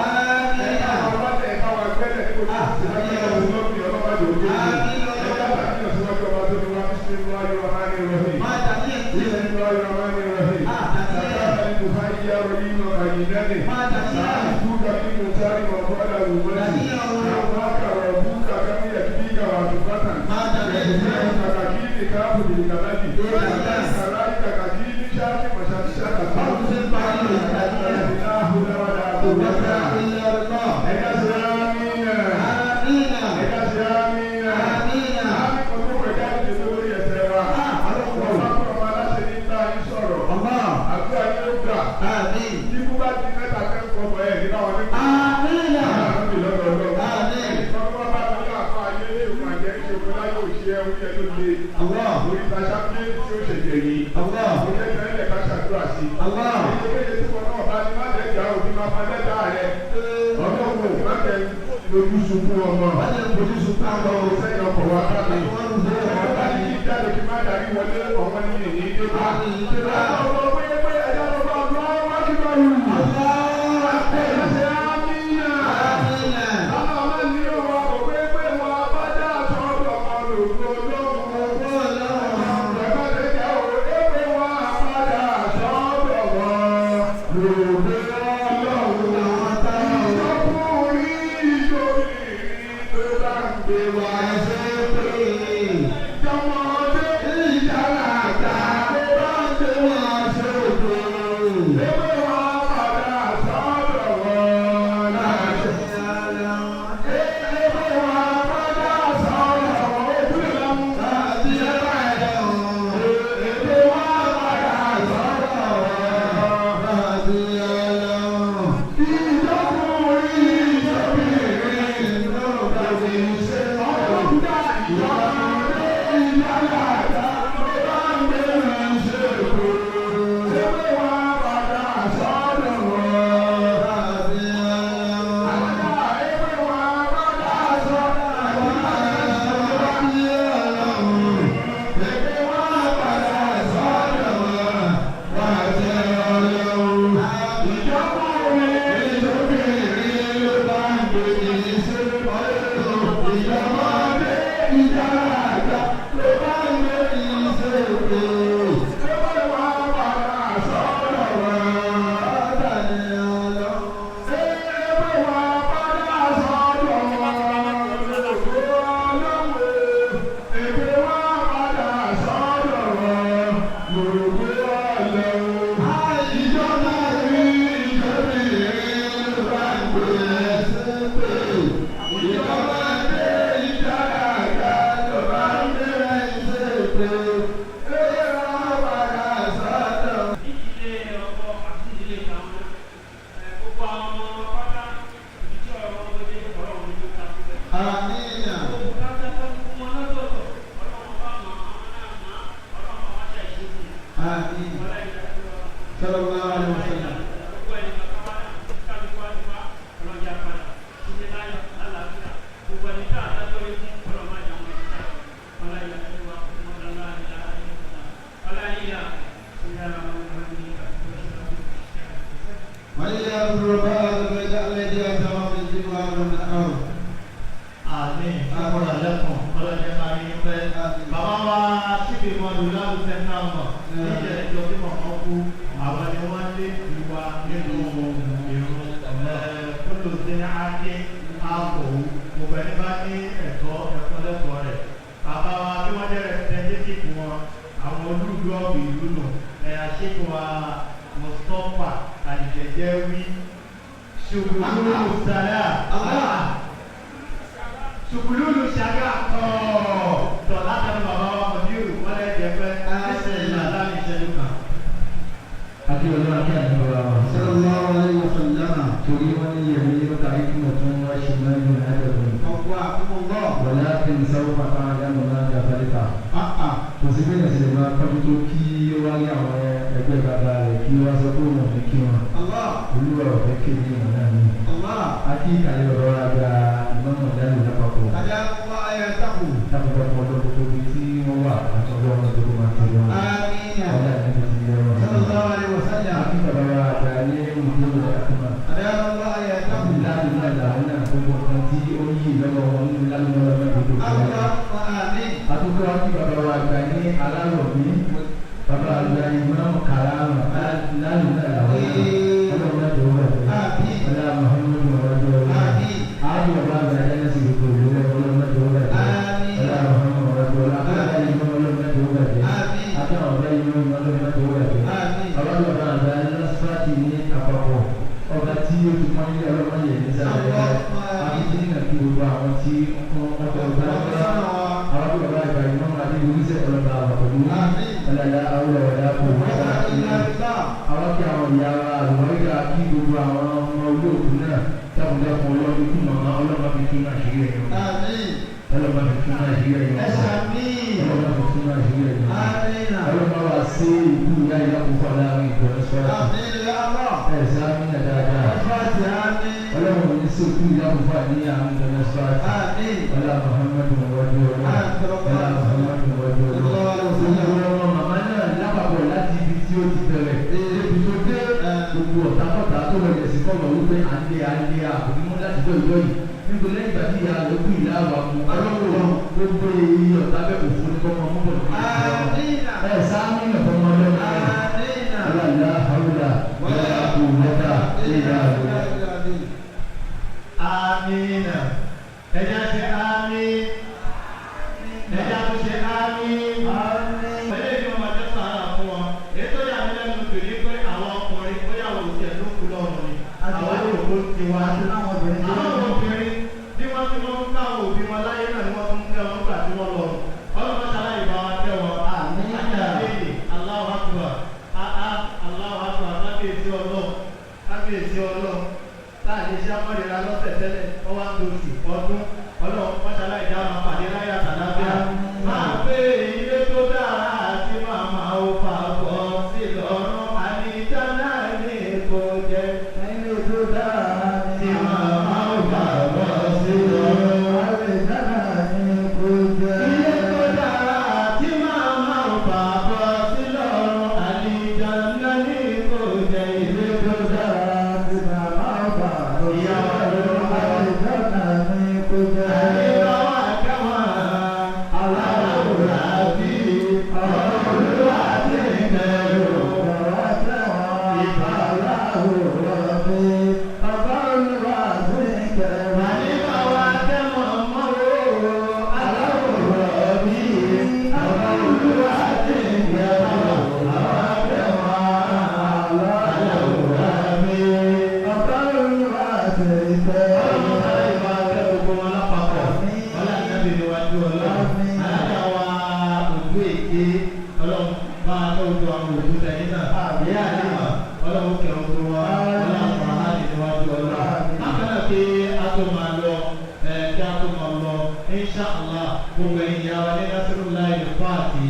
ẹ bá wa wálẹ̀ ẹ bá wa gbẹ́lẹ̀ níbo tí ó ti lágbára ọlọ́mọdé ọlọ́mọdé òde ẹ bá tàbí síwájú ọba tó ní wá bismillahir rahmanir rahim bismillahir rahmanir rahim Àdúrà yóò gbà. Tí kú bá di mẹ́ta kẹ́kọ̀ọ́ bọ̀ ẹ̀ nígbà wọn nípa. Lójú sunkún ọmọ, ọmọ sẹ́yìn ọkọ̀ wa bá mi, ọmọ bá ní kí jáde kí má darí wọlé ọmọ ní ìní dé bá. Ọmọ pé pé ẹ̀dá ọmọ ọmọ wá kí bá wù. Ẹ̀yà ṣe á níyà. Ìjọba rí ìjọba rí ló bá ń gbé ẹsẹ̀ pé. Àmín. Àmín. Sallallahu alaihi wasallam. وليعبدوا رب هذا البيت الذي أطعمهم من جوع وآمنهم من خوف. Àmín. Ṣùkúrọ̀ lẹ́kùn. Ọlọ́jẹ́ máa rí yín pẹ́. Bàbá wa síbi mọ́lù láwù Central Mosque. Níjẹ̀ ìjọ tí mọ̀mọ́ kú, àwọn ni wọ́n lé ìwà nínú ìrun. Kúlò sí Adé Àbòwú. Gbogbo ẹni bá ní ẹ̀tọ́ ẹ̀kọ́ lẹ́kọ̀ọ́ rẹ̀. Bàbá wa tí wọ́n jẹ́ representative wọn, àwọn olúùlú ọ̀gbìn ìlú nù. Ẹ̀yà ṣètò wa Mustapha Àdìjẹ́jẹ́ wí. Ṣùgbọ́n Sàlá. Ṣùkúlùlù ṣàgà tọ̀ tọ̀ látàrí bàbá wa mọ̀dírù wọ́n lè jẹ́ pé ẹsẹ̀ ìlà láàrin ìṣẹ́jú kan. Àti ọlọ́run akẹ́ àdúrà wa. Sallallahu alaihi wasallam. Torí wọ́n ní yẹ̀mí yóò kárí kí wọ́n tún wá ṣe máa ń yọ àdàbọ̀. Ọ̀pọ̀ àkúmọ̀lọ́. Walakin sawfa ta'lamu ma ghafarta. Kò sí bẹ́ẹ̀ sì lè máa tọ́jú tó kí ó wá rí àwọn ẹgbẹ́ bàbá rẹ̀ kí ó wá sọ pé òun ò ní kí wọn. Allah. Olúwa ọ̀fẹ́ kéde ìmọ̀ náà ni. Allah. Akí ìkàlẹ̀ ọ̀rọ̀ àgbà ìmọ̀mọ̀ dánù lápapọ̀. Adamullah ayatahu. Lápapọ̀ ọlọ́run gbogbo ibi tí wọ́n wà àti ọlọ́run tó kó máa tẹ̀lé wọn. Àmín. Ọlá ìlú ti yẹ wọn. Sallallahu alaihi wasallam. Akí bàbá wa àgbà ní ìdíwọ̀ àkùnà. Adamullah ayatahu. Láàrin náà làwọn náà gbogbo nǹkan tí ó yí lọ́wọ́ wọn nínú lálẹ́ lọ́wọ́ gbogbo kan. Allahumma àmín. Àtúntò wa kí bàbá wa àgbà ní alárọ̀bí. Bàbá àgbà ìmọ̀ kàràmà láàrin náà làwọn náà. Ọlọ́run náà tó wà fẹ́. Àmín. Ọlá Muhammadu Muhammadu ọlá. Àmín. Àádọ́ bàbá àgbà yẹn sì gbogbo ìlú ọlọ́run náà tó wà fẹ́. Àmín. Ọlá Muhammadu Muhammadu ọlá. Àbúrò ìmọ̀ ọlọ́run náà tó wà fẹ́. Àmín. Àtàwọn ọ̀gá ìmọ̀ ọlọ́run náà tó wà fẹ́. Àmín. Bàbá bàbá àgbà Nasfati ní àpapọ̀ ọba tí ó ti pọ́n ilé ọlọ́mọ yẹn ní sáré rẹ̀. Àti tí nínà kí gbogbo àwọn tí wọ́n ọkọ̀ ọ̀gá àwọn bí bàbá àgbà ìmọ̀ àti ìwúsẹ̀ ọlọ́ba àwọn pẹ̀lú Àmín. ọ̀làlá àwòrán ọ̀dà kò wọ́n Wala illa billah. àwọn kí àwọn ìyá wa àlùbáríkà kí gbogbo àwọn ọmọ olóògùn náà dákúndákún ọlọ́run kú màmá ọlọ́mọ fi tún náà ṣe é yọ Àmín. ọlọ́mọ fi tún náà ṣe é yọ Ẹ ṣàmín. ọlọ́mọ fi tún náà ṣe é yọ Àmín. ọlọ́mọ wa sí ikú ìyá ìyá kó fà láàrin ìjọ sọ́ra Àmín ya Allah. ẹ̀ sáámi náà dáadáa Ọ̀fàtì àmín. ọlọ́run ní sí ikú ìyá kó fà ní àárín ìjọ sọ́ra Àmín. ọlá muhammadu wájú ọlọ́run ọlá muhammadu wájú ọlọ́run gbogbo ọmọ màmá náà lápapọ̀ láti ibi tí ó ti bẹ̀rẹ̀ débi tó dé gbogbo ọ̀tàkọ̀tà tó lọ yẹ̀ sí kọ̀ọ̀rọ̀ wípé à ń lé à ń lé àbòrí mú láti jọ ìjọ yìí nítorí lẹ́yìn ìgbà tí ìyá rẹ̀ kú ìlà wà mú ọlọ́run gbogbo èyí ọ̀tá bẹ́ẹ̀ kò fún ní kọ́mọ mú bọ̀ Àmín. ẹ̀ sáámi nà fọmọ ọlọ́run Àmín. ọlọ́lá haúlà wọlé àbúrò ìlà àbúrò. Àmín. Ẹja ṣe àmín. Ẹja tó ṣe àmín. Eléyìí wọn máa jẹ́ sàárà fún wọn. Èyí tó yà mí lẹ́nu pè ní pé àwọn ọkùnrin bóyá àwọn òsì ẹ̀ ló kú lọ́rùn ni. Àwọn yòókù ti wá. Àwọn obìnrin bí wọ́n ti wọ́n ń káwọn òbí wọn láyé náà ni wọ́n tún ń kẹ́ wọn nígbà tí wọ́n lọ. Ọlọ́run ṣaláyè bá wa kẹ́ wọn. Àmín. Àjàdéèdè, Allahu Akbar. Àá Allahu Akbar, kábíyèsí Ọlọ́run. Kábíyèsí Ọlọ́run. Láàrin iṣẹ́ amọ̀lera lọ́sẹ̀ tẹ́lẹ̀, ọwọ́ àtòsù ọdún. Ọlọ́run mọ́ṣáláì dá máa pàdé láyé àtàlábíà. Máa gbé ilé tó dára àti màmá ò fàbọ̀ sí lọ́rùn. Àníjà náà ní kò jẹ́. Ilé tó dára Tí màmá ò fàbọ̀ sí lọ́rùn. Àlejò náà ní kò jẹ́. Ilé tó dára tí màmá ò fàbọ̀ sí lọ́rùn. Àníjà náà ní kò jẹ́. Ilé tó dára tí màmá bá lọ sí Ìyàwó àlejò náà ní kò jẹ́. Àníbá wà kẹ́wọ̀n aláwòrán bí ọ̀rọ̀ àti ìbẹ̀rù. Bàbá tẹ̀wọ̀n aláwòrán bí bàbá olúwa sí ìkẹrẹ. Àníbá wà kẹ́wọ̀n mọ́ o aláwòrán bí ọ̀rọ̀ àti ìbẹ̀rù. Àwọn kẹ́wọ̀n aláwòrán bí. Bàbá olúwa sí ìkẹrẹ. Ọlọ́run sáré ìwà akẹ́ gbogbo wọn lápapọ̀. Ọlá ìnábì níwájú ọlọ́run. Alága wa òkú èké ọlọ́run bá a tó ojú àwọn òkú sẹ́yìn náà. Ìyá àlìmọ̀ ọlọ́run kẹ ogun wọn. Ọlọ́run sọ̀rọ̀ láti níwájú ọlọ́run. Bákan náà kí a tó máa lọ kí a tó máa Insha Allah, gbogbo ẹ̀yin ìyá wa ní Nasrullahi al-Fati,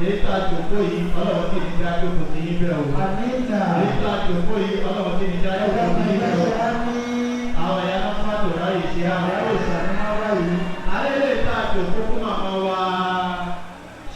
èyí tá a jòkó yìí, Ọlọ́run kì í dá jókòó sí yín bẹ́ẹ̀ o. Àmínà. Èyí tá a jòkó yìí, Ọlọ́run kì í dá jókòó sí yín bẹ́ẹ̀ o. Àwọn ìyá náà fàtò ráyè ṣe àwọn Àwọn ìsàmì máa wá yìí. Alẹ́ lè ta àjòkó fún màmá wa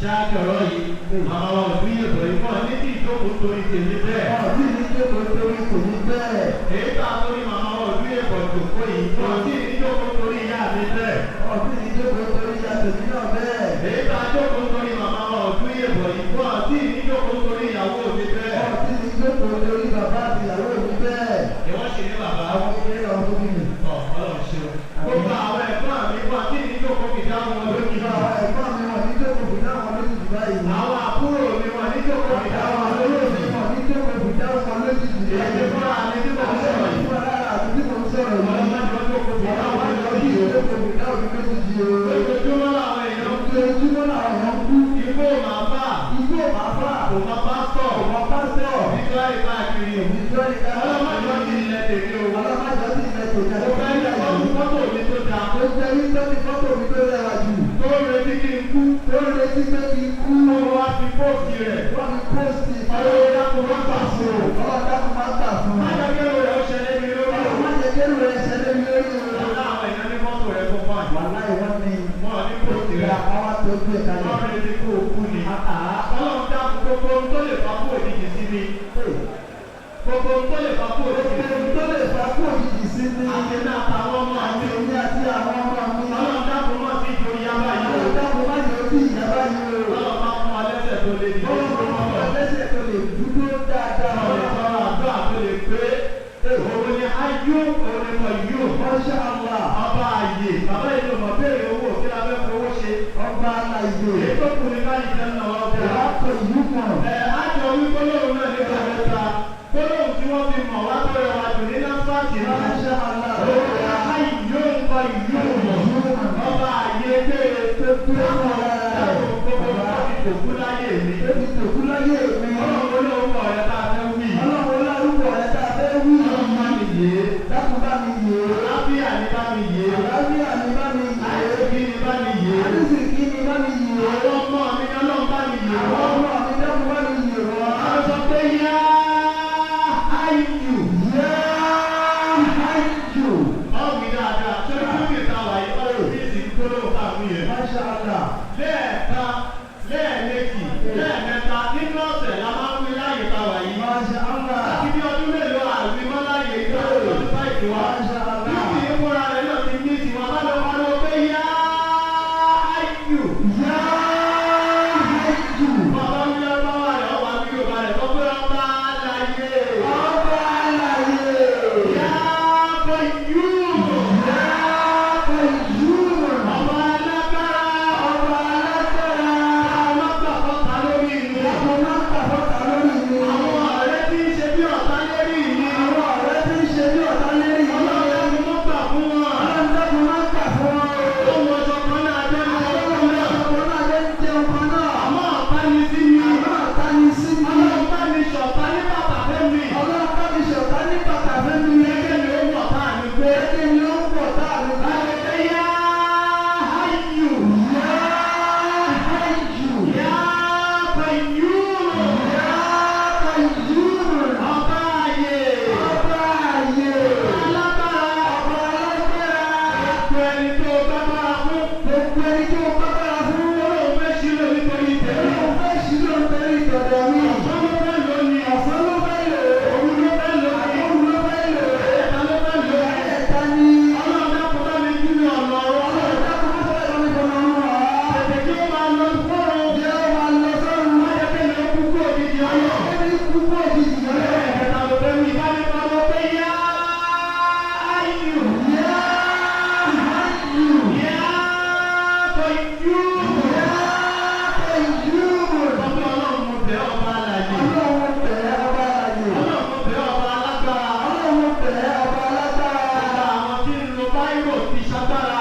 ṣáájú ọ̀rọ̀ yìí, màmá wa ò ní ìbò yìí, wọ́n ní kí ìjókòó torí tèmi bẹ́ẹ̀. Wọ́n sì ní jókòó torí tèmi bẹ́ẹ̀. Èyí tá a torí màmá wa ò ní ìbò jòkó yìí, wọ́n sì ní jókòó torí ìyá mi bẹ́ẹ̀. Wọ́n sì ní jókòó torí ìyá tèmi náà bẹ́ẹ̀. Èyí tá a jókòó torí màmá wa ò ní ìbò yìí, wọ́n sì ní jókòó torí ìyàwó mi bẹ́ẹ̀. Wọ́n sì ní jókòó torí bàbá àti ìyàwó mi bẹ́ẹ̀. Ìwọ́n sì ní bàbá. Àwọn ilé ọ̀hún mi. Ọ̀ Ọlọ́run ṣeun. Gbogbo àwọn ẹ̀gbọ́n mi wọ́n sì ní jókòó fi dáhùn wọn lójijì. Àwọn ẹ̀gbọ́n mi wọ́n ní jókòó fi dáhùn wọn lójijì báyìí. Àwọn àbúrò mi wọ́n ní jókòó fi dáhùn wọn Àwọn olóòtú lójijì. wọ́n ní jókòó fi dáhùn wọn lójijì. Èmi fúnra mi tí mo ń sọ̀rọ̀ yìí. Fúnra lára mi tí mo ń sọ̀rọ̀ yìí. Ọlọ́run má jẹ́ ó jókòó fi dáhùn wọn lójijì o. Jókòó fi dáhùn mi lójijì o. Ojoojúmọ́ làwọn èèyàn ń kú. Ojoojúmọ́ làwọn èèyàn ń kú. Ikú ò máa bá. Ikú ò máa bá. Kò máa pásítọ̀. Kò máa pásítọ̀. Nígbà ìkáàkiri. Ìjọ ìka. Ọlọ́run má jẹ́ ó ti ilẹ̀ tèmi o. Ọlọ́run má jẹ́ ó ti ilẹ̀ tèmi. Mo fẹ́ ní fọ́tò mi tó dáa. Mo fẹ́ ní fọ́tò mi tó rẹwà jù. Tó ń retí kí n kú. Tó ń retí pé kí n kú. Ó wá fi póòsì rẹ̀. Wọ́n fi póòsì. Ọlọ́run dákun má gbà fún o. Ọlọ́run dákun má gbà fún o. Má jẹ́ kí èrò rẹ̀ ó ṣẹlẹ̀ mi lórí o. Ọlọ́run má jẹ́ kí èrò rẹ̀ ṣẹlẹ̀ mi lórí o. Ọlọ́run àwọn èèyàn ní fọ́tò rẹ̀ tó fà. Wàláì wọ́n ní. Wọ́n ní póòsì rẹ̀. Àwọn àtọ́jú ẹ̀ kalẹ̀. Wọ́n retí kó o kú ni. Ọlọ́run dákun gbogbo ohun tó lè fa kú òjijì sí mi. Gbogbo ohun tó lè fa kú òjijì sí mi. Gbogbo ohun tó lè fa kú òjijì sí mi. Àti ní àtàwọn ọmọ Àti mi. èmi àti àwọn ọmọ mi. Ọlọ́run dákun má ti ju ìyá báyìí o. Ọlọ́run dákun má jẹ́ ojú ìyá báyìí o. Ọlọ́run bá fún wa lẹ́sẹ̀ tó lè dìde. Ọlọ́run bá fún wa lẹ́sẹ̀ tó lè dúró dáadáa. Ọlọ́run sọ̀rọ̀ àdúrà tó lè pé. Òun ni ayú, òun ni kò yú. Masha Allah. Ọba àyè, bàbá yìí ló mọ̀ béèrè owó kí la fẹ́ fowó ṣe. Ọba àlàyé. Èyí tó kù ní báyìí jẹ́ náà wọ́n bẹ̀rẹ̀. Ìwà ìlú kan. Ẹ á jọ wí gbólóhùn náà nígbà mẹ́ta. Gbólóhùn tí wọ́n fi mọ̀ wá tó rẹwà jù ní Násàtì náà. Masha Allah. Òun ni ayú ń kọ ìlú mọ̀. Ọba àyè béèrè Tó gbé wọn lára rẹ̀. gbogbo tó fi tòkú láyé mi. Tó fi tòkú láyé mi. Ọlọ́run olóhùn ọ̀rẹ́ tá a fẹ́ wí. Ọlọ́run olórúkọ rẹ̀ tá a fẹ́ wí. Ọlọ́run bá mi yé. Dákun bá mi yè é. Àlàáfíà ni bá mi yé. Àlàáfíà ni bá mi yè é. Àìsíkí ni bá mi yé. Àrísìkí ni bá mi yè é. Àwọn ọmọ mi ni Ọlọ́run bá mi yè Àwọn wọ́n. ọmọ mi dákun bá mi yè wọ́n. Àwọn sọ pé yá ayù. Yá ayù. Ọ̀gbìn dáadáa, ṣé kí ló ta wà yìí? Ọ̀rọ̀ tí ìsìn gbólóhùn tá a mú yẹn. Masha Allah. Lẹ́ẹ̀kan, lẹ́ẹ̀mejì, lẹ́ẹ̀mẹ́ta nínú ọ̀sẹ̀ la máa ń wí láàyè tá a wà yìí. Masha Allah. Àti bí ọdún mélòó àwí mọ́ láàyè ìgbà ọdún báyìí wa. Masha Allah. Bíbí ìfúnra rẹ̀ náà ti ní tiwa bá lọ pariwo pé yá ayù. Yá ayù. Bàbá mi lọ́wọ́ rẹ̀ ọwọ́ àbí Yorùbá rẹ̀ sọ pé ọba láyé. Ọba àlàyé. Yá Qayyum. Yá Qayyum. Ọba alágbára. Ọba alágbára. Àwọn gbàgbọ́ta lórí mi. Àwọn máa ń pàfọ́ta lórí mi. Àwọn ọ̀rẹ́ tí ń ṣe bí ọ̀tá lérí mi. Àwọn ọ̀rẹ́ tí ń ṣe bí ọ̀tá lérí mi. Ọlọ́run dákun mọ́ gbà fún wọn. Ọlọ́run dákun máa ń gbà fún wọn. Ó wọ ọjọ́ kan náà jẹ́ ní Àwọn ọjọ́ ọmọ náà. ọmọ náà lè ń jẹun kan náà. Àmọ́ ọ̀tá ni sí mi. Àmọ́ ọ̀tá ni sí mi. Ọlọ́run bá mi ṣọ̀tá ní bàtà fẹ́ mi. Ọlọ́run bá mi ṣọ̀tá ní bàtà fẹ́ mi. Gẹ́gẹ́ ni ó wọ̀ tá mi gbé. Gẹ́gẹ́ ni ó ń pọ̀ tá mi gbé. Láti yá ayù. Yá ayù. Yá Qayyum. Yá Qayyum. Ọba àyè. Ọba àyè. Alágbára. Ọba alágbára. Gbogbo ẹni tó bá bára fún. Gbogbo ẹni tó bá bára fún. Ọlọ́run fẹ́ ṣílò nítorí tẹ̀lé. Ọlọ́run fẹ́ ṣílò nítorí tọ̀dọ̀ mi. Ọ̀sán ló fẹ́ lónìí. Ọ̀sán ló fẹ́ lò ó. Òru ló fẹ́ lónìí. Òru ló fẹ́ lò ó. Ẹ̀ta ló fẹ́ lónìí. Ẹ̀ta ni. Ọlọ́run dákun bá mi júwe ọ̀nà ọ̀rọ̀. Ọlọ́run dákun má sọ̀rọ̀ lọ́wọ́ ìfọ̀nà ọ̀run wá. Tètè kí ó máa lọ fọ́run. Jẹ́ ó máa lọ sọ́run. Má jẹ́ kí èmi ó kú kú òjijì ọlọ́. Ẹni kú kú òjijì ọlọ́run. Ẹ̀ta ló fẹ́ wí. Bá mi pariwo pé yá ayù. Yá ayù. Yá Qayyum. Yá Qayyum. Sọ pé Ọlọ́run mo bẹ̀ ọ́ ọba alààyè. Ọlọ́run bẹ̀ ọba àlàyé. Ọlọ́run mo bẹ̀ ọ́ ọba alágbára. Ọlọ́run bẹ̀ ọba alágbára. Gbogbo àwọn tí ń lo báírò fi ṣagbára.